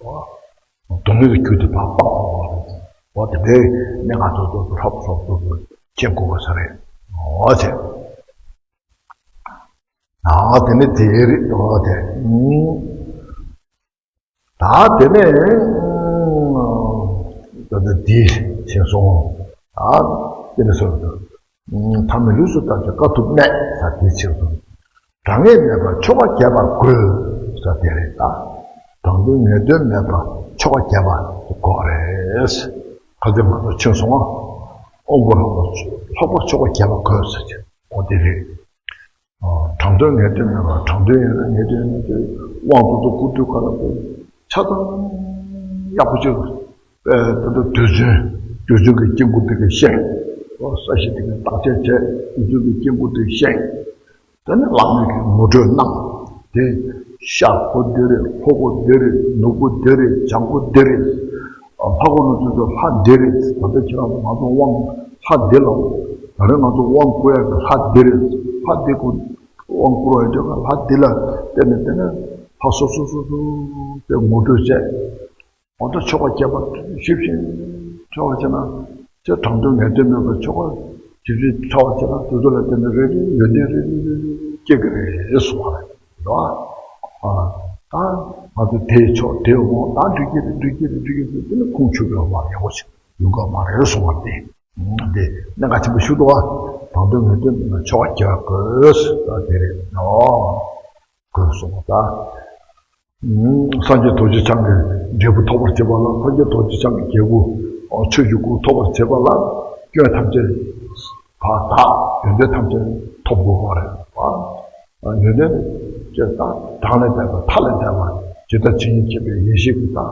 འོ་སྡུག་བསྔལ་གྱི་རྒྱུ་དེ་ཕར་སྤང་དགོས་པ་རེད། འོ་དེ་འདྲའི་གནད་འགག་ཏོག་ཏོག་ཏུ་ཧྲོབ་ཧྲོབ་ཏོག་ཏོག་མཁྱེན་དགོས་པ་ས་རེད། འོ་ཟེར། ཨ་དེ་ནས་དེ་རེད་དོ་དེ། ད་དེ་ནས་ད་ལྟ་འདི་ཕྱིན་སོང་། ད་དེ་ནས་སོང་། ཐ་མའི་ལུས་སུ་བཏགས་ཀྱང་དཀའ་ཐུབ་གནས་ས་དེ་ཕྱིན་སོང་། གྲངས་ངེས་མེད་པར་ཆོ་ག་རྒྱས་པར་དགོས་ས་དེ་རེད་ད། དྲང་དོན་ངེས་དོན་མེད་པར་ཆོ་ག་རྒྱས་པ་དགོས་རེད། ཁ་ཚིག་མ་གཏོགས་ཕྱིན་སོང་ང་། དབང་པོ་རྣམས་ལ་ལྷག་པར་ཆོ་ག་རྒྱས་པ་དགོས་ཟེར་གྱི། འོ་དེ་རེད། དྲང་དོན་ངེས་དོན་མེད་པར། དྲང་དོན་ཡིན་ན་ངེས་དོན་ཡིན་ན་དེ་དབང་དུ་དུ་བསྐུར་དུས་ག་ལ་དེ་ཆ་ཚང་ཡག་པོ་བྱེད་དགོས། ད་ལྟ་རྡུལ་ཚོན། རྡུལ་ཚོན་གྱི་དཀྱིལ་འཁོར་དེ་ག་ཤེས། ས་གཞི་དེ་ག་བརྟག་དཔྱད་བྱས། རྡུལ་ཚོན་གྱི་དཀྱིལ་འཁོར་དེ་ག་ཤེས། དེ་ནས་བླ་མའི་གི་ངོ་སྤྲོད་གནང་། དེ་ཤར་སྒོ་འདི་རེད། ལྷོ་སྒོ་འདི་རེད། ནུབ་སྒོ་འདི་རེད། བྱང་སྒོ་འདི་རེད། ལྷ་སྒོ་ནང་དུ་ལྷ་འདི་རེད། ད་ལྟ་ཁྱེད་རང་ང་ཚོ་དབང་ལྷ་འདི་ལ། ད་རེས་ང་ཚོ་དབང་བསྐུར་ཡག་གི་ལྷ་འདི་རེད། ལྷ་འདི་སྐུ་དབང་བསྐུར་བ་ཡོད་དུས་ལྷ་འདི་ལ་བརྟེན་ནས་བརྟེན་ནས་ལྷ་སོ་སོ་སོ་སོ་དེ་ངོ་སྤྲོད་བྱས། འོ་ད་ཆོ་ག་རྒྱས་པ་ཞིབ་ཞིབ་ཆོ་ག་བྱས་ན། དེ་དྲང་དོན་ངེས་དོན་མེད་པར་ཆོ་ག་ཞིབ་ཞིབ་ཆོ་ག་བྱས་ན་དེ་ཚོ་ལ་བརྟེན་ནས་རེ་རེ་ཡོན་ཏན་རེ་རེ་རེ་རེ་སྐྱེ་གི་རེད་གསུངས་པ་རེད། རེད་བ། ད་ང་ཚོ་དེའི་ཕྱོགས་དེའི་འོག་ད་འགྲིག་གི་རེད། འགྲིག་གི་རེད། འགྲིག་གི་རེད། དེ་ནི་ཁུངས་འཁྱོལ་གི་ཡོད་མ་རེད། ཡག་པོ་ཞིག་ཡོང་གི་ཡོད་མ་རེད་གསུངས་པ་རེད། དེ་གནད་འགག་ཆེན་པོ་ཞིག་འདུག་བ། དྲང་དོན་ངེས་དོན་མེད་པར་ཆོ་ག་རྒྱས་པ་དགོས་ཟེར་བ་དེ་རེད། འོ་དགོས་གསུངས་པ་ད། སངས་རྒྱས་རྡོ་རྗེ་འཆང་གི་འབྲས་བུ་ཐོབ་པར་བྱེད་པ་ལ། སངས་རྒྱས་རྡོ་རྗེ་འཆང་གི་རྒྱལ་པོ་ཆོས་ཀྱི་སྐུ་ཐོབ་པར་བྱེད་པ་ལ། སྐྱོན་ཐམས་ཅད་ཕར་དག། ཡོན་ཏན་ཐམས་ཅད་ཐོབ་དགོས་པ་རེད་པ། ཡོན་ཏན་ཅེས་དང་གྲངས་ལས་འདས་པ། མཐའ་ལས་འདས་པ། ཇི་ལྟར་ཇི་སྙེད་མཁྱེན་པའི་ཡེ་ཤེས་ཀྱི་དང་།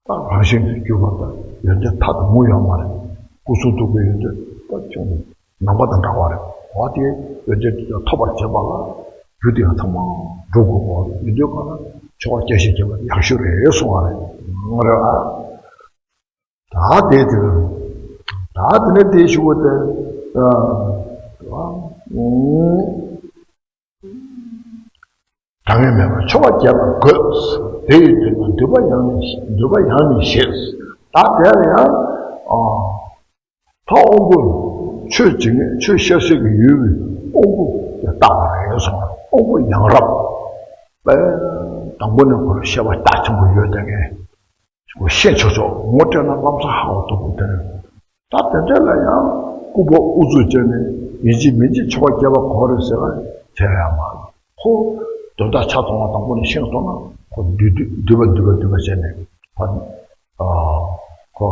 ད་རང་བཞིན་གྱིས་གྱུར་པ་དང་། ཡོན་ཏན་མཐའ་དང་མུ་ཡང་མ་རེད། སྐུ་གསུང་ཐུགས་ཀྱི་ཡོན་ཏན་ད་ཅུང་ནམ་མཁའ་དང་འདྲ་བ་རེད། འོ་དེ་ཡོན་ཏན་དེ་ཚོ་ཐོབ་པར་བྱེད་པ་ལ་རྒྱུ་དེ་ཡང་ཚང་མ་འགྲོ་དགོས་པ་རེད། ཡོན་ཏན་གང་ལ་ཆོ་ག་རྒྱས་ཤིང་རྒྱས་པ་ཡག་ཤོས་རེད་གསུང་བ་རེད། ང་རེད་ཨ། ད་དེ་དེ་ད་དེ་ནས་དེ་ཞུ་བ་དེ། གྲངས་ངེས་མེད་པར་ཆོ་ག་རྒྱས་པར་དགོས། དེ་ཡི་དོན་ལ་འདུས་པ་ཡང་ནས་འདུས་པ་ཡང་ནས་བཞེས། ད་དེ་ལ་ཡང་ཨ། ད་དབང་པོ་ཆོས་ཇི་སྙེད་ཆོས་ཤར་ཤར་གྱི་ཡུལ་གྱི་དབང་པོ་དེ་བཏགས་པ་རེད་གསུངས། དབང་པོ་ཡང་རབ་པས་དང་པོ་ནས་ཁོ་རང་ཤེས་པ་རྒྱ་ཆེན་པོ་ཡོད་དེ་ངས་ཤེས་ཆོག་ཆོག་ངོ་སྤྲད་ན་ལམ་སང་ཧ་གོ་ཐུབ་པ་དེ་རེད། ད་དེ་འདྲ་ལ་ཡང་སྐུ་པར་ཨུ་ཚུགས་བྱས་ནས་ཡིན་གཅིག་མིན་གཅིག་ཆོ་ག་རྒྱས་པ་དགོས་རེད་ཟེར་བ་དེ་ཡང་མ་རེད། ཁོ་དོན་དག་ཆ་ཚང་བ་དང་པོ་ནས་ཤེས་སོང་ན་ཁོ་འདུས་འདུས་འདུས་པ་འདུས་པ་འདུས་པ་བྱས་ནས་ཕ་ཨ་ཁོ་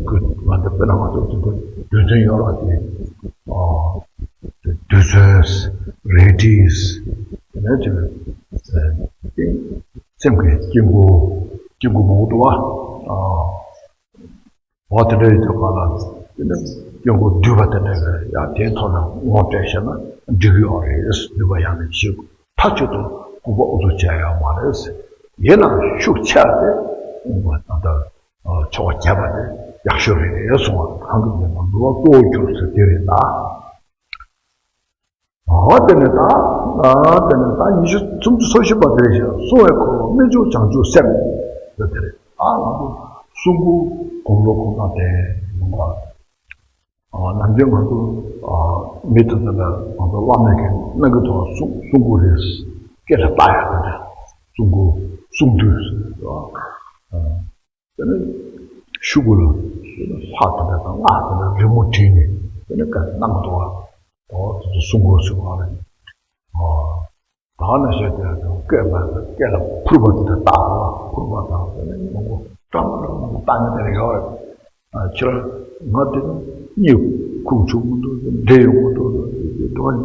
ཁོ་ང་ཚོ་དཔེར་ན་ང་ཚོ་དེ་འདུས་རྡུལ་ཚོན་ཡོད་ར་དེ་ཨ་རྡུལ་ཚོན་རེ་ཌི་ཡས་དེ་ནས་དེ་སེམས་ཀྱི་དཀྱིལ་འཁོར་དཀྱིལ་འཁོར་མང་པོ་འདུག་བ། ཨ། འོ་དེ་འདྲ་ཡོད་དུས་ག་ལ་དེ་ནི་སྐྱེ་དགུ་འདུས་པ་དེ་འདྲ་ཡོད་ཡ། དེའི་ཐོག་ལ་ངོ་སྤྲད་ཤེས་ན་འགྲིག་ཡོད་རེད། འདུས་པ་ཡང་ནས་ཞིག་མཐའ་གཅིག་ཏུ་སྐུ་པར་ཨུ་ཚུགས་བྱས་ཡོད་མ་རེད། ཡིན་ནའང་ཤུགས་ཆེ་བ་དེ་ད་ལྟ་ཆོ་ག་རྒྱས་པ་དེ་ཡག་ཤོས་རེད་གསུང་བ། གང་གི་ཉམས་ལེན་འདུལ་བ་གཙོ་བོ་གྱུར་ཟེར་དེ་རེད་ད། འོ་དེ་ནས་ད། ཨ་དེ་ནས་ད་ཉི་ཤུ་སུམ་ཅུ་སོ་བཞི་པ་དེ་རེད་ཤག་གསུང་བའི་འཁོར་ལོ་སྨན་མཆོག་བྱང་ཆུབ་སེམས་ཟེར་དེ་རེད། ཨ་ང་ཚོ་གསུང་མགུར་དགུང་ལོ་གོང་ན་དེ་ཡོང་བ། ཨ་ནམ་རྒྱུན་ང་ཚོ་ཨ་མི་དེ་ཚོ་ལ་ང་ཚོ་བླ་མས་ཀྱི་གནང་གི་ཐོག་གསུང་གསུང་མགུར་རེད། སྐད་ལ་བཏགས་ཡག་དེ་འདྲ་གསུང་མགུར། གསུང་དུས་སུ། དེ་ནས་ཤུ་གུ་ལ་ལྷ་དེ་འདྲ་དང་སྔགས་དེ་འདྲ་རི་མོ་བྲིས་ནས་དེ་ནས་བཀའ་གནང་གི་འདུག་བ། འོ་དེ་ཚོ་གསུང་དགོས་ཟེར་བ་རེད། ད་ནི་བཤད་དེ་སྐད་མ་སྐད་ལ་ཕུར་པ་དེ་འདྲ་བཏགས་པ། ཕུར་པ་དང་དེ་ནས་མང་པོ་སྐྲ་མང་པོ་བཏགས་ནས་དེ་འདྲ་ཡོད་རེད། ཨ་ཁྱེད་རང་ང་དེ་ནི་གཉིད་ཁུག་ཆོག་མི་འདུག་འདྲེ་ཡོང་མི་འདུག་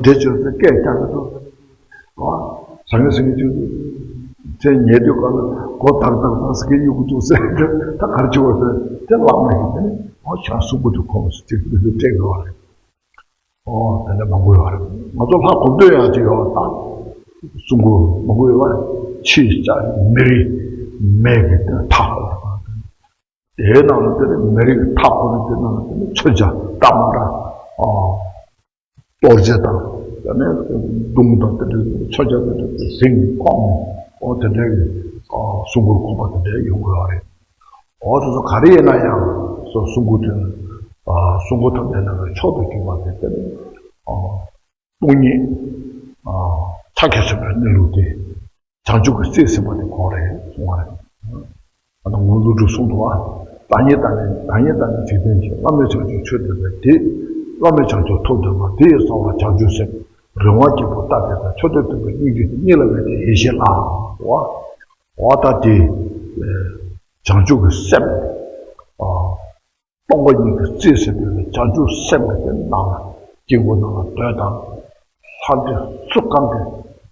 འདྲེ་ཆོག་ཚེ་སྐད་རྒྱག་གི་འདུག་ཨ་ཟང་ངེ་ཟིང་ངེ་ཅིག་ཚེ་ཉལ་དུས་གང་ལ་མགོ་ཏག་ཏག་ཏག་སྐད་གཡུག་གི་འདུག་ཟེར་ད་གར་བྱེད་བ་ཟེར་དེ་ལག་མ་ཡིན་དེ་ནི་ཨོ་ཁྱེད་རང་གསུང་གི་འདུག་ཁོང་ཅིག་འདི་འདྲ་སྤྲད་དགོས་པ་རེད། ཨོ་དེ་འདྲ་མང་པོ་ཡོད་རེད། ང་ཚོ་ལྷ་གོམ་བགྲོད་ཡང་ཅིག་ཡོད་པ་དང་གསུང་གི་མང་པོ་ཡོད་པ་ཕྱིའི་ལྕགས་མེ་རི་མེ་གི་མཐའ་དེའི་ནང་ལ་དེ་ནས་མེ་རིའི་མཐའ་བསྐོར་ནས་དེ་ནང་ལ་དེ་ནས་མཚོན་ཆ་འདྲ་མི་འདྲ། ཨ། གཏོར་རྫས་དང་དེ་ནས་མདུང་དང་དེ་འདྲའི་མཚོན་ཆ་དེ་འདྲ་གཟིངས་ནས་བཀང་ནས་ཨོ་དེ་འདྲ་གི་ཨ་གསུང་མགུར་དགོངས་པ་དེ་འདྲ་ཡོང་གི་ཡོད་རེད། ཨོ་དེ་ཚོ་ག་རེ་ཡིན་ན་ཡང་སོ་གསུང་མགུར་དེ་ནི་ཨ་གསུང་མགུར་ཐམས་ཅད་ནང་གི་མཆོག་ཏུ་གྱུར་པ་དེ་དེ་ནི་ཨ། སྟོང་ཉིད། ཕྱག་རྒྱ་ཆེན་པོའི་གནས་ལུགས་དེ། བྱང་ཆུབ་ཀྱི་སྲས་ཟིན་པ་དེ་ཁོ་རེད་གསུང་བ་རེད། ཨ་ནི་ངོར་ཀླུ་སྒྲུབ་གསུངས་འདུག་བ། བདག་ཉིད་དང་ནི་བདག་ཉིད་དང་ནི་འཇིག་རྟེན་གྱི། བླ་མེད་བྱང་ཆུབ་ཆོས་སྟོན་པའི་དེ། བླ་མེད་བྱང་ཆུབ་ཐོབ་འདོད་པ་དེ་ཡི་གསང་བ་བྱང་ཆུབ་སེམས། རིང་བ་སྐྱེས་བུ་ལྟ་བདེ་དང་མཆོག་ཐུན་མཐུན་པའི་སྙིང་རྗེ་དེ་གཉིས་ལ་མེད་དེ་ཡེ་ཤེས་ལགས། བ་ད་དེ། བྱང་ཆུབ་ཀྱི་སེམས། སྟོང་པ་ཉིད་ཀྱི་རྩིས་ཟིན་པའི་བྱང་ཆུབ་སེམས་ཀྱི་དེ་ནང་ལ་དཀྱིལ་འཁོར་ནང་ལ་འདོད་དང་། ལྷ་འདྲེ་གཟུགས་གང་གིས་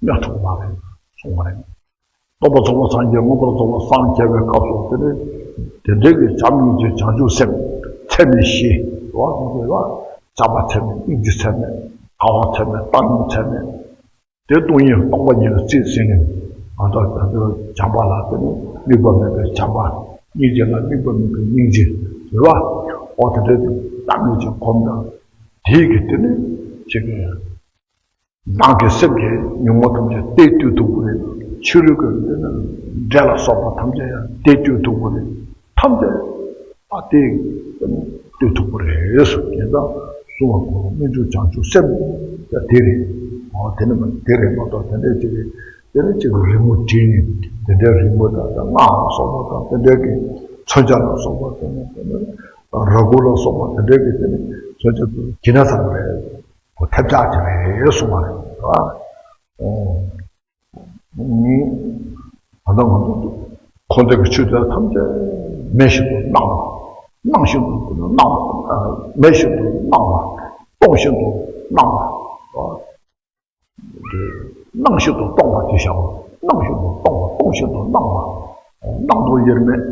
གནོད་ཐུབ་མ་རེད་གསུངས་པ་རེད། སྟོན་པ་ཚོགས་པ་སངས་རྒྱས་མངོན་པར་རྫོགས་པར་སངས་རྒྱས་པའི་སྐབས་སུ་དེ་ནི་དེ་འདྲའི་གི་བྱམས་སྙིང་རྗེ་བྱང་ཆུབ་སེམས་ཚད་མེད་བཞི་རོ་ཟེར་བ། བྱམས་པ་ཚད་མེད་སྙིང་རྗེ་ཚད་མེད་དགའ་བ་ཚད་མེད་བཏང་སྙོམས་ཚད་མེད། དེ་སྟོང་ཉིད་སྟོང་པ་ཉིད་ལ་རྩིས་ཟིན་ནས་ང་ཚོ་ད་ལྟ་བྱམས་པ་ལ་དེ་ནི་དམིགས་པ་མེད་པའི་བྱམས་པ། སྙིང་རྗེ་ལ་དམིགས་པ་མེད་པའི་སྙིང་རྗེ་རེད་བ། ཨོ་དེ་འདྲའི་དེ་བཏང་སྙོམས་ཀྱི་སྒོམ་དང་དེའི་གི་དེ་ནི་ཅིག་ནང་གི་སེམས་ཀྱི་ཉོན་མོངས་ཐམས་ཅད་དེ་བཏུལ་ཐུབ་ཀྱི་རེད། ཕྱི་རོལ་གྱི་དེ་ནི་འདྲེ་ལ་སོགས་པ་ཐམས་ཅད་ཡང་དེ་བཏུལ་ཐུབ་ཀྱི་རེད། ཐམས་ཅད་ཨ་དེ་བཏུལ་ཐུབ་ཀྱི་རེད་ཟེར། དེ་ཙང་གསུང་བ་གོ་སྨོན་འཇུག་བྱང་ཆུབ་སེམས་ཀྱི་དེ་རེད། ཨོ་དེ་ནི་མ་དེ་རེད་མ་གཏོགས་དེ་འདྲའི་ཅིག་རེད། དེ་ནི་ཅིག་རི་མོ་བྲིས་ནས་དེ་འདྲའི་རི་མོ་དང་སྔགས་ལ་སོགས་པ་དང་དེ་འདྲའི་གི་མཚོན་ཆ་ལ་སོགས་པ་དེ་ནི་དེ་ནི་ར་གུར་ལ་སོགས་པ་དེ་འདྲའི་གི་དེ་ནི་མཚོན་ཆ་དེ་གྱི་ན་ཚང་རེད། ཁོ་ཐབས་ཆག་ཅིག་རེད་གསུང་བ་རེད། ཨོ། ད་ལྟ་ང་ཚོ་འཁོར་འདས་ཀྱི་ཆོས་དེ་ཐམས་ཅད་མེད་བཞིན་དུ་སྣང་བ། སྣང་བཞིན་དུ་སྣང་བ། མེད་བཞིན་དུ་སྣང་བ། སྟོང་བཞིན་དུ་སྣང་བ། སྣང་བཞིན་དུ་སྟོང་བ་དེ་བཞག་པ། སྣང་བཞིན་དུ་སྟོང་བ། སྟོང་བཞིན་དུ་སྣང་བ། སྣང་སྟོང་དབྱེར་མེད།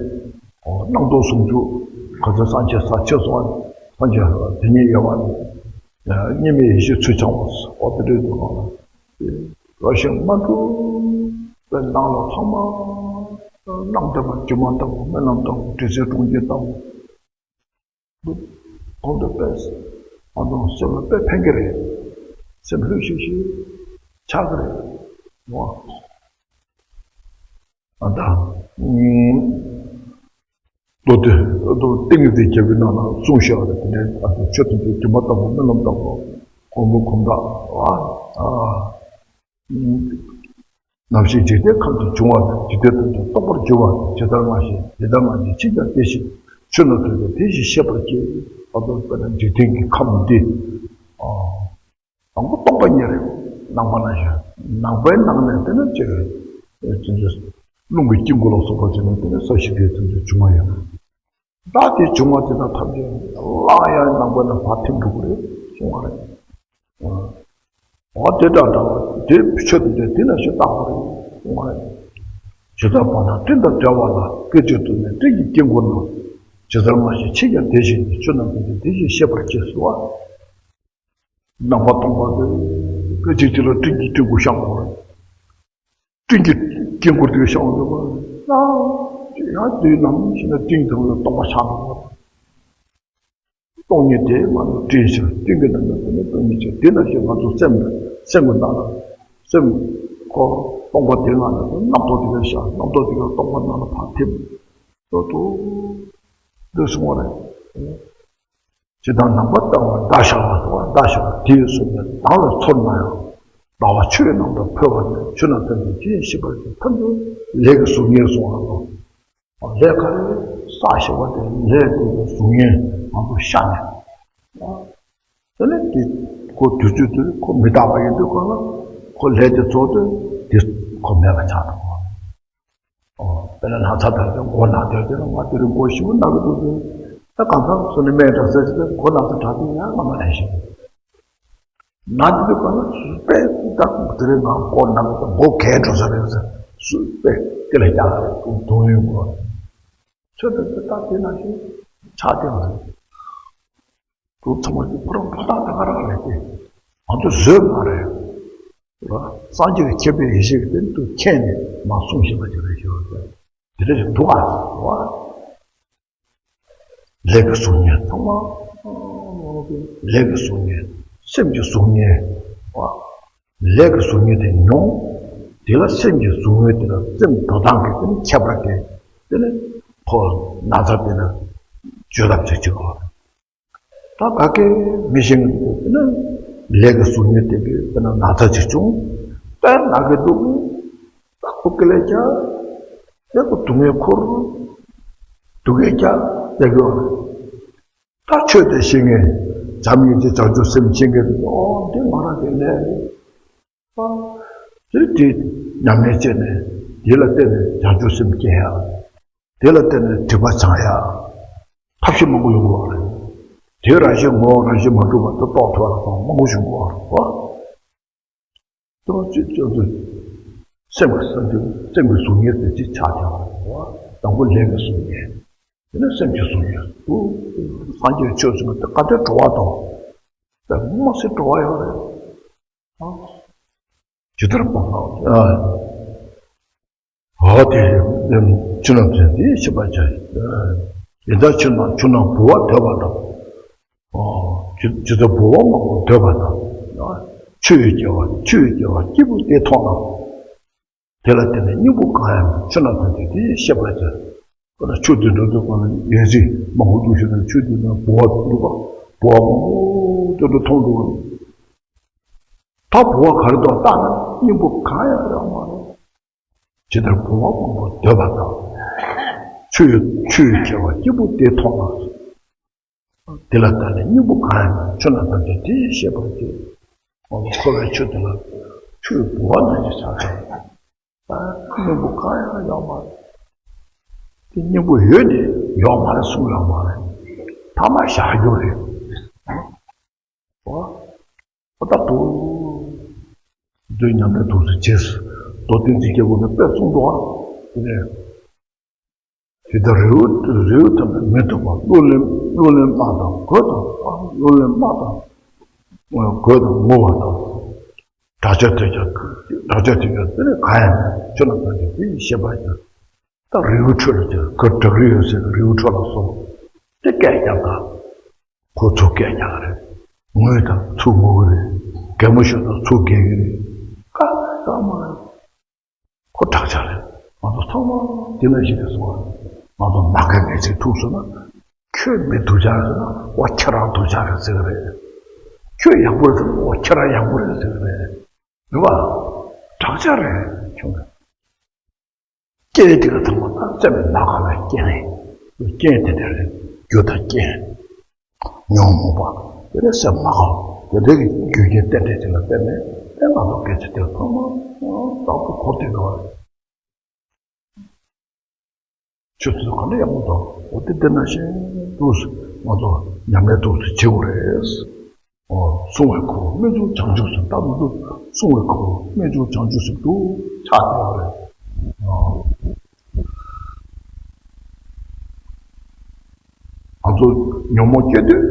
སྣང་སྟོང་ཟུང་འཇུག་ག་ཚོད་སངས་རྒྱས་ས་ཆེ་སོང་། སངས་རྒྱས་དེ་ཉིད་ཡལ་བ། གཉིས་མེད་ཡེ་ཤེས་ཚུལ་འཆང་བ། འོ་དེ་འདྲའི་དུས་སྒང་ལ། རོ་ཞིང་མ་གྲུབ་པའི་ནང་ལ་ཚང་མ་སྣང་བསྡད་པ། སྒྱུ་མ་ལྟ་བུ། རྨི་ལམ་ལྟ་བུ། དྲི་ཟའི་གྲོང་ཁྱེར་ལྟ་བུ། འདུག་གོང་དུ་དཔེ་ཨ་ནི་སེམས་ལ་དཔེ་ཕན་གྱི་རེད། སེམས་ལྷོད་ཤིག་ཤིག་ཆགས་ཀྱི་རེད། འོ། ཨ་ད། མདོ་སྡེ་མདོ་ཏིང་ངེ་འཛིན་རྒྱལ་པོའི་ནང་ན་གསུངས་བཞག་རེད། དེ་ནས་ཨ་ནི་ཆོས་ཐམས་ཅད་སྒྱུ་མ་ལྟ་བུ། རྨི་ལམ་ལྟ་བུ། གོང་བུ་གོམ་བགྲོད་བ། ཨ། ནམ་ཞིག་འཇིག་རྟེན་ཁམས་སུ་བྱུང་བ་དང་། འཇིག་རྟེན་ཐམས་ཅད་སྟོང་པར་གྱུར་པ་དང་། ཇི་ལྟར་སྔ་ཕྱི་དེ་ལྟར་སྔ་ཕྱི་ཕྱིས་ཀྱང་དེ་བཞིན། ཆོས་རྣམས་ཐམས་ཅད་དེ་བཞིན་གཤེགས་པར་བགྱི། ཨ་ད་དཔེར་ན་འཇིག་རྟེན་གྱི་ཁམས་འདི། ཨ། དང་པོ་སྟོང་པ་ཉིད་རེད། ནང་པ་ན་བཞག་ནང་པའི་ནང་ནས་དེ་ནི་ཅིག་རེད། དེ་ཚོ་རླུང་གི་དཀྱིལ་འཁོར་ལ་སོགས་པ་བྱས་ནས་དེ་ནི་ས་གཞི་དེ་ཚོ་བྱུང་བ་ཡིན། ད་དེ་བྱུང་བ་དེ་དག་ཐམས་ཅད་སླར་ཡང་ནང་པ་ན་བར་ཐིམ་འགྲོ་གི་རེད་གསུང་བ་རེད། འོ་དེ་འདྲ་འདྲ་བ་དེ་ཆོས་དེ་འདྲ་དེ་ན་ཞིག་བརྟག་པ་རེད་གསུང་བ་རེད། ཇི་ལྟར་བར་སྣང་སྤྲིན་དང་བྲལ་བ་ལ། སྐད་ཅིག་ཏུ་ནི་སྤྲིན་གྱི་དཀྱིལ་འཁོར་ན། ཇི་ལྟར་སྔ་ཕྱི་ཕྱིས་ཀྱང་དེ་བཞིན་ཏེ། ཆོས་རྣམས་ཐམས་ཅད་དེ་བཞིན་གཤེགས་པར་བགྱི་ཟེར་བ། ནང་པ་སྟོང་པ་དེ་སྐད་ཅིག་གཅིག་ལ་སྤྲིན་གྱི་དཀྱིལ་འཁོར་ཤར་འོང་བ་རེད། སྤྲིན་གྱི་དཀྱིལ་འཁོར་དེ་ཤར་འོང་དུས་ཡང་དུས་ནམ་ཞིག་ན་སྤྲིན་དེ་ལ་སྟོང་པ་ཤར་འོང་བ་རེད། སྟོང་ཉིད་དེ་མ་ནི་སྤྲིན་ཕྱིར། སྤྲིན་གྱི་ནང་ན་དེ་ནི་སྟོང་ཉིད་ཕྱིར། དེ་ནང་བཞིན་ང་ཚོ་སེམས་སེམས་ཀྱི་ནང་ན་སེམས་ཁོ་སྟོང་པ་དེ་ནང་ན་རྣམ་རྟོག་དེ་ག་ཤར། རྣམ་རྟོག་དེ་ག་སྟོང་པ་ནང་ལ་ཕར་ཐིམ། ཏོ་ཏོ། འདི་གསུང་བ་རེད། ཇི་ལྟར་ནམ་མཁའ་ལྟ་བུར་བརྡལ་བཞག་པ་དང་། བརྡལ་བཞག་པ་དེ་ཡི་གཟུགས་ནི་མདངས་ལ་ཚོར་ན་ཡང་ ལྟ་བ་ཆོས་རྣམས་དང་འཕོད་པ་ནི། ཆོས་རྣམས་ཐམས་ཅད་ཇི་ཡིན་ཤེས་པར་བྱ། ཐམས་ཅད་ལས་ཀྱི་གཟུགས་བརྙན་སོང་བ་དང་། ལས་ག་རེ་བསགས་ཤེས་པ་དེ་ལས་དེ་གི་གཟུགས་བརྙན་ང་ཚོ་ཤར་ནས། དེ་ནས་དེ་ཁོ་དུས་ཚོད་དེར་ཁོ་མི་རྟག་པ་ཡིན་དུས་གང་ལ་ཁོ་ལས་དེ་རྫོགས་དུས་དེ་ཁོ་མེད་པ་ཆགས་འགྲོ་བ། ཨོ། དཔེར་ན་ན་ཚ་དྲག་དུས་མགོ་ན་དེར་དེ་ལ་ང་དེ་རིང་མགོ་ཞིག་ན་གི་འདུག་དེ། ད་གང་ཟག་སུ་ནི་སྨན་འདྲ་ཟེར་ཅིག་མགོ་ན་ཚ་དྲག་དུས་ཡང་ང་མ་ལན་ཞིག་ན་དེ་དུས་གང་ལ་དཔེ་ད་དེ་རིང་ང་མགོ་ན་གི་འདུག་མགོ་གས་འགྲོ་ས་རེད་ཟེར་སུ་དཔེ་དེ་ལ་རྒྱག་རེད་དུང་དུང་ཡོད་མགོ། ཆོས་དེ་ཚོ་ད་དེ་ན་ཞིག་ཆགས་དེ་བ་རེད། དུ་ཚང་མ་དེ་ཁོ་རང་ཕོ་ཐག་དེ་ག་རང་རེད་དེ། ང་ཚོ་བཟོས་མ་རེད། ར། སངས་རྒྱས་ཀྱི་མཁྱེན་པའི་ཡེ་ཤེས་ཀྱི་སྟེང་དུ་མཁྱེན་ནས་མ་གསུངས་བཞིན་པ་ཅིག་རེད་ཤེས་པ་དེ་དེ་འདྲ་ཞིག་འདུག་ཨ། ར། ལས་ཀྱི་གཟུགས་བརྙན་ཚང་མ། ལས་ཀྱི་གཟུགས་བརྙན། སེམས་ཀྱི་གཟུགས་བརྙན། ར། ལས་ཀྱི་གཟུགས་བརྙན་དེ་མྱོང་། དེ་ལ་སེམས་ཀྱི་གཟུགས་བརྙན་དེ་ལ་སེམས་འགྲོ་སྟངས་ཀྱི་དེ་ནི་ཁྱད་པར་གྱི་དེ་ནི་ཁོ་ན་ཚ་དེ་ལ་བརྗོད་ཐབས་བྱེད་ཅིག་གོ། ད་ག་གེ་མི་ཤེས་ཀྱི་འདུག་ཟེར་ན། ལས་ཀྱི་གཟུགས་བརྙན་དེ་གི་དཔེར་ན་ན་ཚ་ཅིག་བྱུང་། དཔེར་ན་གི་འདུག་ད་ཁོ་ཀི་ལས་ཀྱང་ཡག་པོ་སྡུག་བསྔལ་འཁོར། སྡུག་བསྔལ་ཀྱང་ཡག་ཡོད་རེད། ད་ཆོས་དེ་ཤེས་མཁན་བྱམས་སྙིང་རྗེ་བྱང་ཆུབ་སེམས་ཤེས་མཁན་དེ་ཨོ་འདི་ང་རང་གི་ལས་རེད། ཨ་དེ་དེ་ཉམས་ལེན་བྱས་ནས་དེ་ལ་བརྟེན་ནས་བྱང་ཆུབ་སེམས་སྐྱེ་ཡག་དེ་ལ་བརྟེན་ནས་སྒྲིབ་པ་སྦྱང་ཡག་ཐབས་ཤེས་མང་པོ་ཡོང་གི་རེད། དེ་རང་བཞིན་ངོ་བོ་རང་བཞིན་མ་གྲུབ་པ་དེ་རྟོགས་ཐུབ་པ་དང་མང་པོ་བྱུང་གི་རེད་པ། དེ་བ་ཅིག་ཅོག་ཏུ་སེམས་ཀྱི་སེམས་ཀྱི་སེམས་ཀྱི་གཟུགས་བརྙན་དེ་ཅིག་ཆགས་ཀྱང་རེད་པ། དང་པོ་ལས་ཀྱི་གཟུགས་བརྙན། དེ་ནས་སེམས་ཀྱི་གཟུགས་བརྙན་དུ། སངས་རྒྱས་ཆོས་གསུངས་པ་དེ་ག་དེ་འགྲོ་བ་དང་། དེ་མ་སྲིད་འགྲོ་བ་ཡོད་རེད། ཨ། ཇི་ལྟར་སྤངས་ན། ཨ། འོ་དེ་ཆོས་རྣམས་ཀྱི་དེ་ཤེས་པར་བྱ། ཡི་དྭགས་ཆོས་རྣམས་ཆོས་རྣམས་བུ་བ་འདོད་པ་དང་། ཨོ། ཇི་ཇི་ལྟར་བུ་བ་མང་པོ་འདོད་པ་དང་། ཆུ་ཡི་སྐྱེ་བ་ཆུ་ཡི་སྐྱེ་བ་སྐྱེས་བུ་དེ་མཐོང་ན། དེ་ལ་བརྟེན་ནས་སྙིང་པོ་གང་ཡང་མེད། ཆོས་རྣམས་ཀྱི་དེ་དེ་ཤེས་པར་བྱ། ཁོ་ན་ཆུ་དེ་འགྲོ་དུས་གང་ན་ཡན་ཆད་མང་པོ་འདུག་ཤེས་ན་ཆུ་དེ་ན་བུ་བ་འདུག་པ། བུ་བ་མང་པོ་དེ་འདྲ་མཐོང་འདུག་ད་བུ་བ་ག་རེ་འདུག་བལྟས་ན་སྙིང་པོ་གང་ཡང་ཡོད་མ་རེད། ཇི་ལྟར་བུ་བ་མང་པོ་འདོད་པ་དང་། ཆུ་ཡི་ཆུ་ཡི་སྐྱེ་བ་སྐྱེས་བུ་དེ་མཐོང་ན། དེ་ལ་བརྟེན་ནས་སྙིང་པོ་གང་ཡང་མེད། ཆོས་རྣམས་ཐམས་ཅད་དེ་ཡིས་ཤེས་པར་བྱེད། འཁོར་བའི་ཆུ་དེ་ལ་ཆུའི་བུ་བ་ནང་བཞིན་ཆགས་ཀྱང་། ད་སྙིང་པོ་གང་ཡང་ཡོད་མ་རེད། དེ་སྙིང་པོ་ཡོད་ནས་ཡོད་མ་རེད་གསུངས་ཡོད་མ་རེད། ཐ་མ་བཞག་རྒྱུ་རེད། ཨོ། ཨོ་ད་དུ། མདོའི་ཉམས་ལེན་དུ་སུ་བྱས་སུ། མདོ་བསྟན་འཛིན་རྒྱལ་པོ་ནས་དཔེ་གསུངས་འདུག་ཨ། དེ་ནས། ཇི་ལྟར་རི་བོ་རི་བོ་ཐམས་ཅད་མེ་ཐུག་པ། གླུ་ལེན་གླུ་ལེན་དམག་དང་གོས་དང་། གླུ་ལེན་དམག་དང་། གོས་དང་ངུ་བ་དང་། བྲག་ཆ་དེ་ཀྱང་བྲག་ཆ་དེ་ཀྱང་དེ་ནི་གང་ཡང་མེད། ཆོས་རྣམས་ཐམས་ཅད་དེ་ཡིས་ཤེས་པར་བྱ། ད་རི་བོའི་ཁྲོད་ལ་ཅིག་ག་བྲག་རི་ཡོད་སའི་རི་བོའི་ཁྲོད་ལ་སོང་། དེ་སྐད་རྒྱག་དང་། ཁོ་ཚུར་སྐད་རྒྱག་གི་རེད། ངུས་དང་ཚུར་ངུ་གི་རེད། གད་མོ་ཤོར་དང་ཚུར་གད་གི་རེད། ཀ་ཀ་མ་རེད། ཁོ་བྲག་ཆ་རེད། ང་ཚོ་ཚང་མ་དེ་ནང་བཞིན་རེད་གསུངས་པ། ང་ཚོ་མ་རྒན་ངེས་ཅན་ཐུག་སོང་ན། ཁྱོད་མི་སྡུག་ཅག་རེད་ཟེར་ན། འོ་ཁྱེད་རང་སྡུག་ཅག་རེད་ཟེར་གི་རེད། ཁྱོད་ཡག་པོ་རེད་ཟེར་ན། འོ་ཁྱེད་རང་ཡག་པོ་རེད་ཟེར་གི་རེད། རེད་པ། བྲག་ཆ་རེད་ཁྱོད། རྐྱེན་དེ་ག་ཚང་མ་ད་སེམས་མ་དགའ་བའི་རྐྱེན་རེད། རྐྱེན་དེ་འདྲ་རེད། རྒྱུ་དང་རྐྱེན། ཉོན་མོངས་པ། དེ་ནས་སེམས་མ་དགའ་བ། དེ་འདྲ་གི་རྒྱུ་རྐྱེན་རྟེན་འབྲེལ་དེ་ལ་བརྟེན་ནས་དེ་ང་ཚོ་སྐད་ཆ་དེ་ཚང་མ་རྟག་ཏུ་གོ་བདེ་བ་རེད། ཆུ་ཚོད་ག་འདྲ་ཡག་པོ་འདུག་འོ་དེ་དེ་ནང་བཞིན་དུ་ང་ཚོ་ཉམས་ལེན་ཏོག་ཙམ་བྱེད་དགོས་རེད། ཨོ། གསུང་བའི་ཁུར་པོ་རྨད་བྱུང་བྱང་ཆུབ་སེམས། ད་འདི་གསུང་བའི་ཁུར་པོ་རྨད་བྱུང་བྱང་ཆུབ་སེམས་སུ་ཆགས་བསྡད་པ་རེད། ཨོ། ང་ཚོ་ཉོན་མོངས་སྐྱེ་དུས་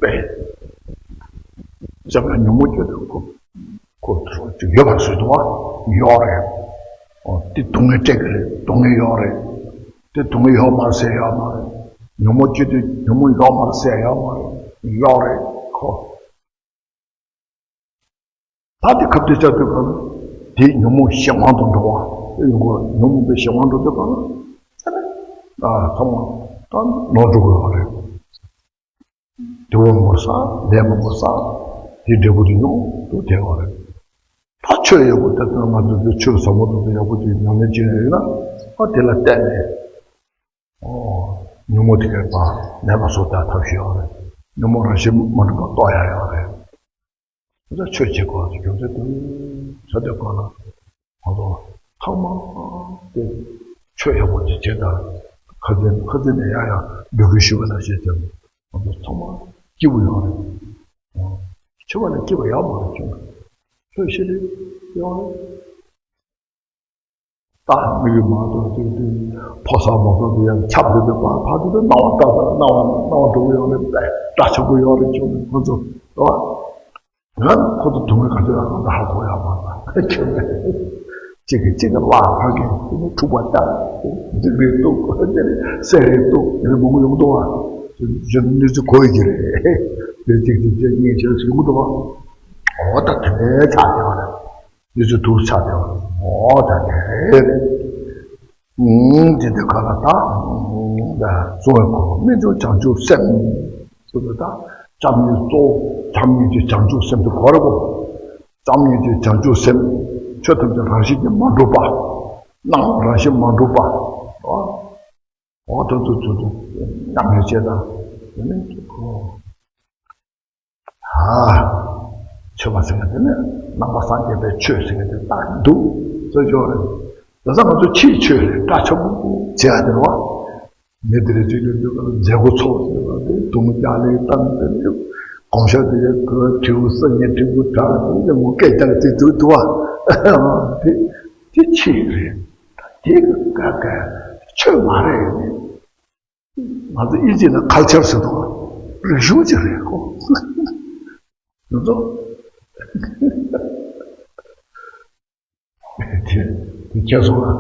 པས། སེམས་ལ་ཉོན་མོངས་སྐྱེ་དུས་ཁོ། ཁོ་ཚོ་ཅིག་ཡོད་པ་བཟོས་འདུག་བ། ཡོད་རེད། ཨོ། དེ་སྡུག་བསྔལ་སྤྲད་ཀྱི་རེད། སྡུག་བསྔལ་ཡོད་རེད། དེ་སྡུག་བསྔལ་ཡོད་མ་རེད་ཟེར་ཡོད་མ་རེད། ཉོན་མོངས་སྐྱེ་དུས་ཉོན་མོངས་ཡོད་མ་རེད་ཟེར་ཡོད་མ་རེད། ཡོད་རེད་ཁོ། ད་དེ་ཁ་གཏད་བཅག་དུས་གང་ལ། དེ་ཉོན་མོངས་གཞན་དབང་དུ་འགྲོ་བ། དེ་ཡོང་གི་ཉོན་མོངས་པའི་གཞན་དབང་དུ་འགྲོ་གང་ལ། ཨ་ཚང་མ་ད་ནོར་འགྲོ་དགོས་པ་རེད། དེ་བ་མོ་ས་ལས་མ་མོ་ས་དེ་འབྲས་བུ་དེ་ཉུང་དུ་ཐལ་བ་རེད། ཆོས་ཡག་པོ་དེ་ལྟར་ང་ཚོ་ཚོས་ཆོས་ཟབ་མོ་དེ་ཚོ་ཡག་པོ་ཅིག་ཉམས་ལེན་བྱས་ཡོད་ན། ཨ་དེ་ལ་བརྟེན་ནས། ཨོ། ཉོན་མོངས་དེ་གའི་བར་མེད་པ་བཟོ་ལྟ་ཐབས་ཤེས་ཡོད་རེད། ཉོན་མོངས་རང་བཞིན་མ་གྲུབ་པ་རྟོགས་ཡ་ཡོད་རེད། ད་ཆོས་བྱེད་དགོས་ཀྱི་རྒྱུ་མཚན་དུ་ས་དེ་ག་ལ་ང་ཚོ་ཚང་མ་དེ་ཆོས་ཡག་པོ་ཅིག་བྱེད་དང་། ཁ་ཚན་ཁ་ཚན་ནས་ཡང་ཡང་འབོད་སྐུལ་ཞུ་བ་ནང་བཞིན་བྱས་ནས་ང་ཚོ་ཚང་མ་སྐྱིད་པོ་ཡོད་རེད། ཨོ། ཆོས་པ་ལ་སྐྱིད་པ་ཡག་མ་རེད་བྱུང་། ཆོས་ཤེས་རེད་ཡོད་རེད། ད་མི་གི་མ་གཏོགས་དེ་དེ་ཕོ་གསར་མ་གཏོགས་དེ་ཡང་ཁྱབ་དེ་དེ་ཕ་ཕ་དེ་དེ་སྣང་བ་ལྟ་ས་སྣང་བ་སྣང་བ་འགྲོ་གི་ཡོད་རེད། དཔེ་སྐྲ་ཆག་པོ་ཡོད་རེད་ཁྱོད་ནི་ཁོ་ཚོ་རེད་བ། ང་ཁོ་ཚོ་དུང་གི་ག་ཚོད་ཡང་ང་ད་ཧ་གོ་ཡ་མ་ད་ཁྱོད་ནི་གཅིག་གིས་གཅིག་གི་བརླག་ཧ་གི་དེ་ནི་འཁྲུག་པ་ལྟ་འཛིང་རེད་འདུག་དེ་ནི་སེ་རེད་འདུག་དེ་ནི་མང་པོ་ཡོང་འདུག་བ། གཞོན་ནུ་ཚོ་གོ་ཡི་གི་རེད། དེ་གཅིག་གཅིག་གཅིག་གཉིས་བྱས་ཡོང་འདུག་བ། འོ་ད་དེ་ནས་ཆགས་ཀྱི་ཡོད་རེད། ཡོད་ཚུལ་དུ་ཆགས་ཏེ། འོ་ད་དེ་རེད། ཨུམ། དེ་དེ་ག་ལ་ད། ད་གསུང་བའི་སྐོར་རྨད་བྱུང་བྱང་ཆུབ་སེམས། ཟེར་བ་ད་བྱམས་སྙིང་གཙོ་བོ་བྱམས་སྙིང་རྗེ་བྱང་ཆུབ་སེམས་དེ་གོ་རེ་གོ། བྱམས་སྙིང་རྗེ་བྱང་ཆུབ་སེམས། ཆོས་ཐམས་ཅད་རང་བཞིན་གྱིས་མ་གྲུབ་པ། སྣང་བ་རང་བཞིན་མ་གྲུབ་པ། འོ་དེ་ཚོ་ཚོ་ཚོ་ཉམས་ལེན་བྱེད་དང་། དེ་ནས་ཁོ། ཨ། ཆོས་པ་ཟེར་མཁན་དེ་ནི་ནང་པ་སངས་རྒྱས་པའི་ཆོས་ཟེར་མཁན་དེ་ལྟར་འདུག་ཟེར་ཆོག་རེད། དེ་ཚོ་ང་ཚོ་ཕྱིའི་ཆོས་རེད། སྐྲ་ཆག་པོ་བྱེད་ཡ་དེ་རེད་བ། མི་དེ་རེ་ཅིག་ལ་འདུག་ག་མཛད་སྒོ་ཚོགས་ཟེར་བ་དེ་དུང་རྒྱ་ལས་བཏང་དེ་འདུག་གོང་ཤག་དེ་གའི་གོས་དྲིལ་བུ་སྲིད་ཉེ་དྲིལ་བུ་གྲགས་དེ་ལ་ངོ་སྐད་རྒྱག་དེ་འདུག་འདུག་བ། དེ་དེ་ཕྱི་རེད། དེ་ག་ག་ཆོས་མ་རེད། ང་ཚོ་ཨིན་ཇི་ནང་ཁལ་ཆར་ཟེར་དུས་རིག་གཞུང་ཅིག་རེད་ཁོ། ང་ཚོ་དེ་དེ་ཁྱེད་སོང་ང་།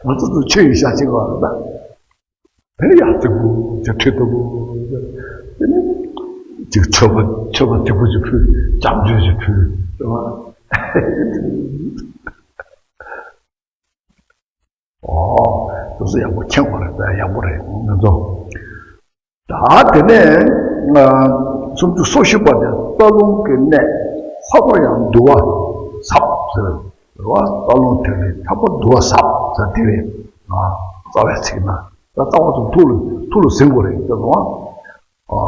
ང་ཚོ་ཚོ་ཆོས་ཡིན་ཤག་ཅིག་བ་ད། དེ་ཡག་ཙིག་པུ་ཅིག་ཁྲིད་ཐུབ་པོ། དེ་ནི་ཅིག་མཆོད་པ་མཆོད་པ་ལྡེག་པོ་ཅིག་ཕུལ། ལྕགས་ཀྱུ་ཅིག་ཕུལ་རེད་བ། ཨོ། དེ་ཚོ་ཡག་པོ་མཁྱེན་དགོས་རེད་པས། ཡག་པོ་རེད་ང་ཚོ། ད་དེ་ནས་སུམ་ཅུ་སོ་བཞི་པ་དེ་རྩ་རླུང་གི་གནད་ལྷག་པར་ཡང་འདུ་བ་ཟབ་ཟེར་བ། རྩ་རླུང་ཐིག་ལེ་ལྷག་པར་འདུ་བ་ཟབ་ཟེར་དེ་རེད། རྩ་བའི་ཚིག་ན་ད་རྩ་བ་དང་ཐུགས་ལ་ཐུགས་ལ་ཟིན་དགོས་རེད་ཟེར་བ། ཨ།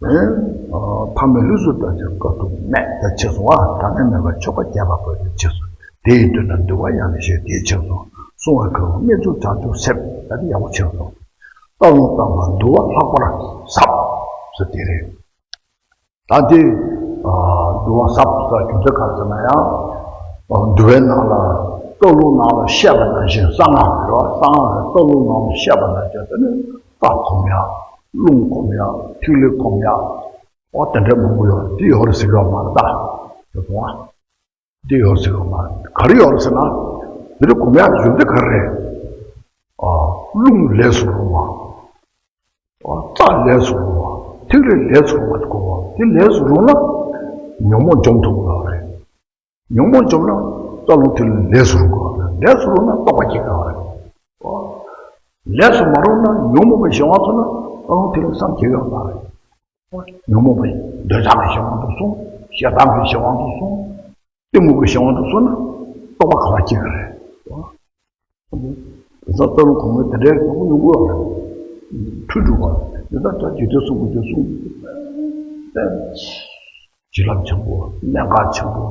ཨེ། ཨ། ཕ་མའི་ལུས་སུ་ལྟ་ཕྱིར་དཀའ་ཐུབ་མེད་དེ་ཆེ་སོང་བ། ད་ནི་མེད་པ་ཆོ་ག་རྒྱས་པ་དགོས་དེ་ཆེ་སོང་། དེ་ཡི་དོན་ན་འདུལ་བ་ཡང་ནི་ཞེས་དེ་ཆེ་སོང་། གསུང་བའི་ཁུར་བོ་རྨད་བྱུང་བྱང་ཆུབ་སེམས། ད་དེ་ཡག་པོ་ཆེ་སོང་། རྩ་རླུང་དང་བ་འདུ་བ་ལྷག་པར་ཟབ་ཟེར་དེ་རེད། ད་དེ་ཨ་འདུ་བ་ཟབ་ཟེར་རྒྱུ་མཚན་ག་རེ་ཟེར་ན་ཡང་། ཨ་འདུལ་བའི་ནང་ལ་རྩ་རླུང་ནང་ལ་བཤད་པ་ནང་བཞིན། གསང་སྔགས་རེད་བ། གསང་སྔགས་ཀྱི་རྩ་རླུང་ནང་ལ་བཤད་པ་ནང་བཞིན་དེ་ནི། རྩ་སྒོམ་ཡ། རླུང་སྒོམ་ཡ། ཐིག་ལེ་སྒོམ་ཡ། འོ་དེ་འདྲའི་མང་པོ་ཡོད་རེད། འདི་ཡོད་རེད་ཟེར་གྱི་ཡོད་མ་རེད་ད། ཡོད་སོང་ཨ། འདི་ཡོད་རེད་ཟེར་གྱི་ཡོད་མ་རེད། ག་རེ་ཡོད་རེད་ཟེར་ན། འདི་འདྲ་སྒོམ་ཡ་ཡོད་འདི་ག་རེ་རེད། ཨ། རླུང་ལས་སུ་རུང་བ། ཨ། རྩ་ལས་སུ་རུང་བ། ཐིག་ལེ་ལས་སུ་རུང་བ་དགོས་པ། དེ་ལས་སུ་རུང་ན། ཉོན་མོངས་འཇོམས་ཐུབ་དགོས་པ་རེད། ཉོན་མོངས་འཇོམས་ན་རྩ་རླུང་ཐིག་ལེ་ལས་སུ་རུང་དགོས་པ་རེད། ལས་སུ་རུང་ན་རྟོགས་པ་སྐྱེ་དགོས་པ་རེད། ལས་སུ་མ་རུང་ན་ཉོན་མོངས་པའི་གཞན་དབང་ཐོབ་ན་རྩ་རླུང་ཐིག་ལེ་བསམ་གྱིས་མི་ཁྱབ་པ་རེད། ཉོན་མོངས་པའི་འདོད་ཆགས་ཀྱི་གཞན་དབང་དུ་སོང་། ཞེ་སྡང་གི་གཞན་དབང་དུ་སོང་། གཏི་མུག་གི་གཞན་དབང་དུ་སོང་ན་རྟོགས་པ་ག་པར་སྐྱེ་གི་རེད། དེ་ཚོ་རྩ་རླུང་གོང་མའི་དེ་འདྲའི་མང་པོ་ཡོང་གི་ཡོད་རེད། འཁྲུལ་འགྲོ་བ་རེད། དེ་ལྟར་ད་འཇིག་རྟེན་གསུམ་པོ་དེ་གསུམ་བྱིན་རླབས་ཆེན་པོ། གནད་འགག་ཆེན་པོ།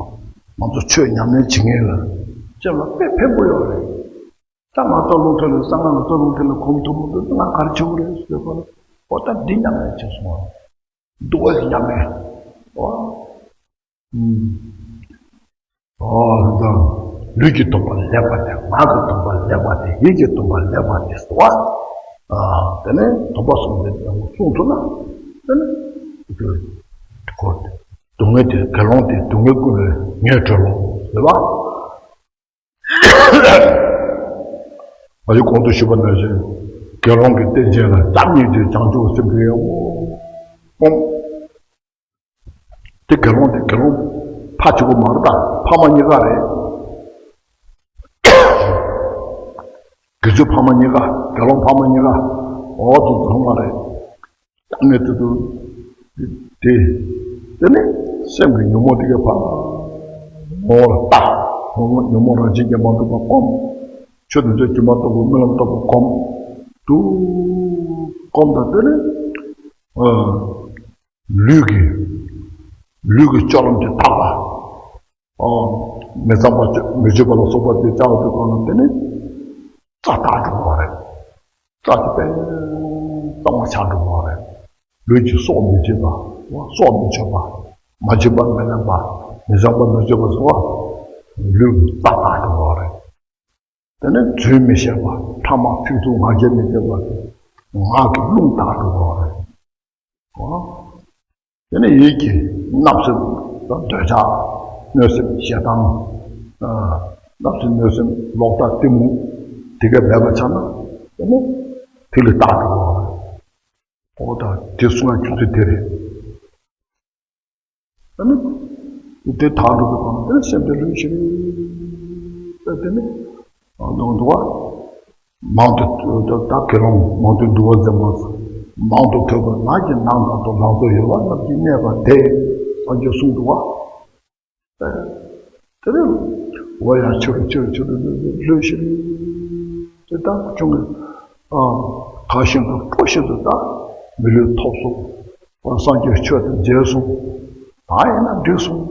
ང་ཚོ་ཆོས་ཉམས་ལེན་བྱེད་མཁན་ལ་སེམས་ལ་དཔེ་ཕན་པོ་ཡོད་རེད། ད་ང་རྩ་རླུང་ཐིག་ལེ་གསང་སྔགས་ལ་རྩ་རླུང་ཐིག་ལེ་གོམས་ཐུབ་མི་འདུག་ང་ག་རེ་བྱེད་དགོས་རེད་ཟེར་བ་ལ། འོ་ད་འདི་ཉམས་ལེན་བྱེད་སོང་བ། འདུལ་བ་ཉམས་ལེན། འོ། ཨོ་ད། ལུས་ཀྱི་སྡོམ་པ་ལེགས་པ་དེ། ངག་གི་སྡོམ་པ་ལེགས་པ་དེ། ཡིད་ཀྱི་སྡོམ་པ་ལེགས་པ་དེ་སོ། ཨ། དེ་ནས་སྡོམ་པ་གསུམ་དེ་ཡག་པོ་སྲུང་ཐུབ་ན། དེ་ནས་ཁོ་སྡུག་བསྔལ་དེ། དགེ་སློང་དེ་སྡུག་བསྔལ་ཀུན་ལས་ངོས་གྲོལ་ལོ་ཟེར་བ། ང་ཚོས་གོང་དུ་ཞུས་པ་ནང་བཞིན། དགེ་སློང་གི་རྟེན་ཅན་ལ་བྱམས་སྙིང་རྗེ་བྱང་ཆུབ་སེམས་དེ་ཡག་པོ་སྒོམ། དེ་དགེ་སློང་དེ་དགེ་སློང་ཕ་གཅིག་པོ་མ་རེད་ད། ཕ་མ་གཉིས་ཀ་རེད། དགེ་ཚུལ་ཕ་མ་གཉིས་ཀ། དགེ་སློང་ཕ་མ་གཉིས་ཀ། འོ་དེ་དགེ་སློང་མ་རེད། ད་ནས་དེ་དུ་དེ་དེ་ནས་ སེམས་ཀྱི་ཉོན་མོངས་དེ་གའི་ཕར་ངོ་བོ་ལ་བལྟ། ཉོན་མོངས་ཉོན་མོངས་རང་བཞིན་གྱིས་མ་གྲུབ་པ་སྒོམ། ཆོས་ཐམས་ཅད་སྒྱུ་མ་ལྟ་བུ་རྨི་ལམ་ལྟ་བུ་སྒོམ། དུ་སྒོམ་དང་དེ་ནས་ཨ་ལུས་ཀྱི་ལུས་ཀྱི་སྤྱོད་ལམ་གྱི་ཐག་པ། ཨ་མི་གཙང་བ་མི་སྤྱོད་པ་ལ་སོགས་པ་དེ་བཅའ་བ་དེ་གང་ལ་དེ་ནས་རྩ་དག་འགྲོ་བ་རེད། རྩ་དེ་དཔེ་གཙང་བ་ཆགས་འགྲོ་བ་རེད། ལུས་ཀྱི་སྲོག་མི་བཅད་པ། སྲོག་མི་གཅོད་པ། མ་བྱིན་པ་མི་ལེན་པ། མི་གཙང་བ་མི་སྤྱོད་པ་སོགས་ལུས་ཀྱི་རྩ་དག་འགྲོ་བ་རེད། དེ་ནས་རྫུན་མི་བཤད་པ། ཕྲ་མ་ཚིག་རྩུབ་ངག་འཁྱལ་མི་བྱེད་པ། ངག་གི་རླུང་དག་འགྲོ་བ་རེད། དེ་ནས་ཡིད་ཀྱི་བརྣབ་སེམས་དང་འདོད་ཆགས། གནོད་སེམས་ཞེ་སྡང་། བརྣབ་སེམས་གནོད་སེམས་ལོག་ལྟ་གཏི་མུག་དེ་ག་མེད་པ་ཆགས་ན་དེ་ནི་ཐིག་ལེ་དག་འགྲོ་བ་རེད། འོ་ད་དེ་གསུང་ཡ་རྒྱུ་མཚན་དེ་རེད། ཨ་ནི་དེ་དག་འགྲོ་བའི་སྒོ་ནས་དེ་ནི་སེམས་དེ་ལུས་ཤིང་རེད། དེ་ནི་ལོང་འདུག་བ། མང་དུ་ད་དགེ་སློང་མང་དུ་འདུ་བ་འཛེམ་པ། མང་དུ་ཐོས་པ་ནགས་ཀྱི་ནང་དང་དུ། ལང་ཚོ་ཡོད་པ་རྣམས་ཀྱིས་གནས་པ་དེ། སངས་རྒྱས་གསུངས་འདུག་བ། དེ་ནས་འོ་ཡང་ཆོས་ཆོས་ཆོས་ལུས་ཤིང་དེ་ལྟར་བྱུང་བའི་ཨ་དག་ཤིང་དུ་སྤྲོ་ཤིང་དུ་ད་མི་ལུས་ཐོབ་སོང་། སངས་རྒྱས་ཆོས་དང་མཇལ་སོང་། ད་ཡིན་ན་འགྲིག་སོང་།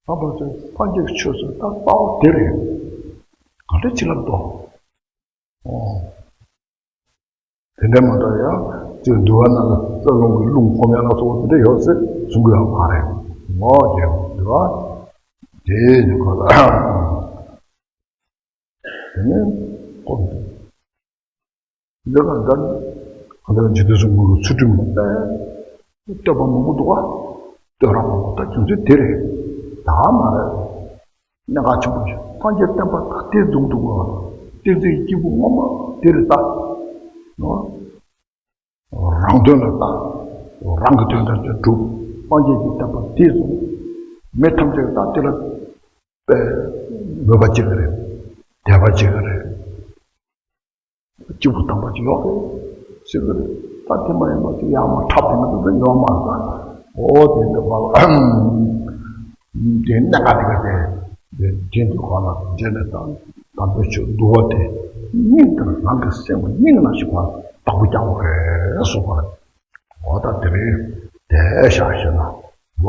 ད་བར་དུ་སངས་རྒྱས་ཀྱི་ཆོས་ཚོ་ད་རྩ་བ་དེ་རེད། ག་འདྲ་ཅི་ལབ་དོ། ཨོ། དེ་འདྲ་མ་གཏོགས་ཡང་དེ་འདུལ་བ་ནང་ལ་རྩ་རླུང་གི་རླུང་སྒོམ་ཡ་ལ་སོགས་པ་དེ་འདྲ་ཡོད་ཟེར་གསུང་གི་ཡོད་མ་རེད། ངོ་རྒྱལ་འདུལ་བ་དེ་ནི་གོ་ལ། དེ་ནས་སྒོམ་དུ། འདི་ག་འདྲ་ནི་གང་ལྟར་འཇིག་རྟེན་གསུམ་མགོན་གྱི་ཚུལ་ཁྲིམས་ལ་བསྟོད་པ་མང་པོ་འདུག་བ། བསྟོད་ར་མང་པོ་ད་རྒྱུ་མཚན་དེ་རེད། ད་མ་རེད། གནད་འགག་ཆེན་པོ་ཞིག་སངས་རྒྱས་བསྟན་པ་ད་དེ་འཛོམས་འདུག་བ། བསྟན་འཛིན་སྐྱེས་བུ་ངོ་མ་དེ་རེད་ད། རང་དོན་ལ་ལྟ། རང་གི་དོན་དམ་དེ་སྒྲུབ། སངས་རྒྱས་ཀྱི་བསྟན་པ་དེ་བཟུང་། མི་ཐམས་ཅད་ཀྱིས་ད་དེ་ལ་དཔེ་མོས་པ་བྱེད་ཀྱི་རེད། དད་པ་བྱེད་ཀྱི་རེད། སྐྱིད་པོ་དམ་པ་ཅིག་ཡོད་རེད་ཟེར་གྱི་རེད། ད་དེ་མ་ཡིན་པ་ཅིག་ཡར་མར་འཁྲབ་བསྡད་ན་དེ་ཚོ་ཡོད་མ་རེད་ད། འོ་དེ་འདྲ་བ་དེ་གནད་འགག་དེ་ག་དེ་དེ་དེ་འདུག་ག་ལ་རྗེས་ནས་ད་དམ་པའི་ཆོས་འདུལ་བ་དེ་སྙིང་དང་རང་གི་སེམས་ཀྱི་སྙིང་ནང་ཞིག་པ་བདག་པོ་རྒྱག་དགོས་རེད་གསུངས་པ་རེད། འོ་ད་དེ་རིང་དེ་བཞག་ཤེས་ན་བ།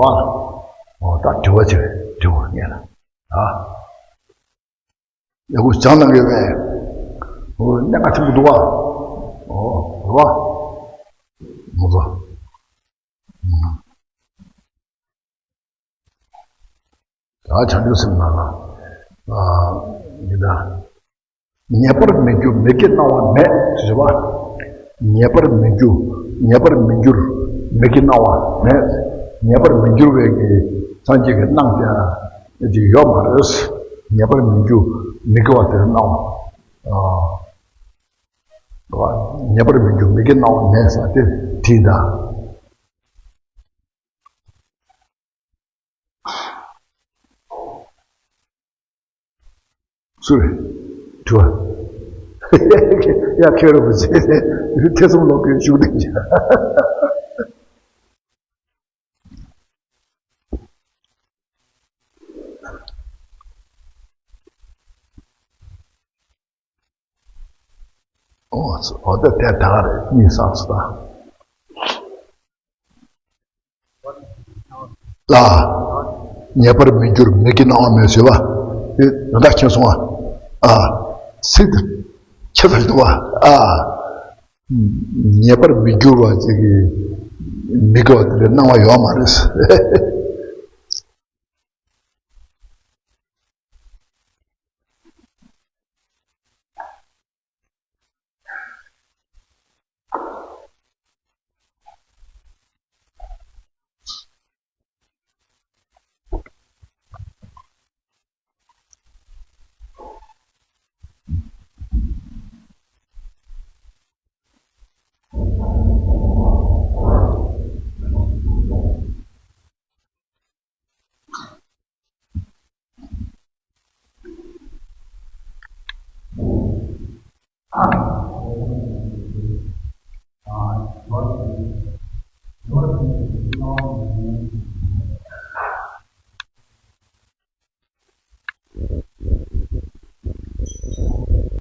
འོ་ད་དྲི་བ་ཅིག་དྲི་བ་ངེས་ལ་ཨ། ཡག་པོ་སྦྱང་གནང་གི་རེད། འོ་གནད་འགག་ཆེན་པོ་འདུག་བ། འོ་རེད་བ། མོ་ཚོ། ད་བྱང་ཆུབ་སེམས་ནང་ལ་ཨ་ཡིན་ད། ངེས་པར་མི་འགྱུར་མིག་གི་སྣང་བ་མེད་ཟེར་བ། ངེས་པར་མི་འགྱུར་ངེས་པར་མི་འགྱུར་མིག་གི་སྣང་བ་མེད། ངེས་པར་མི་འགྱུར་བའི་གི་སངས་རྒྱས་ཀྱི་སྣང་བ་ཅིག་ཡོད་མ་རེད། ངེས་པར་མི་འགྱུར་མིག་གི་བ་དེ་སྣང་བ། ཨ། ངེས་པར་མི་འགྱུར་མིག་གི་སྣང་བ་མེད་ཟེར་དེ་བྲིས་ད། སུ་རེད། དྲི་བ། ཡ་ཁྱོད་རེད་པ་ཟེར་ནས་ཐེ་ཚོམ་ལོག་གི་བཞུགས་བསྡད་ཀྱི། འོ་ད་དེ་ད་ག་རེད་གཉིད་སངས་སོ་ད། ལ། ངེས་པར་མི་འགྱུར་མིག་གི་སྣང་བ་མེད་ཟེར་བ། དེ་ཡོན་བདག་མཁྱེན་སོང་བ། ཨ། ཚིག་དེ་ཁྱད་པར་འདུག་བ། ཨ། ངེས་པར་མི་འགྱུར་བ་ཅིག་གི་མི་དགེ་བ་དེ་འདྲའི་སྣང་བ་ཡོད་མ་རེད།